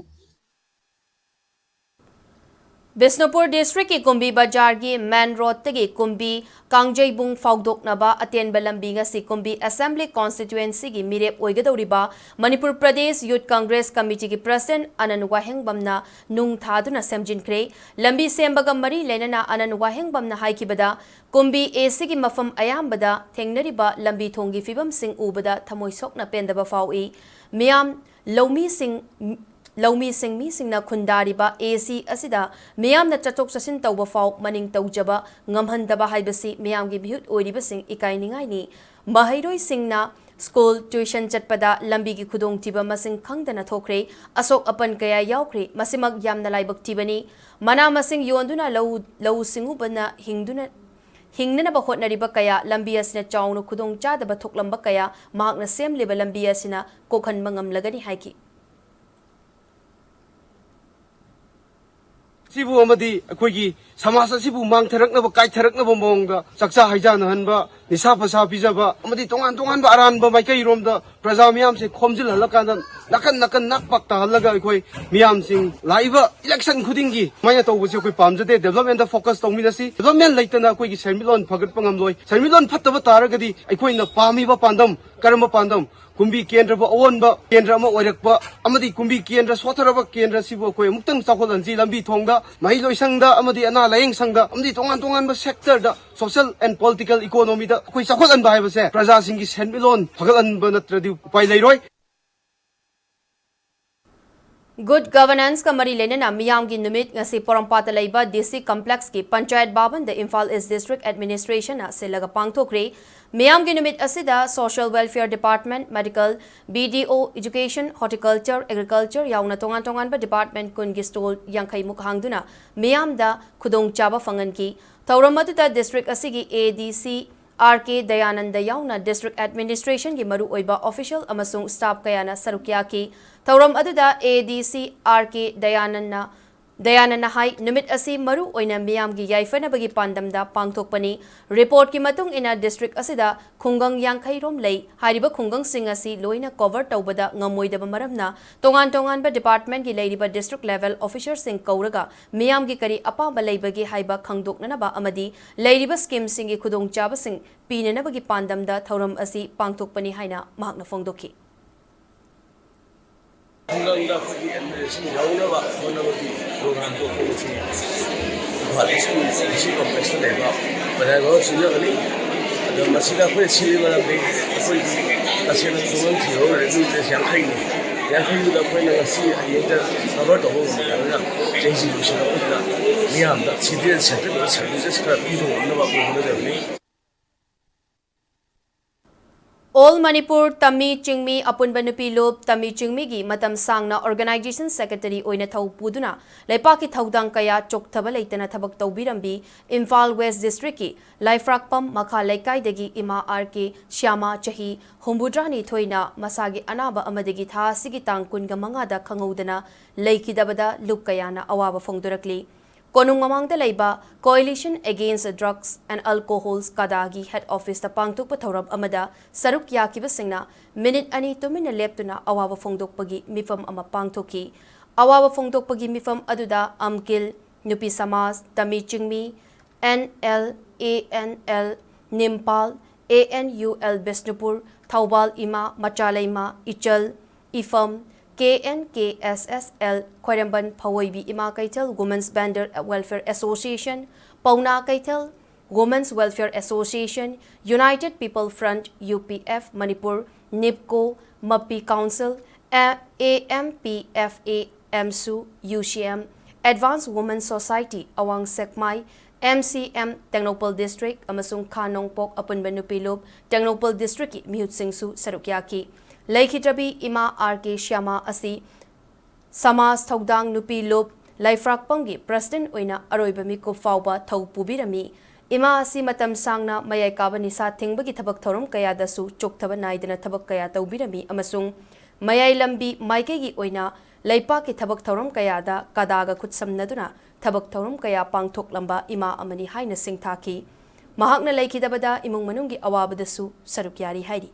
ꯕꯤꯁꯅꯨꯄꯨꯔ district ꯀꯤ ꯀꯨꯝꯕꯤ ꯕꯖꯥꯔꯒꯤ main road ꯇꯒꯤ ꯀꯨꯝꯕꯤ ꯀꯥꯡꯖꯩꯕꯨꯡ ꯐꯥꯎꯗꯣꯛꯅꯕ ꯑꯇꯦꯟꯕ ꯂꯝꯕꯤ ꯉꯁꯤ ꯀꯨꯝꯕꯤ Assembly Constituency ꯒꯤ ꯃꯤꯔꯦꯞ ꯑꯣꯏꯒꯗꯧꯔꯤꯕ Manipur Pradesh Youth Congress Committee ꯒꯤ President ꯑꯅꯟ ꯋꯥꯍꯦꯡꯕꯝꯅ ꯅꯨꯡ ꯊꯥꯗꯨꯅ ꯁꯦꯝꯖꯤꯟꯈ꯭ꯔꯦ꯫ ꯂꯝꯕꯤ ꯁꯦꯝꯕꯒ ꯃꯔꯤ ꯂꯩꯅꯅ ꯑꯅꯟ ꯋꯥꯍꯦꯡꯕꯝꯅ ꯍꯥꯏꯈꯤꯕꯗ, ꯀꯨꯝꯕꯤ A C ꯒꯤ ꯃꯐꯝ ꯑꯌꯥꯝꯕꯗ ꯊꯦꯡꯅꯔꯤꯕ ꯂꯝꯕꯤ ꯊꯣꯡꯒꯤ ꯐꯤꯕꯝꯁꯤꯡ ꯎꯕꯗ ꯊꯃꯣꯏ ꯁꯣꯛꯅ ꯄꯦꯟꯗꯕ ꯐꯥꯎꯏ꯫ ꯃꯤꯌꯥꯝ ꯂꯧꯃꯤꯁꯤꯡ, ꯂꯧꯃꯤ ꯁꯤꯡꯃꯤꯁꯤꯡꯅ ꯈꯨꯟꯗꯥꯔꯤꯕ A C ꯑꯁꯤꯗ ꯃꯤꯌꯥꯝꯅ ꯆꯠꯊꯣꯛ ꯆꯠꯁꯤꯟ ꯇꯧꯕ ꯐꯥꯎ ꯃꯅꯤꯡ ꯇꯧꯖꯕ ꯉꯝꯍꯟꯗꯕ ꯍꯥꯏꯕꯁꯤ ꯃꯤꯌꯥꯝꯒꯤ ꯃꯤꯍꯨꯠ ꯑꯣꯏꯔꯤꯕꯁꯤꯡ ꯏꯀꯥꯏꯅꯤꯡꯉꯥꯏꯅꯤ꯫ ꯃꯍꯩꯔꯣꯏꯁꯤꯡꯅ ꯁ꯭ꯀꯨꯜ, ꯇ꯭ꯌꯨꯁꯟ ꯆꯠꯄꯗ ꯂꯝꯕꯤꯒꯤ ꯈꯨꯗꯣꯡꯊꯤꯕ ꯃꯁꯤꯡ ꯈꯪꯗꯅ ꯊꯣꯛꯈ꯭ꯔꯦ꯫ ꯑꯁꯣꯛ ꯑꯄꯟ ꯀꯌꯥ ꯌꯥꯎꯈ꯭ꯔꯦ꯫ ꯃꯁꯤꯃꯛ ꯌꯥꯝꯅ ꯂꯥꯏꯕꯛ ꯊꯤꯕꯅꯤ꯫ ꯃꯅꯥ ꯃꯁꯤꯡ ꯌꯣꯟꯗꯨꯅ ꯂꯧ, ꯂꯧꯎ ꯁꯤꯡꯎꯕꯅ ꯍꯤꯡꯗꯨꯅ, ꯍꯤꯡꯅꯅꯕ ꯍꯣꯠꯅꯔꯤꯕ ꯀꯌꯥ, ꯂꯝꯕꯤ ꯑꯁꯤꯅ ꯆꯥꯎꯅ ꯈꯨꯗꯣꯡ ꯆꯥꯗꯕ ꯊꯣꯛꯂꯝꯕ ꯀꯌꯥ ꯃꯍꯥꯛꯅ ꯁꯦꯝꯂꯤꯕ ꯂꯝꯕꯤ ꯑꯁꯤꯅ ꯀꯣꯛꯍꯟꯕ ꯉꯝꯂꯒꯅꯤ ꯍꯥꯏꯈꯤ꯫ ꯁꯤꯕꯨ ꯑꯃꯗꯤ ꯑꯩꯈꯣꯏꯒꯤ ꯁꯃꯥꯖ ꯑꯁꯤꯕꯨ ꯃꯥꯡꯊꯔꯛꯅꯕ, ꯀꯥꯏꯊꯔꯛꯅꯕ ꯃꯑꯣꯡꯗ ꯆꯥꯛꯆꯥ ꯍꯩꯖꯥꯟꯅꯍꯟꯕ, ꯅꯤꯁꯥ ꯄꯁꯥ ꯄꯤꯖꯕ ꯑꯃꯗꯤ ꯇꯣꯉꯥꯟ ꯇꯣꯉꯥꯟꯕ ꯑꯔꯥꯟꯕ ꯃꯥꯏꯀꯩꯔꯣꯝꯗ ꯄ꯭ꯔꯖꯥ ꯃꯤꯌꯥꯝꯁꯦ ꯈꯣꯝꯖꯤꯜꯍꯜꯂꯀꯥꯟꯗ ꯅꯥꯀꯟ ꯅꯥꯀꯟ ꯅꯥꯛ ꯄꯥꯛ ꯇꯥꯍꯜꯂꯒ ꯑꯩꯈꯣꯏ ꯃꯤꯌꯥꯝꯁꯤꯡ ꯂꯥꯛꯏꯕ election ꯈꯨꯗꯤꯡꯒꯤ ꯁꯨꯃꯥꯏꯅ ꯇꯧꯕꯁꯦ ꯑꯩꯈꯣꯏ ꯄꯥꯝꯖꯗꯦ꯫ Developmentꯗ focus ꯇꯧꯃꯤꯟꯅꯁꯤ꯫ Development ꯂꯩꯇꯅ ꯑꯩꯈꯣꯏꯒꯤ ꯁꯦꯟꯃꯤꯠꯂꯣꯟ ꯐꯒꯠꯄ ꯉꯝꯂꯣꯏ꯫ ꯁꯦꯟꯃꯤꯠꯂꯣꯟ ꯐꯠꯇꯕ ꯇꯥꯔꯒꯗꯤ ꯑꯩꯈꯣꯏꯅ ꯄꯥꯝꯃꯤꯕ ꯄꯥꯟꯗꯝ, ꯀꯔꯝꯕ ꯄꯥꯟꯗꯝ? ꯀꯨꯝꯕꯤ ꯀꯦꯟꯗ꯭ꯔꯕꯨ ꯑꯑꯣꯟꯕ ꯀꯦꯟꯗ꯭ꯔ ꯑꯃ ꯑꯣꯏꯔꯛꯄ ꯑꯃꯗꯤ ꯀꯨꯝꯕꯤ ꯀꯦꯟꯗ꯭ꯔ ꯁꯣꯠꯊꯔꯕ ꯀꯦꯟꯗ꯭ꯔ ꯑꯁꯤꯕꯨ ꯑꯩꯈꯣꯏ ꯑꯃꯨꯛꯇꯪ ꯆꯥꯎꯈꯠꯍꯟꯁꯤ꯫ ꯂꯝꯕꯤ ꯊꯣꯡꯗ, ꯃꯍꯩꯂꯣꯏꯁꯪꯗ ꯑꯃꯗꯤ ꯑꯅꯥ ꯂꯥꯌꯦꯡ ꯁꯪꯗ ꯑꯃꯗꯤ ꯇꯣꯉꯥꯟ ꯇꯣꯉꯥꯟꯕ sectorꯗ, social and political economyꯗ ꯑꯩꯈꯣꯏ ꯆꯥꯎꯈꯠꯍꯟꯕ ꯍꯥꯏꯕꯁꯦ ꯄ꯭ꯔꯖꯥꯁꯤꯡꯒꯤ ꯁꯦꯟꯃꯤꯠꯂꯣꯟ ꯐꯒꯠꯍꯟꯕ ꯅꯠꯇ꯭ꯔꯗꯤ ꯎꯄꯥꯏ ꯂꯩꯔꯣꯏ꯫ Good Governanceꯀ ꯃꯔꯤ ꯂꯩꯅꯅ ꯃꯤꯌꯥꯝꯒꯤ ꯅꯨꯃꯤꯠ ꯉꯁꯤ ꯄꯣꯔꯣꯝꯄꯥꯠꯇ ꯂꯩꯕ DC Complexꯀꯤ panchayat ꯚꯕꯟꯗ Imphal East District Administrationꯅ ꯁꯤꯜꯂꯒ ꯄꯥꯡꯊꯣꯛꯈ꯭ꯔꯦ꯫ ꯃꯤꯌꯥꯝꯒꯤ ꯅꯨꯃꯤꯠ ꯑꯁꯤꯗ Social Welfare Department, Medical, BDO, Education, Horticulture, Agriculture ꯌꯥꯎꯅ ꯇꯣꯉꯥꯟ ꯇꯣꯉꯥꯟꯕ department ꯀꯨꯟꯒꯤ stall ꯌꯥꯡꯈꯩ ꯃꯨꯛ ꯍꯥꯡꯗꯨꯅ ꯃꯤꯌꯥꯝꯗ ꯈꯨꯗꯣꯡꯆꯥꯕ ꯐꯪꯍꯟꯈꯤ꯫ ꯊꯧꯔꯝ ꯑꯗꯨꯗ district ꯑꯁꯤꯒꯤ ADC, R K ꯗꯌꯥꯅꯟꯗ ꯌꯥꯎꯅ district administrationꯒꯤ ꯃꯔꯨꯑꯣꯏꯕ official ꯑꯃꯁꯨꯡ staff ꯀꯌꯥꯅ ꯁꯔꯨꯛ ꯌꯥꯈꯤ꯫ ꯊꯧꯔꯝ ꯑꯗꯨꯗ ADC R K ꯗꯌꯥꯅꯟꯗ, ꯗꯌꯥꯅꯟꯗꯅ ꯍꯥꯏ, ꯅꯨꯃꯤꯠ ꯑꯁꯤ ꯃꯔꯨ ꯑꯣꯏꯅ ꯃꯤꯌꯥꯝꯒꯤ ꯌꯥꯏꯐꯅꯕꯒꯤ ꯄꯥꯟꯗꯝꯗ ꯄꯥꯡꯊꯣꯛꯄꯅꯤ꯫ Reportꯀꯤ ꯃꯇꯨꯡ ꯏꯟꯅ district ꯑꯁꯤꯗ ꯈꯨꯡꯒꯪ ꯌꯥꯡꯈꯩ ꯔꯣꯝ ꯂꯩ꯫ ꯍꯥꯏꯔꯤꯕ ꯈꯨꯡꯒꯪꯁꯤꯡ ꯑꯁꯤ ꯂꯣꯏꯅ cover ꯇꯧꯕꯗ ꯉꯝꯃꯣꯏꯗꯕ ꯃꯔꯝꯅ ꯇꯣꯉꯥꯟ ꯇꯣꯉꯥꯟꯕ departmentꯀꯤ ꯂꯩꯔꯤꯕ district level officerꯁꯤꯡ ꯀꯧꯔꯒ ꯃꯤꯌꯥꯝꯒꯤ ꯀꯔꯤ ꯑꯄꯥꯝꯕ ꯂꯩꯕꯒꯦ ꯍꯥꯏꯕ ꯈꯪꯗꯣꯛꯅꯅꯕ ꯑꯃꯗꯤ ꯂꯩꯔꯤꯕ schemeꯁꯤꯡꯒꯤ ꯈꯨꯗꯣꯡꯆꯥꯕꯁꯤꯡ ꯄꯤꯅꯅꯕꯒꯤ ꯄꯥꯟꯗꯝꯗ ꯊꯧꯔꯝ ꯑꯁꯤ ꯄꯥꯡꯊꯣꯛꯄꯅꯤ ꯍꯥꯏꯅ ꯃꯍꯥꯛꯅ ꯐꯣꯡꯗꯣꯛꯈꯤ꯫ ꯈꯨꯡꯒꯪꯗ ꯑꯩꯈꯣꯏꯒꯤ administration ꯌꯧꯅꯕ ꯍꯣꯠꯅꯕꯒꯤ programꯗꯣ ꯑꯩꯈꯣꯏ ꯉꯁꯤ ꯏꯝꯐꯥꯜ ꯏꯁꯀꯤ DC Complexꯇ ꯂꯩꯕ ꯄ꯭ꯔꯖꯥ ꯒꯧꯔꯕ ꯁꯤꯡꯖꯒꯅꯤ꯫ ꯑꯗꯣ ꯃꯁꯤꯗ ꯑꯩꯈꯣꯏꯅ ꯁꯤꯜꯂꯤꯕ ꯂꯝꯕꯤ ꯑꯩꯈꯣꯏꯒꯤ ꯇꯁꯦꯡꯅ ꯈꯨꯡꯒꯪ ꯊꯤꯔꯕ revenue village ꯌꯥꯡꯈꯩꯅꯤ꯫ ꯌꯥꯡꯈꯩꯗꯨꯗ ꯑꯩꯈꯣꯏꯅ ꯉꯁꯤ ꯍꯌꯦꯡꯗ cover ꯇꯧꯕ ꯉꯝꯗ꯭ꯔꯒꯅ ꯆꯍꯤꯁꯤ ꯂꯣꯏꯁꯤꯜꯂꯛꯄꯁꯤꯗ ꯃꯤꯌꯥꯝꯗ citizen centered ꯑꯣꯏꯕ services ꯈꯔ ꯄꯤꯕ ꯉꯝꯅꯕ ꯑꯩꯈꯣꯏ ꯍꯣꯠꯅꯖꯕꯅꯤ꯫ All Manipur ꯇꯃꯤ ꯆꯤꯡꯃꯤ ꯑꯄꯨꯟꯕ ꯅꯨꯄꯤ ꯂꯨꯞ ꯇꯃꯤ ꯆꯤꯡꯃꯤꯒꯤ ꯃꯇꯝ ꯁꯥꯡꯅ organization secretary ꯑꯣꯏꯅ ꯊꯧ ꯄꯨꯗꯨꯅ ꯂꯩꯄꯥꯛꯀꯤ ꯊꯧꯗꯥꯡ ꯀꯌꯥ ꯆꯣꯛꯊꯕ ꯂꯩꯇꯅ ꯊꯕꯛ ꯇꯧꯕꯤꯔꯝꯕꯤ ꯏꯝꯐꯥꯜ West District ꯀꯤ ꯂꯥꯏꯐ꯭ꯔꯥꯛꯄꯝ ꯃꯈꯥ ꯂꯩꯀꯥꯏꯗꯒꯤ ꯏꯃꯥ ꯑꯥꯔ ꯀꯦ ꯁ꯭ꯌꯥꯃꯥ ꯆꯍꯤ ꯍꯨꯝꯐꯨꯇꯔꯥꯅꯤꯊꯣꯏꯅ ꯃꯁꯥꯒꯤ ꯑꯅꯥꯕ ꯑꯃꯗꯒꯤ ꯊꯥ ꯑꯁꯤꯒꯤ ꯇꯥꯡ ꯀꯨꯟꯃꯉꯥꯗ ꯈꯪꯍꯧꯗꯅ ꯂꯩꯈꯤꯗꯕꯗ ꯂꯨꯞ ꯀꯌꯥꯅ ꯑꯋꯥꯕ ꯐꯣꯡꯗꯣꯔꯛꯂꯤ꯫ ꯀꯣꯅꯨꯡ ꯃꯃꯥꯡꯗ ꯂꯩꯕ Coalition Against Drugs and Alcohols ꯀꯗꯥꯒꯤ head office ꯇ ꯄꯥꯡꯊꯣꯛꯄ ꯊꯧꯔꯝ ꯑꯃꯗ ꯁꯔꯨꯛ ꯌꯥꯈꯤꯕꯁꯤꯡꯅ ꯃꯤꯅꯤꯠ ꯑꯅꯤ ꯇꯨꯃꯤꯟꯅ ꯂꯦꯞꯇꯨꯅ ꯑꯋꯥꯕ ꯐꯣꯡꯗꯣꯛꯄꯒꯤ ꯃꯤꯐꯝ ꯑꯃ ꯄꯥꯡꯊꯣꯛꯈꯤ꯫ ꯑꯋꯥꯕ ꯐꯣꯡꯗꯣꯛꯄꯒꯤ ꯃꯤꯐꯝ ꯑꯗꯨꯗ ꯑꯝꯀꯤꯜ, ꯅꯨꯄꯤ ꯁꯃꯥꯖ, ꯇꯃꯤ ꯆꯤꯡꯃꯤ, N L, A N L, ꯅꯤꯝꯄꯥꯜ, A N U L Bishnupur, Thoubal ꯏꯃꯥ, ꯃꯆꯥꯂꯩꯃ, ꯏꯆꯜ, ꯏꯐꯝ, K N K S S L, ꯈ꯭ꯋꯥꯏꯔꯝꯕꯟ ꯐꯋꯣꯏꯕꯤ ꯏꯃꯥ ꯀꯩꯊꯦꯜ Women's Vendor Welfare Association, ꯄꯧꯅꯥ ꯀꯩꯊꯦꯜ Women's Welfare Association, United People Front, U P F, Manipur, ꯅꯤꯞꯀꯣ, ꯃꯄꯤ council, A-, A M P F A, ꯑꯦꯝꯁꯨ, U C M, Advanced Women Society, ꯑꯋꯥꯡ ꯁꯦꯛꯃꯥꯏ, M C M, Tengnoupal District, ꯑꯃꯁꯨꯡ ꯈꯥ ꯅꯣꯡꯄꯣꯛ ꯑꯄꯨꯟꯕ ꯅꯨꯄꯤ ꯂꯨꯞ, ꯇꯦꯡꯅꯧꯄꯜ District ꯀꯤ ꯃꯤꯍꯨꯠꯁꯤꯡꯁꯨ ꯁꯔꯨꯛ ꯌꯥꯈꯤ꯫ ꯂꯩꯈꯤꯗ꯭ꯔꯕꯤ ꯏꯃꯥ ꯑꯥꯔ ꯀꯦ ꯁ꯭ꯌꯥꯃꯥ ꯑꯁꯤ ꯁꯃꯥꯖ ꯊꯧꯗꯥꯡ ꯅꯨꯄꯤ ꯂꯨꯞ ꯂꯩꯐ꯭ꯔꯥꯛꯄꯝꯒꯤ president ꯑꯣꯏꯅ ꯑꯔꯣꯏꯕ ꯃꯤꯀꯨꯞ ꯐꯥꯎꯕ ꯊꯧ ꯄꯨꯕꯤꯔꯝꯃꯤ꯫ ꯏꯃꯥ ꯑꯁꯤ ꯃꯇꯝ ꯁꯥꯡꯅ ꯃꯌꯥꯏ ꯀꯥꯕ ꯅꯤꯁꯥ ꯊꯤꯡꯕꯒꯤ ꯊꯕꯛ ꯊꯧꯔꯝ ꯀꯌꯥꯗꯁꯨ ꯆꯣꯛꯊꯕ ꯅꯥꯏꯗꯅ ꯊꯕꯛ ꯀꯌꯥ ꯇꯧꯕꯤꯔꯝꯃꯤ ꯑꯃꯁꯨꯡ ꯃꯌꯥꯏ ꯂꯝꯕꯤ ꯃꯥꯏꯀꯩꯒꯤ ꯑꯣꯏꯅ ꯂꯩꯄꯥꯛꯀꯤ ꯊꯕꯛ ꯊꯧꯔꯝ ꯀꯌꯥꯗ ꯀꯗꯥꯒ ꯈꯨꯠꯁꯝꯅꯗꯨꯅ ꯊꯕꯛ ꯊꯧꯔꯝ ꯀꯌꯥ ꯄꯥꯡꯊꯣꯛꯂꯝꯕ ꯏꯃꯥ ꯑꯃꯅꯤ ꯍꯥꯏꯅ ꯁꯤꯡꯊꯥꯈꯤ꯫ ꯃꯍꯥꯛꯅ ꯂꯩꯈꯤꯗꯕꯗ ꯏꯃꯨꯡ ꯃꯅꯨꯡꯒꯤ ꯑꯋꯥꯕꯗꯁꯨ ꯁꯔꯨꯛ ꯌꯥꯔꯤ ꯍꯥꯏꯔꯤ꯫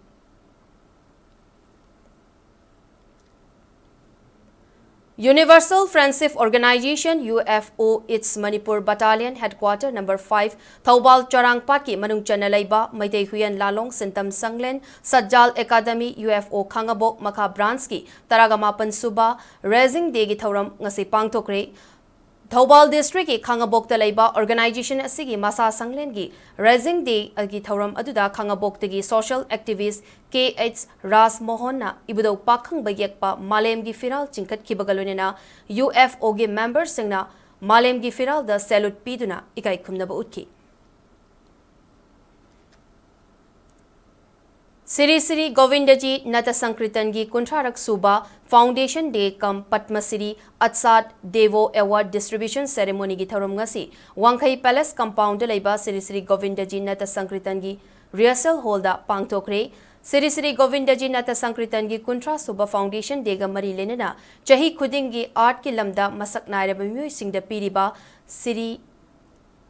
Universal Friendship Organization, U F O, its Manipur Battalion Headquarter number five, Thoubal ꯆꯔꯥꯡꯄꯥꯠꯀꯤ ꯃꯅꯨꯡ ꯆꯟꯅ ꯂꯩꯕ ꯃꯩꯇꯩ ꯍꯨꯏꯌꯦꯟ ꯂꯥꯂꯣꯡ ꯁꯤꯟꯇꯝ ꯁꯪꯂꯦꯟ ꯁꯠꯖꯥꯜ ꯑꯦꯀꯥꯗꯃꯤ, U F O, ꯈꯥꯡꯉꯕꯣꯛ ꯃꯈꯥ branch ꯀꯤ ꯇꯔꯥꯒ ꯃꯥꯄꯟ ꯁꯨꯕ Raising Day ꯒꯤ ꯊꯧꯔꯝ ꯉꯁꯤ ꯄꯥꯡꯊꯣꯛꯈ꯭ꯔꯦ꯫ ꯊꯧꯕꯥꯜ District ꯀꯤ ꯈꯥꯡꯉꯕꯣꯛꯇ ꯂꯩꯕ organization ꯑꯁꯤꯒꯤ ꯃꯁꯥ ꯁꯪꯂꯦꯟꯒꯤ Raising Day ꯒꯤ ꯊꯧꯔꯝ ꯑꯗꯨꯗ ꯈꯥꯡꯉꯕꯣꯛꯇꯒꯤ social activist K H ꯔꯥꯖꯃꯣꯍꯟꯅ ꯏꯕꯨꯙꯧ ꯄꯥꯈꯪꯕ ꯌꯦꯛꯄ ꯃꯥꯂꯦꯝꯒꯤ ꯐꯤꯔꯥꯜ ꯆꯤꯡꯈꯠꯈꯤꯕꯒ ꯂꯣꯏꯅꯅ U F O ꯒꯤ member ꯁꯤꯡꯅ ꯃꯥꯂꯦꯝꯒꯤ ꯐꯤꯔꯥꯜꯗ salute ꯄꯤꯗꯨꯅ ꯏꯀꯥꯏ ꯈꯨꯝꯅꯕ ꯎꯠꯈꯤ꯫ ꯁ꯭ꯔꯤ ꯁ꯭ꯔꯤ ꯒꯣꯕꯤꯟꯗꯖꯤ ꯅꯇ ꯁꯪꯀ꯭ꯔꯤꯇꯟꯒꯤ ꯀꯨꯟꯊ꯭ꯔꯥꯔꯛ ꯁꯨꯕ Foundation Day cum Padma Shri Atsat Devo Award Distribution Ceremony ꯒꯤ ꯊꯧꯔꯝ ꯉꯁꯤ ꯋꯥꯡꯈꯩ Palace Compound ꯗ ꯂꯩꯕ ꯁ꯭ꯔꯤ ꯁ꯭ꯔꯤ ꯒꯣꯕꯤꯟꯗꯖꯤ ꯅꯇ ꯁꯪꯀ꯭ꯔꯤꯇꯟꯒꯤ Rehearsal Hall ꯗ ꯄꯥꯡꯊꯣꯛꯈ꯭ꯔꯦ꯫ ꯁ꯭ꯔꯤ ꯁ꯭ꯔꯤ ꯒꯣꯕꯤꯟꯗꯖꯤ ꯅꯇ ꯁꯪꯀ꯭ꯔꯤꯇꯟꯒꯤ ꯀꯨꯟꯊ꯭ꯔꯥ ꯁꯨꯕ Foundation Day ꯒ ꯃꯔꯤ ꯂꯩꯅꯅ ꯆꯍꯤ ꯈꯨꯗꯤꯡꯒꯤ art ꯀꯤ ꯂꯝꯗ ꯃꯁꯛ ꯅꯥꯏꯔꯕ ꯃꯤꯑꯣꯏꯁꯤꯡꯗ ꯄꯤꯔꯤꯕ ꯁ꯭ꯔꯤ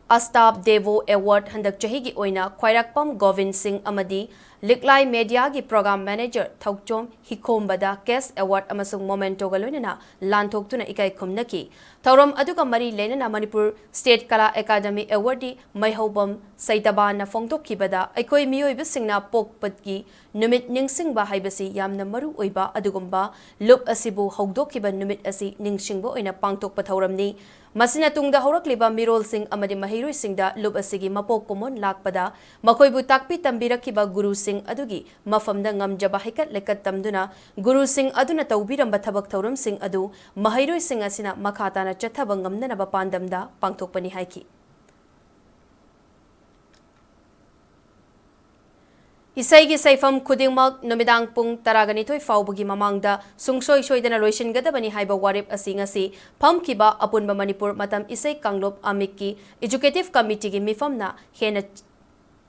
ꯑꯁꯇꯥꯞ ꯗꯦꯕꯣ Award ꯍꯟꯗꯛ ꯆꯍꯤꯒꯤ ꯑꯣꯏꯅ ꯈ꯭ꯋꯥꯏꯔꯥꯛꯄꯝ ꯒꯣꯕꯤꯟ ꯁꯤꯡ ꯑꯃꯗꯤ ꯂꯤꯛꯂꯥꯏ Media ꯒꯤ Program Manager Thouchom ꯍꯤꯈꯣꯝꯕꯗ cash award ꯑꯃꯁꯨꯡ memento ꯒ ꯂꯣꯏꯅꯅ ꯂꯥꯟꯊꯣꯛꯇꯨꯅ ꯏꯀꯥꯏ ꯈꯨꯝꯅꯈꯤ꯫ ꯊꯧꯔꯝ ꯑꯗꯨꯒ ꯃꯔꯤ ꯂꯩꯅꯅ ꯃꯅꯤꯄꯨꯔ State ꯀꯂꯥ ꯑꯦꯀꯥꯗꯃꯤ Award ꯗꯤ ꯃꯩꯍꯧꯕꯝ ꯁꯩꯇꯕꯥꯅ ꯐꯣꯡꯗꯣꯛꯈꯤꯕꯗ, ꯑꯩꯈꯣꯏ ꯃꯤꯑꯣꯏꯕꯁꯤꯡꯅ ꯄꯣꯛꯄꯒꯤ ꯅꯨꯃꯤꯠ ꯅꯤꯡꯁꯤꯡꯕ ꯍꯥꯏꯕꯁꯤ ꯌꯥꯝꯅ ꯃꯔꯨ ꯑꯣꯏꯕ ꯑꯗꯨꯒꯨꯝꯕ ꯂꯨꯞ ꯑꯁꯤꯕꯨ ꯍꯧꯗꯣꯛꯈꯤꯕ ꯅꯨꯃꯤꯠ ꯑꯁꯤ ꯅꯤꯡꯁꯤꯡꯕ ꯑꯣꯏꯅ ꯄꯥꯡꯊꯣꯛꯄ ꯊꯧꯔꯝꯅꯤ꯫ ꯃꯁꯤꯅ ꯇꯨꯡꯗ ꯍꯧꯔꯛꯂꯤꯕ ꯃꯤꯔꯣꯜꯁꯤꯡ ꯑꯃꯗꯤ ꯃꯍꯩꯔꯣꯏꯁꯤꯡꯗ ꯂꯨꯞ ꯑꯁꯤꯒꯤ ꯃꯄꯣꯛ ꯀꯨꯝꯑꯣꯟ ꯂꯥꯛꯄꯗ ꯃꯈꯣꯏꯕꯨ ꯇꯥꯛꯄꯤ ꯇꯝꯕꯤꯔꯛꯈꯤꯕ ꯒꯨꯔꯨꯁꯤꯡ ꯑꯗꯨꯒꯤ ꯃꯐꯝꯗ ꯉꯝꯖꯕ ꯍꯩꯀꯠ ꯂꯩꯀꯠ ꯇꯝꯗꯨꯅ, ꯒꯨꯔꯨꯁꯤꯡ ꯑꯗꯨꯅ ꯇꯧꯕꯤꯔꯝꯕ ꯊꯕꯛ ꯊꯧꯔꯝꯁꯤꯡ ꯑꯗꯨ ꯃꯍꯩꯔꯣꯏꯁꯤꯡ ꯑꯁꯤꯅ ꯃꯈꯥ ꯇꯥꯅ ꯆꯠꯊꯕ ꯉꯝꯅꯅꯕ ꯄꯥꯟꯗꯝꯗ ꯄꯥꯡꯊꯣꯛꯄꯅꯤ ꯍꯥꯏꯈꯤ꯫ ꯏꯁꯩꯒꯤ ꯁꯩꯐꯝ ꯈꯨꯗꯤꯡꯃꯛ ꯅꯨꯃꯤꯗꯥꯡ ꯄꯨꯡ ꯇꯔꯥꯒ ꯅꯤꯊꯣꯏ ꯐꯥꯎꯕꯒꯤ ꯃꯃꯥꯡꯗ ꯁꯨꯡꯁꯣꯏ ꯁꯣꯏꯗꯅ ꯂꯣꯏꯁꯤꯟꯒꯗꯕꯅꯤ ꯍꯥꯏꯕ ꯋꯥꯔꯦꯞ ꯑꯁꯤ ꯉꯁꯤ ꯐꯝꯈꯤꯕ ꯑꯄꯨꯟꯕ ꯃꯅꯤꯄꯨꯔ ꯃꯇꯝ ꯏꯁꯩ ꯀꯥꯡꯂꯨꯞ ꯑꯃꯤꯛꯀꯤ Executive Committee ꯒꯤ ꯃꯤꯐꯝꯅ ꯍꯦꯟꯅ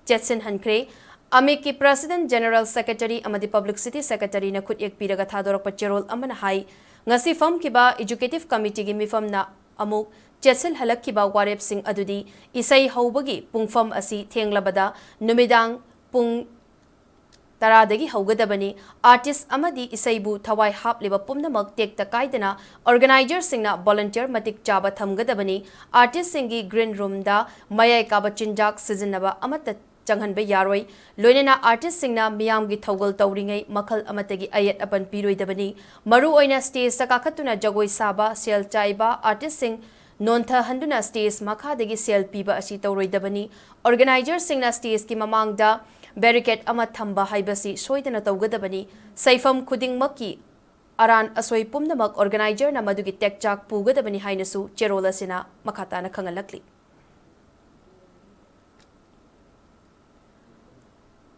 ꯆꯦꯠꯁꯤꯟꯍꯟꯈ꯭ꯔꯦ꯫ ꯑꯃꯤꯛꯀꯤ President, General Secretary ꯑꯃꯗꯤ Publicity Secretary ꯅ ꯈꯨꯠꯌꯦꯛ ꯄꯤꯔꯒ ꯊꯥꯗꯣꯔꯛꯄ ꯆꯦꯔꯣꯜ ꯑꯃꯅ ꯍꯥꯏ, ꯉꯁꯤ ꯐꯝꯈꯤꯕ Executive Committee ꯒꯤ ꯃꯤꯐꯝꯅ ꯑꯃꯨꯛ ꯆꯦꯠꯁꯤꯜꯍꯜꯂꯛꯈꯤꯕ ꯋꯥꯔꯦꯞꯁꯤꯡ ꯑꯗꯨꯗꯤ ꯏꯁꯩ ꯍꯧꯕꯒꯤ ꯄꯨꯡꯐꯝ ꯑꯁꯤ ꯊꯦꯡꯂꯕꯗ ꯅꯨꯃꯤꯗꯥꯡ ꯄꯨꯡ ꯇꯔꯥꯗꯒꯤ ꯍꯧꯒꯗꯕꯅꯤ꯫ Artist ꯑꯃꯗꯤ ꯏꯁꯩꯕꯨ ꯊꯋꯥꯏ ꯍꯥꯞꯂꯤꯕ ꯄꯨꯝꯅꯃꯛ ꯇꯦꯛꯇ ꯀꯥꯏꯗꯅ organizer ꯁꯤꯡꯅ volunteer ꯃꯇꯤꯛ ꯆꯥꯕ ꯊꯝꯒꯗꯕꯅꯤ꯫ Artist ꯁꯤꯡꯒꯤ green room ꯗ ꯃꯌꯥꯏ ꯀꯥꯕ ꯆꯤꯟꯖꯥꯛ ꯁꯤꯖꯤꯟꯅꯕ ꯑꯃꯠꯇ ꯆꯪꯍꯟꯕ ꯌꯥꯔꯣꯏ꯫ ꯂꯣꯏꯅꯅ artist ꯁꯤꯡꯅ ꯃꯤꯌꯥꯝꯒꯤ ꯊꯧꯒꯜ ꯇꯧꯔꯤꯉꯩ ꯃꯈꯜ ꯑꯃꯠꯇꯒꯤ ꯑꯌꯦꯠ ꯑꯄꯟ ꯄꯤꯔꯣꯏꯗꯕꯅꯤ꯫ ꯃꯔꯨ ꯑꯣꯏꯅ stage ꯇ ꯀꯥꯈꯠꯇꯨꯅ ꯖꯒꯣꯏ ꯁꯥꯕ, ꯁꯦꯜ ꯆꯥꯏꯕ artist ꯁꯤꯡ ꯅꯣꯟꯊꯍꯟꯗꯨꯅ stage ꯃꯈꯥꯗꯒꯤ ꯁꯦꯜ ꯄꯤꯕ ꯑꯁꯤ ꯇꯧꯔꯣꯏꯗꯕꯅꯤ꯫ Organizer ꯁꯤꯡꯅ stage ꯀꯤ ꯃꯃꯥꯡꯗ barricade ꯑꯃ ꯊꯝꯕ ꯍꯥꯏꯕꯁꯤ ꯁꯣꯏꯗꯅ ꯇꯧꯒꯗꯕꯅꯤ꯫ ꯁꯩꯐꯝ ꯈꯨꯗꯤꯡꯃꯛꯀꯤ ꯑꯔꯥꯟ ꯑꯁꯣꯏ ꯄꯨꯝꯅꯃꯛ organizer ꯅ ꯃꯗꯨꯒꯤ ꯇꯦꯛꯆꯥꯛ ꯄꯨꯒꯗꯕꯅꯤ ꯍꯥꯏꯅꯁꯨ ꯆꯦꯔꯣꯜ ꯑꯁꯤꯅ ꯃꯈꯥ ꯇꯥꯅ ꯈꯪꯍꯜꯂꯛꯂꯤ꯫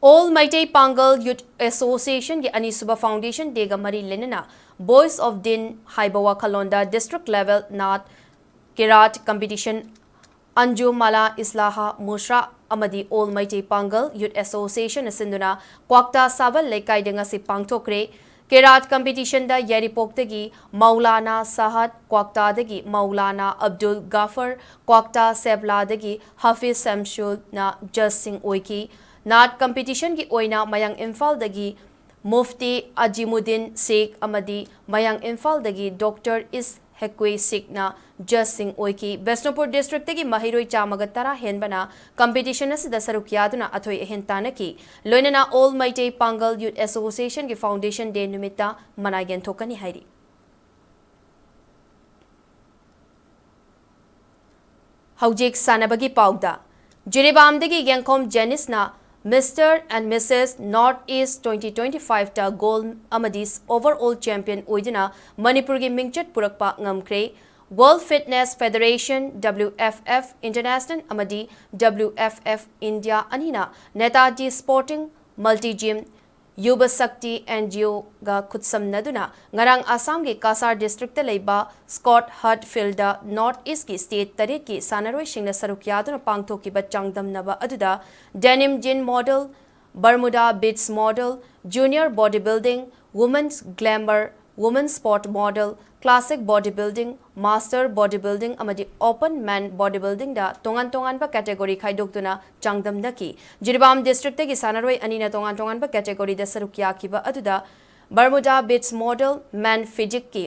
All Meitei Pangal Youth Association ꯒꯤ ꯑꯅꯤꯁꯨꯕ Foundation Day ꯒ ꯃꯔꯤ ꯂꯩꯅꯅ Voice of Din ꯍꯥꯏꯕ ꯋꯥꯈꯜꯂꯣꯟꯗ District Level Naat Kirat Competition Anju Mala Islaha Mushra ꯑꯃꯗꯤ All Meitei Pangal Youth Association ꯅ ꯁꯤꯟꯗꯨꯅ ꯀ꯭ꯋꯥꯛꯇꯥ ꯁꯥꯕꯜ ꯂꯩꯀꯥꯏꯗ ꯉꯁꯤ ꯄꯥꯡꯊꯣꯛꯈ꯭ꯔꯦ꯫ Kirat Competition ꯗ ꯌꯥꯏꯔꯤꯄꯣꯛꯇꯒꯤ ꯃꯧꯂꯥꯅꯥ ꯁꯍꯗ, ꯀ꯭ꯋꯥꯛꯇꯥꯗꯒꯤ ꯃꯧꯂꯥꯅꯥ ꯑꯕꯗꯨꯜ ꯒꯥꯐꯔ, ꯀ꯭ꯋꯥꯛꯇꯥ ꯁꯦꯕꯂꯥꯗꯒꯤ ꯍꯥꯐꯤꯖ ꯁꯦꯝꯁꯨꯜꯅ judge ꯁꯤꯡ ꯑꯣꯏꯈꯤ꯫ Naat Competition ꯒꯤ ꯑꯣꯏꯅ ꯃꯌꯥꯡ ꯏꯝꯐꯥꯜꯗꯒꯤ ꯃꯨꯐꯇꯤ ꯑꯖꯤꯃꯨꯗꯤꯟ ꯁꯦꯈ ꯑꯃꯗꯤ ꯃꯌꯥꯡ ꯏꯝꯐꯥꯜꯗꯒꯤ Doctor ꯏꯁ ꯍꯦꯀ꯭ꯋꯦ ꯁꯦꯈꯅ judge ꯁꯤꯡ ꯑꯣꯏꯈꯤ꯫ ꯕꯤꯁꯅꯨꯄꯨꯔ district ꯇꯒꯤ ꯃꯍꯩꯔꯣꯏ ꯆꯥꯝꯃꯒ ꯇꯔꯥ ꯍꯦꯟꯕꯅ competition ꯑꯁꯤꯗ ꯁꯔꯨꯛ ꯌꯥꯗꯨꯅ ꯑꯊꯣꯏ ꯑꯍꯦꯟ ꯇꯥꯟꯅꯈꯤ꯫ ꯂꯣꯏꯅꯅ All Meitei Pangal Youth Association ꯒꯤ Foundation Day ꯅꯨꯃꯤꯠꯇ ꯃꯅꯥ ꯌꯦꯟꯊꯣꯛꯀꯅꯤ ꯍꯥꯏꯔꯤ꯫ ꯍꯧꯖꯤꯛ ꯁꯥꯟꯅꯕꯒꯤ ꯄꯥꯎꯗ꯫ ꯖꯤꯔꯤꯕꯥꯝꯗꯒꯤ ꯌꯦꯡꯈꯣꯝ ꯖꯦꯅꯤꯁꯅ Mister and Missus North East twenty twenty-five ꯇ gold ꯑꯃꯗꯤ overall champion ꯑꯣꯏꯗꯨꯅ ꯃꯅꯤꯄꯨꯔꯒꯤ ꯃꯤꯡꯆꯠ ꯄꯨꯔꯛꯄ ꯉꯝꯈ꯭ꯔꯦ꯫ World Fitness Federation, W F F International ꯑꯃꯗꯤ W F F India ꯑꯅꯤꯅ ꯅꯦꯇꯥꯖꯤ Sporting Multi Gym, ꯌꯨꯕ ꯁꯛꯇꯤ N G O ꯒ ꯈꯨꯠꯁꯝꯅꯗꯨꯅ ꯉꯔꯥꯡ ꯑꯁꯥꯝꯒꯤ ꯀꯁꯥꯔ district ꯇ ꯂꯩꯕ Scott Hart Field ꯗ North East ꯀꯤ state ꯇꯔꯦꯠꯀꯤ ꯁꯥꯟꯅꯔꯣꯏꯁꯤꯡꯅ ꯁꯔꯨꯛ ꯌꯥꯗꯨꯅ ꯄꯥꯡꯊꯣꯛꯈꯤꯕ ꯆꯥꯡꯗꯝꯅꯕ ꯑꯗꯨꯗ denim jean model, Bermuda beats model, junior bodybuilding, women's glamour, women's sport model, classic bodybuilding, master bodybuilding ꯑꯃꯗꯤ open man bodybuilding ꯗ ꯇꯣꯉꯥꯟ ꯇꯣꯉꯥꯟꯕ category ꯈꯥꯏꯗꯣꯛꯇꯨꯅ ꯆꯥꯡꯗꯝꯅꯈꯤ꯫ ꯖꯤꯔꯤꯕꯥꯝ district ꯇꯒꯤ ꯁꯥꯟꯅꯔꯣꯏ ꯑꯅꯤꯅ ꯇꯣꯉꯥꯟ ꯇꯣꯉꯥꯟꯕ category ꯗ ꯁꯔꯨꯛ ꯌꯥꯈꯤꯕ ꯑꯗꯨꯗ Bermuda beats model, man physique ꯀꯤ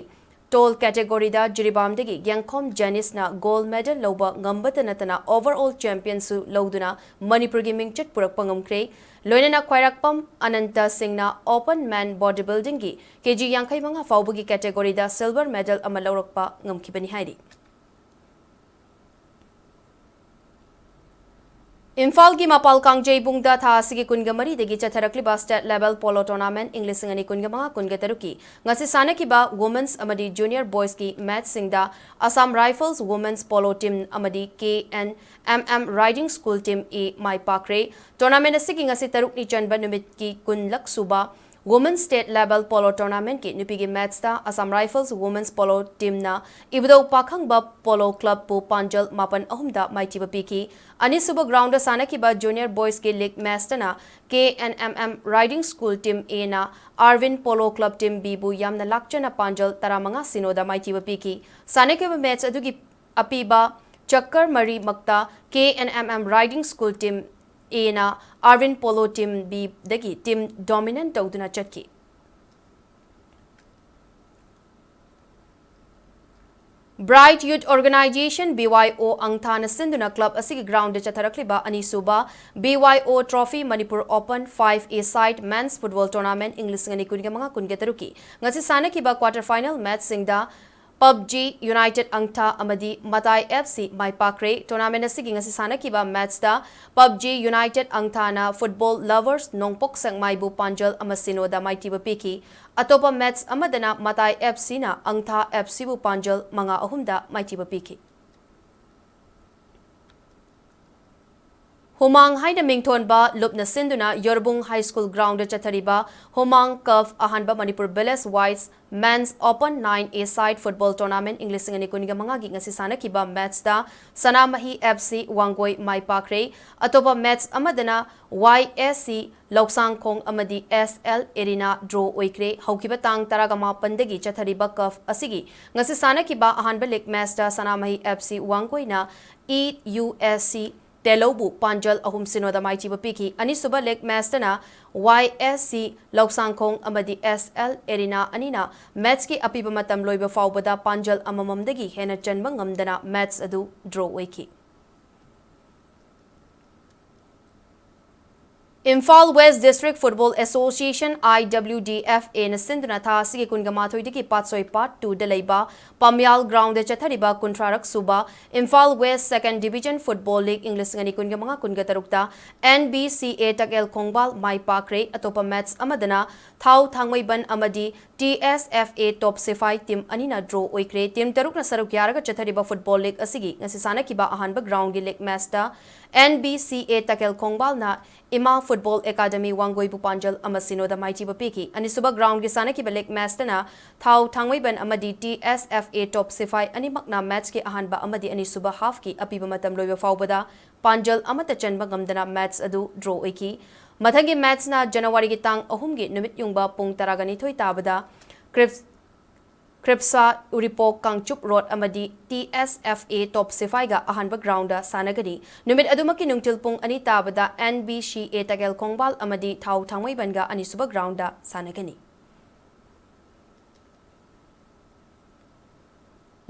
tall category ꯗ ꯖꯤꯔꯤꯕꯥꯝꯗꯒꯤ ꯌꯦꯡꯈꯣꯝ ꯖꯦꯅꯤꯁꯅ gold medal ꯂꯧꯕ ꯉꯝꯕꯇ ꯅꯠꯇꯅ overall champion ꯁꯨ ꯂꯧꯗꯨꯅ ꯃꯅꯤꯄꯨꯔꯒꯤ ꯃꯤꯡꯆꯠ ꯄꯨꯔꯛꯄ ꯉꯝꯈ꯭ꯔꯦ꯫ ꯂꯣꯏꯅꯅ ꯈ꯭ꯋꯥꯏꯔꯥꯛꯄꯝ ꯑꯅꯟꯇ ꯁꯤꯡꯅ open man bodybuilding ꯒꯤ K G ꯌꯥꯡꯈꯩ ꯃꯉꯥ ꯐꯥꯎꯕꯒꯤ category ꯗ silver medal ꯑꯃ ꯂꯧꯔꯛꯄ ꯉꯝꯈꯤꯕꯅꯤ ꯍꯥꯏꯔꯤ꯫ ꯏꯝꯐꯥꯜꯒꯤ ꯃꯄꯥꯜ ꯀꯥꯡꯖꯩꯕꯨꯡꯗ ꯊꯥ ꯑꯁꯤꯒꯤ ꯀꯨꯟꯒ ꯃꯔꯤꯗꯒꯤ ꯆꯠꯊꯔꯛꯂꯤꯕ State Level Polo Tournament ꯏꯪ ꯂꯤꯁꯤꯡ ꯑꯅꯤ ꯀꯨꯟꯒ ꯃꯉꯥ ꯀꯨꯟꯒ ꯇꯔꯨꯛꯀꯤ ꯉꯁꯤ ꯁꯥꯟꯅꯈꯤꯕ Women's ꯑꯃꯗꯤ Junior Boysꯀꯤ matchꯁꯤꯡꯗ Assam Rifles Women's Polo Team ꯑꯃꯗꯤ K N M M Riding School Team A my ꯄꯥꯛꯈ꯭ꯔꯦ꯫ Tournament ꯑꯁꯤꯒꯤ ꯉꯁꯤ ꯇꯔꯨꯛꯅꯤ ꯆꯟꯕ ꯅꯨꯃꯤꯠꯀꯤ ꯀꯨꯟꯂꯛ ꯁꯨꯕ Women's State Level Polo Tournamentꯀꯤ ꯅꯨꯄꯤꯒꯤ matchꯇ Assam Rifles Women's Polo Teamꯅ ꯏꯕꯨꯙꯧ ꯄꯥꯈꯪꯕ Polo Clubꯄꯨ ꯄꯥꯟꯖꯜ ꯃꯥꯄꯟ ꯑꯍꯨꯝꯗ ꯃꯥꯏꯊꯤꯕ ꯄꯤꯈꯤ꯫ ꯑꯅꯤꯁꯨꯕ groundꯗ ꯁꯥꯟꯅꯈꯤꯕ Junior Boysꯀꯤ league matchꯇꯅ K N M M Riding School Team Aꯅ Arvin Polo Club Team Bꯕꯨ ꯌꯥꯝꯅ ꯂꯥꯛꯆꯅ ꯄꯥꯟꯖꯜ ꯇꯔꯥꯃꯉꯥ ꯁꯤꯅꯣꯗ ꯃꯥꯏꯊꯤꯕ ꯄꯤꯈꯤ꯫ ꯁꯥꯟꯅꯈꯤꯕ match ꯑꯗꯨꯒꯤ ꯑꯄꯤꯕ ꯆꯛꯀꯔ ꯃꯔꯤꯃꯛꯇ K N M M Riding School Team Aꯅ Arvin Polo Team Bꯗꯒꯤ team dominant ꯇꯧꯗꯨꯅ ꯆꯠꯈꯤ꯫ Bright Youth Organisation, B Y O, ꯑꯪꯊꯥꯅ ꯁꯤꯟꯗꯨꯅ club ꯑꯁꯤꯒꯤ groundꯗ ꯆꯠꯊꯔꯛꯂꯤꯕ ꯑꯅꯤꯁꯨꯕ B Y O Trophy Manipur Open five A side Men's Football Tournament ꯏꯪ ꯂꯤꯁꯤꯡ ꯑꯅꯤ ꯀꯨꯟꯒ ꯃꯉꯥ ꯀꯨꯟꯒ ꯇꯔꯨꯛꯀꯤ ꯉꯁꯤ ꯁꯥꯟꯅꯈꯤꯕ quarter final matchꯁꯤꯡꯗ PUBG United Angtha ꯑꯃꯗꯤ ꯃꯇꯥꯏ F C ꯃꯥꯏ ꯄꯥꯛꯈ꯭ꯔꯦ꯫ Tournament ꯑꯁꯤꯒꯤ ꯉꯁꯤ ꯁꯥꯟꯅꯈꯤꯕ matchꯇ PUBG United Angthana Football Lovers ꯅꯣꯡꯄꯣꯛ ꯁꯦꯛꯃꯥꯏꯕꯨ ꯄꯥꯟꯖꯜ ꯑꯃ ꯁꯤꯅꯣꯗ ꯃꯥꯏꯊꯤꯕ ꯄꯤꯈꯤ꯫ ꯑꯇꯣꯞꯄ match ꯑꯃꯗꯅ ꯃꯇꯥꯏ F Cꯅ Angtha F Cꯕꯨ ꯄꯥꯟꯖꯜ ꯃꯉꯥ ꯑꯍꯨꯝꯗ ꯃꯥꯏꯊꯤꯕ ꯄꯤꯈꯤ꯫ ꯍꯨꯃꯥꯡ ꯍꯥꯏꯅ ꯃꯤꯡꯊꯣꯟꯕ ꯂꯨꯞꯅ ꯁꯤꯟꯗꯨꯅ ꯌꯣꯔꯕꯨꯡ High School groundꯗ ꯆꯠꯊꯔꯤꯕ ꯍꯨꯃꯥꯡ Cup ꯑꯍꯥꯟꯕ Manipur Village Wise Men's Open nine A side Football Tournament ꯏꯪ ꯂꯤꯁꯤꯡ ꯑꯅꯤ ꯀꯨꯟꯒ ꯃꯉꯥꯒꯤ ꯉꯁꯤ ꯁꯥꯟꯅꯈꯤꯕ matchꯇ ꯁꯅꯥꯃꯍꯤ F C ꯋꯥꯡꯒꯣꯏ ꯃꯥꯏ ꯄꯥꯛꯈ꯭ꯔꯦ꯫ ꯑꯇꯣꯞꯄ match ꯑꯃꯗꯅ Y S C ꯂꯧꯁꯥꯡꯈꯣꯡ ꯑꯃꯗꯤ S L Arena draw ꯑꯣꯏꯈ꯭ꯔꯦ꯫ ꯍꯧꯈꯤꯕ ꯇꯥꯡ ꯇꯔꯥꯃꯥꯄꯟꯗꯒꯤ ꯆꯠꯊꯔꯤꯕ cup ꯑꯁꯤꯒꯤ ꯉꯁꯤ ꯁꯥꯟꯅꯈꯤꯕ ꯑꯍꯥꯟꯕ league matchꯇ ꯁꯅꯥꯃꯍꯤ F C ꯋꯥꯡꯒꯣꯏꯅ E U S C ꯇꯦꯂꯧꯕꯨ ꯄꯥꯟꯖꯜ ꯑꯍꯨꯝ ꯁꯤꯅꯣꯗ ꯃꯥꯏꯊꯤꯕ ꯄꯤꯈꯤ꯫ ꯑꯅꯤꯁꯨꯕ league matchꯇꯅ Y S C ꯂꯧꯁꯥꯡꯈꯣꯡ ꯑꯃꯗꯤ S L Arena ꯑꯅꯤꯅ matchꯀꯤ ꯑꯄꯤꯕ ꯃꯇꯝ ꯂꯣꯏꯕ ꯐꯥꯎꯕꯗ ꯄꯥꯟꯖꯜ ꯑꯃꯃꯝꯗꯒꯤ ꯍꯦꯟꯅ ꯆꯟꯕ ꯉꯝꯗꯅ match ꯑꯗꯨ draw ꯑꯣꯏꯈꯤ꯫ Imphal West District Football Association, I W D F A ꯅ ꯁꯤꯟꯗꯨꯅ ꯊꯥ ꯑꯁꯤꯒꯤ ꯀꯨꯟꯒ ꯃꯥꯊꯣꯏꯗꯒꯤ ꯄꯥꯠꯁꯣꯏ part two ꯗ ꯂꯩꯕ ꯄꯥꯝꯌꯥꯜ ground ꯗ ꯆꯠꯊꯔꯤꯕ ꯀꯨꯟꯊ꯭ꯔꯥꯔꯛ ꯁꯨꯕ Imphal West Second Division Football League ꯏꯪ ꯂꯤꯁꯤꯡ ꯑꯅꯤ ꯀꯨꯟꯒ ꯃꯉꯥ ꯀꯨꯟꯒ ꯇꯔꯨꯛꯇ N B C A ꯇꯀꯦꯜ ꯈꯣꯡꯕꯥꯜ ꯃꯥꯏ ꯄꯥꯛꯈ꯭ꯔꯦ꯫ ꯑꯇꯣꯞꯄ match ꯑꯃꯗꯅ ꯊꯥꯎ ꯊꯥꯡꯃꯩꯕꯟ ꯑꯃꯗꯤ T S F A Top ꯁꯤꯐꯥꯏ team ꯑꯅꯤꯅ draw ꯑꯣꯏꯈ꯭ꯔꯦ꯫ Team ꯇꯔꯨꯛꯅ ꯁꯔꯨꯛ ꯌꯥꯔꯒ ꯆꯠꯊꯔꯤꯕ football league ꯑꯁꯤꯒꯤ ꯉꯁꯤ ꯁꯥꯟꯅꯈꯤꯕ ꯑꯍꯥꯟꯕ ground ꯒꯤ league match ꯇ N B C A ꯇꯀꯦꯜ ꯈꯣꯡꯕꯥꯜꯅ ꯏꯃꯥ Football Academy ꯋꯥꯡꯒꯣꯏꯕꯨ ꯄꯥꯟꯖꯜ ꯑꯃ ꯁꯤꯅꯣꯗ ꯃꯥꯏꯊꯤꯕ ꯄꯤꯈꯤ꯫ ꯑꯅꯤꯁꯨꯕ ground ꯒꯤ ꯁꯥꯟꯅꯈꯤꯕ league match ꯇꯅ ꯊꯥꯎ ꯊꯥꯡꯃꯩꯕꯟ ꯑꯃꯗꯤ T S F A Top ꯁꯤꯐꯥꯏ ꯑꯅꯤꯃꯛꯅ match ꯀꯤ ꯑꯍꯥꯟꯕ ꯑꯃꯗꯤ ꯑꯅꯤꯁꯨꯕ half ꯀꯤ ꯑꯄꯤꯕ ꯃꯇꯝ ꯂꯣꯏꯕ ꯐꯥꯎꯕꯗ ꯄꯥꯟꯖꯜ ꯑꯃꯠꯇ ꯆꯟꯕ ꯉꯝꯗꯅ match ꯑꯗꯨ draw ꯑꯣꯏꯈꯤ꯫ ꯃꯊꯪꯒꯤ match ꯅ January ꯒꯤ ꯇꯥꯡ ꯑꯍꯨꯝꯒꯤ ꯅꯨꯃꯤꯠ ꯌꯨꯡꯕ ꯄꯨꯡ ꯇꯔꯥꯒ ꯅꯤꯊꯣꯏ ꯇꯥꯕꯗ ꯀ꯭ꯔꯤꯞ-, ꯀ꯭ꯔꯤꯞꯁꯥ ꯎꯔꯤꯄꯣꯛ ꯀꯥꯡꯆꯨꯞ road ꯑꯃꯗꯤ T S F A Top ꯁꯤꯐꯥꯏꯒ ꯑꯍꯥꯟꯕ ground ꯗ ꯁꯥꯟꯅꯒꯅꯤ꯫ ꯅꯨꯃꯤꯠ ꯑꯗꯨꯃꯛꯀꯤ ꯅꯨꯡꯊꯤꯜ ꯄꯨꯡ ꯑꯅꯤ ꯇꯥꯕꯗ N B C A ꯇꯀꯦꯜ ꯈꯣꯡꯕꯥꯜ ꯑꯃꯗꯤ ꯊꯥꯎ ꯊꯥꯡꯃꯩꯕꯟꯒ ꯑꯅꯤꯁꯨꯕ ground ꯗ ꯁꯥꯟꯅꯒꯅꯤ꯫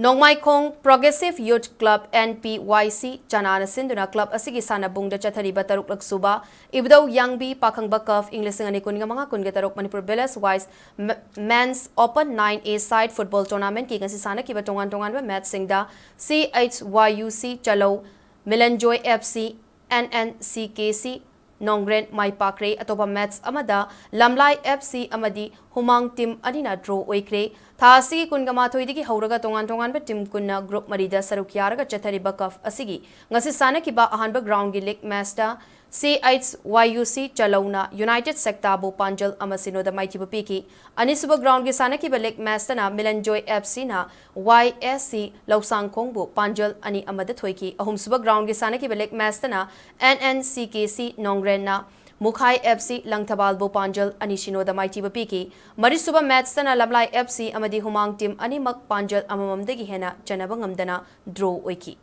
ꯅꯣꯡꯃꯥꯏꯈꯣꯡ Progressive Youth Club, N P Y C, ꯆꯅꯥꯅ ꯁꯤꯟꯗꯨꯅ club ꯑꯁꯤꯒꯤ ꯁꯥꯟꯅꯕꯨꯡꯗ ꯆꯠꯊꯔꯤꯕ ꯇꯔꯨꯛꯂꯛ ꯁꯨꯕ ꯏꯕꯨꯙꯧ ꯌꯥꯡꯕꯤ ꯄꯥꯈꯪꯕ cup ꯏꯪ ꯂꯤꯁꯤꯡ ꯑꯅꯤ ꯀꯨꯟꯒ ꯃꯉꯥ ꯀꯨꯟꯒ ꯇꯔꯨꯛ Manipur Village Wise M-, Men's Open nine A side football tournament ꯀꯤ ꯉꯁꯤ ꯁꯥꯟꯅꯈꯤꯕ ꯇꯣꯉꯥꯟ ꯇꯣꯉꯥꯟꯕ match ꯁꯤꯡꯗ C H Y U C Chalou, Milanjoy F C, N N C K C ꯅꯣꯡꯒ꯭ꯔꯦꯟ ꯃꯥꯏ ꯄꯥꯛꯈ꯭ꯔꯦ꯫ ꯑꯇꯣꯞꯄ match ꯑꯃꯗ ꯂꯝꯂꯥꯏ F C ꯑꯃꯗꯤ ꯍꯨꯃꯥꯡ team ꯑꯅꯤꯅ draw ꯑꯣꯏꯈ꯭ꯔꯦ꯫ ꯊꯥ ꯑꯁꯤꯒꯤ ꯀꯨꯟꯒ ꯃꯥꯊꯣꯏꯗꯒꯤ ꯍꯧꯔꯒ ꯇꯣꯉꯥꯟ ꯇꯣꯉꯥꯟꯕ team ꯀꯨꯟꯅ group ꯃꯔꯤꯗ ꯁꯔꯨꯛ ꯌꯥꯔꯒ ꯆꯠꯊꯔꯤꯕ cup ꯑꯁꯤꯒꯤ ꯉꯁꯤ ꯁꯥꯟꯅꯈꯤꯕ ꯑꯍꯥꯟꯕ ground ꯒꯤ league match ꯇ C H Y U C ꯆꯂꯧꯅ United ꯁꯦꯛꯇꯥꯕꯨ ꯄꯥꯟꯖꯜ ꯑꯃ ꯁꯤꯅꯣꯗ ꯃꯥꯏꯊꯤꯕ ꯄꯤꯈꯤ꯫ ꯑꯅꯤꯁꯨꯕ ground ꯒꯤ ꯁꯥꯟꯅꯈꯤꯕ league match ꯇꯅ Milanjoy F C ꯅ Y S C ꯂꯧꯁꯥꯡꯈꯣꯡꯕꯨ ꯄꯥꯟꯖꯜ ꯑꯅꯤ ꯑꯃꯗ ꯊꯣꯏꯈꯤ꯫ ꯑꯍꯨꯝꯁꯨꯕ ground ꯒꯤ ꯁꯥꯟꯅꯈꯤꯕ league match ꯇꯅ N N C K C ꯅꯣꯡꯒ꯭ꯔꯦꯟꯅ ꯃꯨꯈꯥꯏ F C ꯂꯪꯊꯕꯥꯜꯕꯨ ꯄꯥꯟꯖꯜ ꯑꯅꯤ ꯁꯤꯅꯣꯗ ꯃꯥꯏꯊꯤꯕ ꯄꯤꯈꯤ꯫ ꯃꯔꯤꯁꯨꯕ match ꯇꯅ ꯂꯝꯂꯥꯏ F C ꯑꯃꯗꯤ ꯍꯨꯃꯥꯡ team ꯑꯅꯤꯃꯛ ꯄꯥꯟꯖꯜ ꯑꯃꯃꯝꯗꯒꯤ ꯍꯦꯟꯅ ꯆꯟꯅꯕ ꯉꯝꯗꯅ draw ꯑꯣꯏꯈꯤ꯫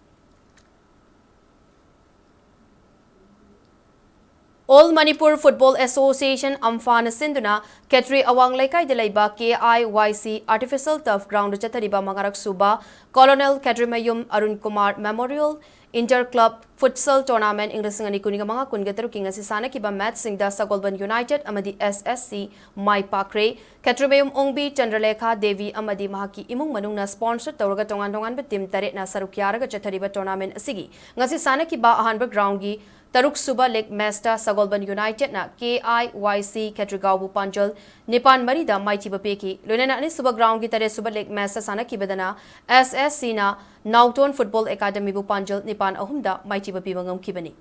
All Manipur Football Association, ꯑꯝꯐꯥꯅ ꯁꯤꯟꯗꯨꯅ ꯈꯦꯇ꯭ꯔꯤ ꯑꯋꯥꯡ ꯂꯩꯀꯥꯏꯗ ꯂꯩꯕ K I Y C artificial turf ground ꯗ ꯆꯠꯊꯔꯤꯕ ꯃꯉꯥꯔꯛ ꯁꯨꯕ Colonel ꯈꯦꯇ꯭ꯔꯤꯃꯌꯨꯝ Arun Kumar Memorial Inter Club Futsal Tournament ꯏꯪ ꯂꯤꯁꯤꯡ ꯑꯅꯤ ꯀꯨꯟꯒ ꯃꯉꯥ ꯀꯨꯟꯒ ꯇꯔꯨꯛꯀꯤ ꯉꯁꯤ ꯁꯥꯟꯅꯈꯤꯕ ꯃꯦꯠꯁꯁꯤꯡꯗ ꯁꯒꯣꯜꯕꯟ ꯌꯨꯅꯥꯏꯇꯦꯗ ꯑꯃꯗꯤ ꯑꯦꯁ ꯑꯦꯁ ꯁꯤ ꯃꯥꯏ ꯄꯥꯛꯈ꯭ꯔꯦ꯫ ꯈꯦꯇ꯭ꯔꯤꯃꯌꯨꯝ ꯑꯣꯡꯕꯤ, ꯆꯟꯗ꯭ꯔꯂꯦꯈꯥ ꯗꯦꯕꯤ ꯑꯃꯗꯤ ꯃꯍꯥꯛꯀꯤ ꯏꯃꯨꯡ ꯃꯅꯨꯡꯅ ꯁ꯭ꯄꯣꯟꯁꯔ ꯇꯧꯔꯒ ꯇꯣꯉꯥꯟ ꯇꯣꯉꯥꯟꯕ ꯇꯤꯝ ꯇꯔꯦꯠꯅ ꯁꯔꯨꯛ ꯌꯥꯔꯒ ꯆꯠꯊꯔꯤꯕ ꯇꯣꯔꯅꯥꯃꯦꯟ ꯑꯁꯤꯒꯤ ꯉꯁꯤ ꯁꯥꯟꯅꯈꯤꯕ ꯑꯍꯥꯟꯕ ꯒ꯭ꯔꯥꯎꯟꯒꯤ ꯇꯔꯨꯛ ꯁꯨꯕ ꯂꯤꯒ ꯃꯦꯆꯇ ꯁꯒꯣꯜꯕꯟ ꯌꯨꯅꯥꯏꯇꯦꯗꯅ ꯀꯦ ꯑꯥꯏ ꯋꯥꯏ ꯁꯤ ꯈꯦꯇ꯭ꯔꯤꯒꯥꯎꯕꯨ ꯄꯥꯟꯖꯜ ꯅꯤꯄꯥꯟ ꯃꯔꯤꯗ ꯃꯥꯏꯊꯤꯕ ꯄꯤꯈꯤ꯫ ꯂꯣꯏꯅꯅ ꯑꯅꯤꯁꯨꯕ ꯒ꯭ꯔꯥꯎꯟꯒꯤ ꯇꯔꯦꯠ ꯁꯨꯕ ꯂꯤꯒ ꯃꯦꯆꯇ ꯁꯥꯟꯅꯈꯤꯕꯗꯅ ꯑꯦꯁ ꯑꯦꯁ ꯁꯤꯅ ꯅꯥꯎꯇꯣꯟ ꯐꯨꯠꯕꯣꯜ ꯑꯦꯀꯥꯗꯃꯤꯕꯨ ꯄꯥꯟꯖꯜ ꯅꯤꯄꯥꯟ ꯑꯍꯨꯝꯗ ꯃꯥꯏꯊꯤꯕ ꯄꯤꯕ ꯉꯝꯈꯤꯕꯅꯤ꯫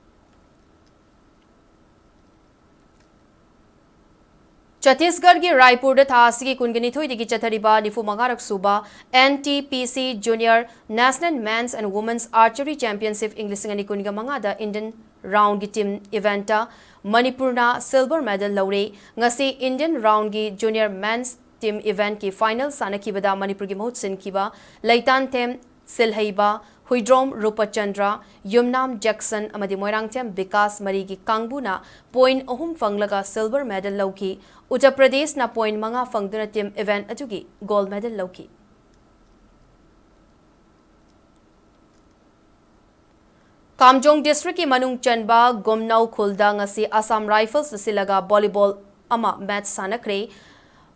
ꯆꯇꯤꯁꯒꯔꯒꯤ ꯔꯥꯏꯄꯨꯔꯗ ꯊꯥ ꯑꯁꯤꯒꯤ ꯀꯨꯟꯒ ꯅꯤꯊꯣꯏꯗꯒꯤ ꯆꯠꯊꯔꯤꯕ ꯅꯤꯐꯨ ꯃꯉꯥꯔꯛ ꯁꯨꯕ N T P C Junior National Men's and Women's Archery Championship ꯏꯪ ꯂꯤꯁꯤꯡ ꯑꯅꯤ ꯀꯨꯟꯒ ꯃꯉꯥꯗ ꯏꯟꯗꯤꯌꯟ ꯔꯥꯎꯟꯒꯤ ꯇꯤꯝ ꯏꯚꯦꯟꯠꯇ ꯃꯅꯤꯄꯨꯔꯅ ꯁꯤꯜꯚꯔ ꯃꯦꯗꯜ ꯂꯧꯔꯦ꯫ ꯉꯁꯤ ꯏꯟꯗꯤꯌꯟ ꯔꯥꯎꯟꯒꯤ ꯖꯨꯅꯤꯌꯔ ꯃꯦꯟꯁ ꯇꯤꯝ ꯏꯚꯦꯟꯠꯀꯤ ꯐꯥꯏꯅꯦꯜ ꯁꯥꯟꯅꯈꯤꯕꯗ ꯃꯅꯤꯄꯨꯔꯒꯤ ꯃꯍꯨꯠ ꯁꯤꯟꯈꯤꯕ ꯂꯩꯇꯥꯟꯊꯦꯝ ꯁꯤꯜꯍꯩꯕ, ꯍꯨꯏꯗ꯭ꯔꯣꯝ ꯔꯨꯄꯆꯟꯗ꯭ꯔ, ꯌꯨꯝꯅꯥꯝ ꯖꯦꯛꯁꯟ ꯑꯃꯗꯤ ꯃꯣꯏꯔꯥꯡꯊꯦꯝ ꯕꯤꯀꯥꯁ ꯃꯔꯤꯒꯤ ꯀꯥꯡꯕꯨꯅ ꯄꯣꯏꯟꯠ ꯑꯍꯨꯝ ꯐꯪꯂꯒ ꯁꯤꯜꯚꯔ ꯃꯦꯗꯜ ꯂꯧꯈꯤ꯫ ꯎꯠꯇꯔ ꯄ꯭ꯔꯗꯦꯁꯅ ꯄꯣꯏꯟꯠ ꯃꯉꯥ ꯐꯪꯗꯨꯅ ꯇꯤꯝ ꯏꯚꯦꯟꯠ ꯑꯗꯨꯒꯤ ꯒꯣꯜꯗ ꯃꯦꯗꯜ ꯂꯧꯈꯤ꯫ ꯀꯥꯝꯖꯣꯡ ꯗꯤꯁꯇ꯭ꯔꯤꯛꯀꯤ ꯃꯅꯨꯡ ꯆꯟꯕ ꯒꯨꯝꯅꯧ ꯈꯨꯜꯗ ꯉꯁꯤ ꯑꯁꯥꯝ ꯔꯥꯏꯐꯜꯁꯅ ꯁꯤꯜꯂꯒ ꯚꯣꯂꯤꯕꯣꯜ ꯑꯃ ꯃꯦꯠꯆ ꯁꯥꯟꯅꯈ꯭ꯔꯦ꯫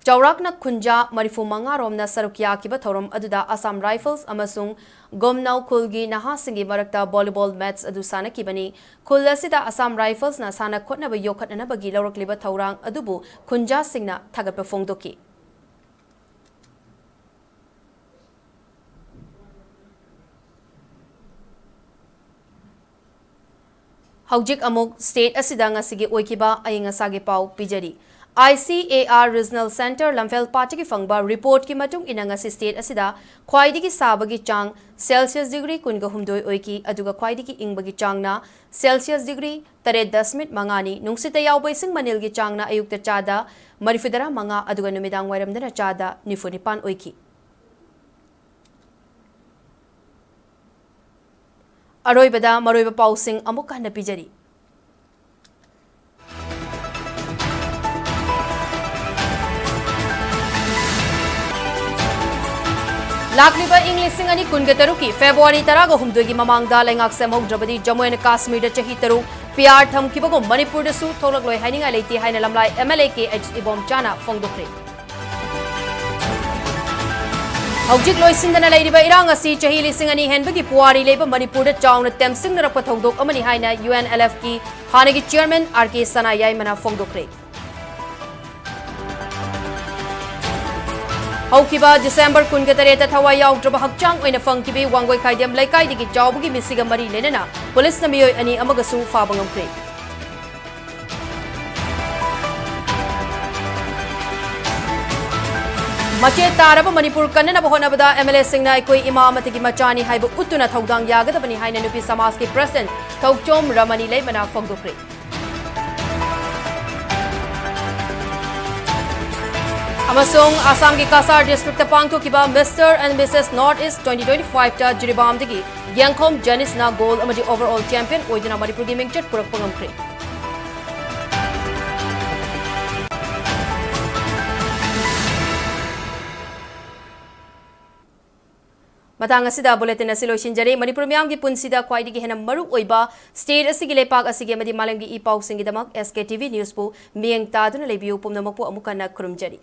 ꯆꯥꯎꯔꯥꯛꯅ ꯈꯨꯟꯖꯥ ꯃꯔꯤꯐꯨ ꯃꯉꯥ ꯔꯣꯝꯅ ꯁꯔꯨꯛ ꯌꯥꯈꯤꯕ ꯊꯧꯔꯝ ꯑꯗꯨꯗ ꯑꯁꯥꯝ ꯔꯥꯏꯐꯜꯁ ꯑꯃꯁꯨꯡ ꯒꯨꯝꯅꯧ ꯈꯨꯜꯒꯤ ꯅꯍꯥꯁꯤꯡꯒꯤ ꯃꯔꯛꯇ ꯚꯣꯂꯤꯕꯣꯜ ꯃꯦꯠꯆ ꯑꯗꯨ ꯁꯥꯟꯅꯈꯤꯕꯅꯤ꯫ ꯈꯨꯜ ꯑꯁꯤꯗ ꯑꯁꯥꯝ ꯔꯥꯏꯐꯜꯁꯅ ꯁꯥꯟꯅ ꯈꯣꯠꯅꯕ ꯌꯣꯛꯈꯠꯅꯅꯕꯒꯤ ꯂꯧꯔꯛꯂꯤꯕ ꯊꯧꯔꯥꯡ ꯑꯗꯨꯕꯨ ꯈꯨꯟꯖꯥꯁꯤꯡꯅ ꯊꯥꯒꯠꯄ ꯐꯣꯡꯗꯣꯛꯈꯤ꯫ ꯍꯧꯖꯤꯛ ꯑꯃꯨꯛ ꯁ꯭ꯇꯦꯠ ꯑꯁꯤꯗ ꯉꯁꯤꯒꯤ ꯑꯣꯏꯈꯤꯕ ꯑꯏꯪ ꯑꯁꯥꯒꯤ ꯄꯥꯎ ꯄꯤꯖꯔꯤ꯫ I C A R Regional Centre ꯂꯝꯐꯦꯜ ꯄꯥꯠꯇꯒꯤ ꯐꯪꯕ ꯔꯤꯄꯣꯔꯠꯀꯤ ꯃꯇꯨꯡ ꯏꯟꯅ ꯉꯁꯤ ꯁ꯭ꯇꯦꯠ ꯑꯁꯤꯗ ꯈ꯭ꯋꯥꯏꯗꯒꯤ ꯁꯥꯕꯒꯤ ꯆꯥꯡ ꯁꯦꯜꯁꯤꯌꯁ ꯗꯤꯒ꯭ꯔꯤ ꯀꯨꯟꯒ ꯍꯨꯝꯗꯣꯏ ꯑꯣꯏꯈꯤ, ꯑꯗꯨꯒ ꯈ꯭ꯋꯥꯏꯗꯒꯤ ꯏꯪꯕꯒꯤ ꯆꯥꯡꯅ ꯁꯦꯜꯁꯤꯌꯁ ꯗꯤꯒ꯭ꯔꯤ ꯇꯔꯦꯠ ꯗꯁꯃꯤꯛ ꯃꯉꯥꯅꯤ꯫ ꯅꯨꯡꯁꯤꯠꯇ ꯌꯥꯎꯕ ꯏꯁꯤꯡ ꯃꯅꯤꯜꯒꯤ ꯆꯥꯡꯅ ꯑꯌꯨꯛꯇ ꯆꯥꯗ ꯃꯔꯤꯐꯨꯇꯔꯥ ꯃꯉꯥ ꯑꯗꯨꯒ ꯅꯨꯃꯤꯗꯥꯡ ꯋꯥꯏꯔꯝꯗꯅ ꯆꯥꯗ ꯅꯤꯐꯨ ꯅꯤꯄꯥꯟ ꯑꯣꯏꯈꯤ꯫ ꯑꯔꯣꯏꯕꯗ ꯃꯔꯨꯑꯣꯏꯕ ꯄꯥꯎꯁꯤꯡ ꯑꯃꯨꯛ ꯍꯟꯅ ꯄꯤꯖꯔꯤ꯫ ꯂꯥꯛꯂꯤꯕ ꯏꯪ ꯂꯤꯁꯤꯡ ꯑꯅꯤ ꯀꯨꯟꯒ ꯇꯔꯨꯛꯀꯤ ꯐꯦꯕ꯭ꯔꯨꯋꯥꯔꯤ ꯇꯔꯥꯒ ꯍꯨꯝꯗꯣꯏꯒꯤ ꯃꯃꯥꯡꯗ ꯂꯩꯉꯥꯛ ꯁꯦꯝꯍꯧꯗ꯭ꯔꯕꯗꯤ ꯖꯝꯃꯨ ꯑꯦꯟ ꯀꯥꯁꯃꯤꯔꯗ ꯆꯍꯤ ꯇꯔꯨꯛ ꯄꯤ ꯑꯥꯔ ꯊꯝꯈꯤꯕꯒꯨꯝ ꯃꯅꯤꯄꯨꯔꯗꯁꯨ ꯊꯣꯛꯂꯛꯂꯣꯏ ꯍꯥꯏꯅꯤꯡꯉꯥꯏ ꯂꯩꯇꯦ ꯍꯥꯏꯅ Lamlai M L A K H ꯏꯕꯣꯝꯆꯥꯅ ꯐꯣꯡꯗꯣꯛꯈ꯭ꯔꯦ꯫ ꯍꯧꯖꯤꯛ ꯂꯣꯏꯁꯤꯟꯗꯅ ꯂꯩꯔꯤꯕ ꯏꯔꯥꯡ ꯑꯁꯤ ꯆꯍꯤ ꯂꯤꯁꯤꯡ ꯑꯅꯤ ꯍꯦꯟꯕꯒꯤ ꯄꯨꯋꯥꯔꯤ ꯂꯩꯕ ꯃꯅꯤꯄꯨꯔꯗ ꯆꯥꯎꯅ ꯇꯦꯝꯁꯤꯡꯅꯔꯛꯄ ꯊꯧꯗꯣꯛ ꯑꯃꯅꯤ ꯍꯥꯏꯅ ꯌꯨ ꯑꯦꯟ ꯑꯦꯜ ꯑꯦꯐꯀꯤ ꯍꯥꯟꯅꯒꯤ ꯆꯤꯌꯔꯃꯦꯟ ꯑꯥꯔ ꯀꯦ ꯁꯅꯥꯌꯥꯏꯃꯅ ꯐꯣꯡꯗꯣꯛꯈ꯭ꯔꯦ꯫ ꯍꯧꯈꯤꯕ ꯗꯤꯁꯦꯝꯕꯔ ꯀꯨꯟꯒ ꯇꯔꯦꯠꯇ ꯊꯋꯥꯏ ꯌꯥꯎꯗ꯭ꯔꯕ ꯍꯛꯆꯥꯡ ꯑꯣꯏꯅ ꯐꯪꯈꯤꯕ ꯋꯥꯡꯒꯣꯏ ꯈꯥꯏꯗꯦꯝ ꯂꯩꯀꯥꯏꯗꯒꯤ ꯆꯥꯎꯕꯒꯤ ꯃꯤꯁꯤꯒ ꯃꯔꯤ ꯂꯩꯅꯅ ꯄꯨꯂꯤꯁꯅ ꯃꯤꯑꯣꯏ ꯑꯅꯤ ꯑꯃꯒꯁꯨ ꯐꯥꯕ ꯉꯝꯈ꯭ꯔꯦ꯫ ꯃꯆꯦꯠ ꯇꯥꯔꯕ ꯃꯅꯤꯄꯨꯔ ꯀꯟꯅꯅꯕ ꯍꯣꯠꯅꯕꯗ ꯑꯦꯝ ꯑꯦꯜ ꯑꯦꯁꯤꯡꯅ ꯑꯩꯈꯣꯏ ꯏꯃꯥ ꯑꯃꯠꯇꯒꯤ ꯃꯆꯥꯅꯤ ꯍꯥꯏꯕ ꯎꯠꯇꯨꯅ ꯊꯧꯗꯥꯡ ꯌꯥꯒꯗꯕꯅꯤ ꯍꯥꯏꯅ ꯅꯨꯄꯤ ꯁꯃꯥꯖꯀꯤ ꯄ꯭ꯔꯁꯤꯗꯦꯟꯠ ꯊꯧꯆꯣꯝ ꯔꯃꯅꯤ ꯂꯩꯃꯅ ꯐꯣꯡꯗꯣꯛꯈ꯭ꯔꯦ꯫ ꯑꯃꯁꯨꯡ ꯑꯁꯥꯝꯒꯤ ꯀꯁꯥꯔ ꯗꯤꯁꯇ꯭ꯔꯤꯛꯇ ꯄꯥꯡꯊꯣꯛꯈꯤꯕ Mister and Missus North East twenty twenty-five ꯇ ꯖꯤꯔꯤꯕꯥꯝꯗꯒꯤ ꯌꯦꯡꯈꯣꯝ ꯖꯦꯅꯤꯁꯅ ꯒꯣꯜ ꯑꯃꯗꯤ overall champion ꯑꯣꯏꯗꯨꯅ ꯃꯅꯤꯄꯨꯔꯒꯤ ꯃꯤꯡꯆꯠ ꯄꯨꯔꯛꯄ ꯉꯝꯈ꯭ꯔꯦ꯫ ꯃꯇꯥꯡ ꯑꯁꯤꯗ ꯕꯨꯂꯦꯇꯤꯟ ꯑꯁꯤ ꯂꯣꯏꯁꯤꯟꯖꯔꯦ꯫ ꯃꯅꯤꯄꯨꯔ ꯃꯤꯌꯥꯝꯒꯤ ꯄꯨꯟꯁꯤꯗ ꯈ꯭ꯋꯥꯏꯗꯒꯤ ꯍꯦꯟꯅ ꯃꯔꯨ ꯑꯣꯏꯕ ꯁ꯭ꯇꯦꯠ ꯑꯁꯤꯒꯤ, ꯂꯩꯄꯥꯛ ꯑꯁꯤꯒꯤ ꯑꯃꯗꯤ ꯃꯥꯂꯦꯝꯒꯤ ꯏ ꯄꯥꯎꯁꯤꯡꯒꯤꯗꯃꯛ ꯑꯦꯁ ꯀꯦ ꯇꯤ ꯚꯤ ꯅ꯭ꯌꯨꯁꯄꯨ ꯃꯤꯠꯌꯦꯡ ꯇꯥꯗꯨꯅ ꯂꯩꯕꯤꯌꯨ꯫ ꯄꯨꯝꯅꯃꯛꯄꯨ ꯑꯃꯨꯛ ꯍꯟꯅ ꯈꯨꯔꯨꯝꯖꯔꯤ꯫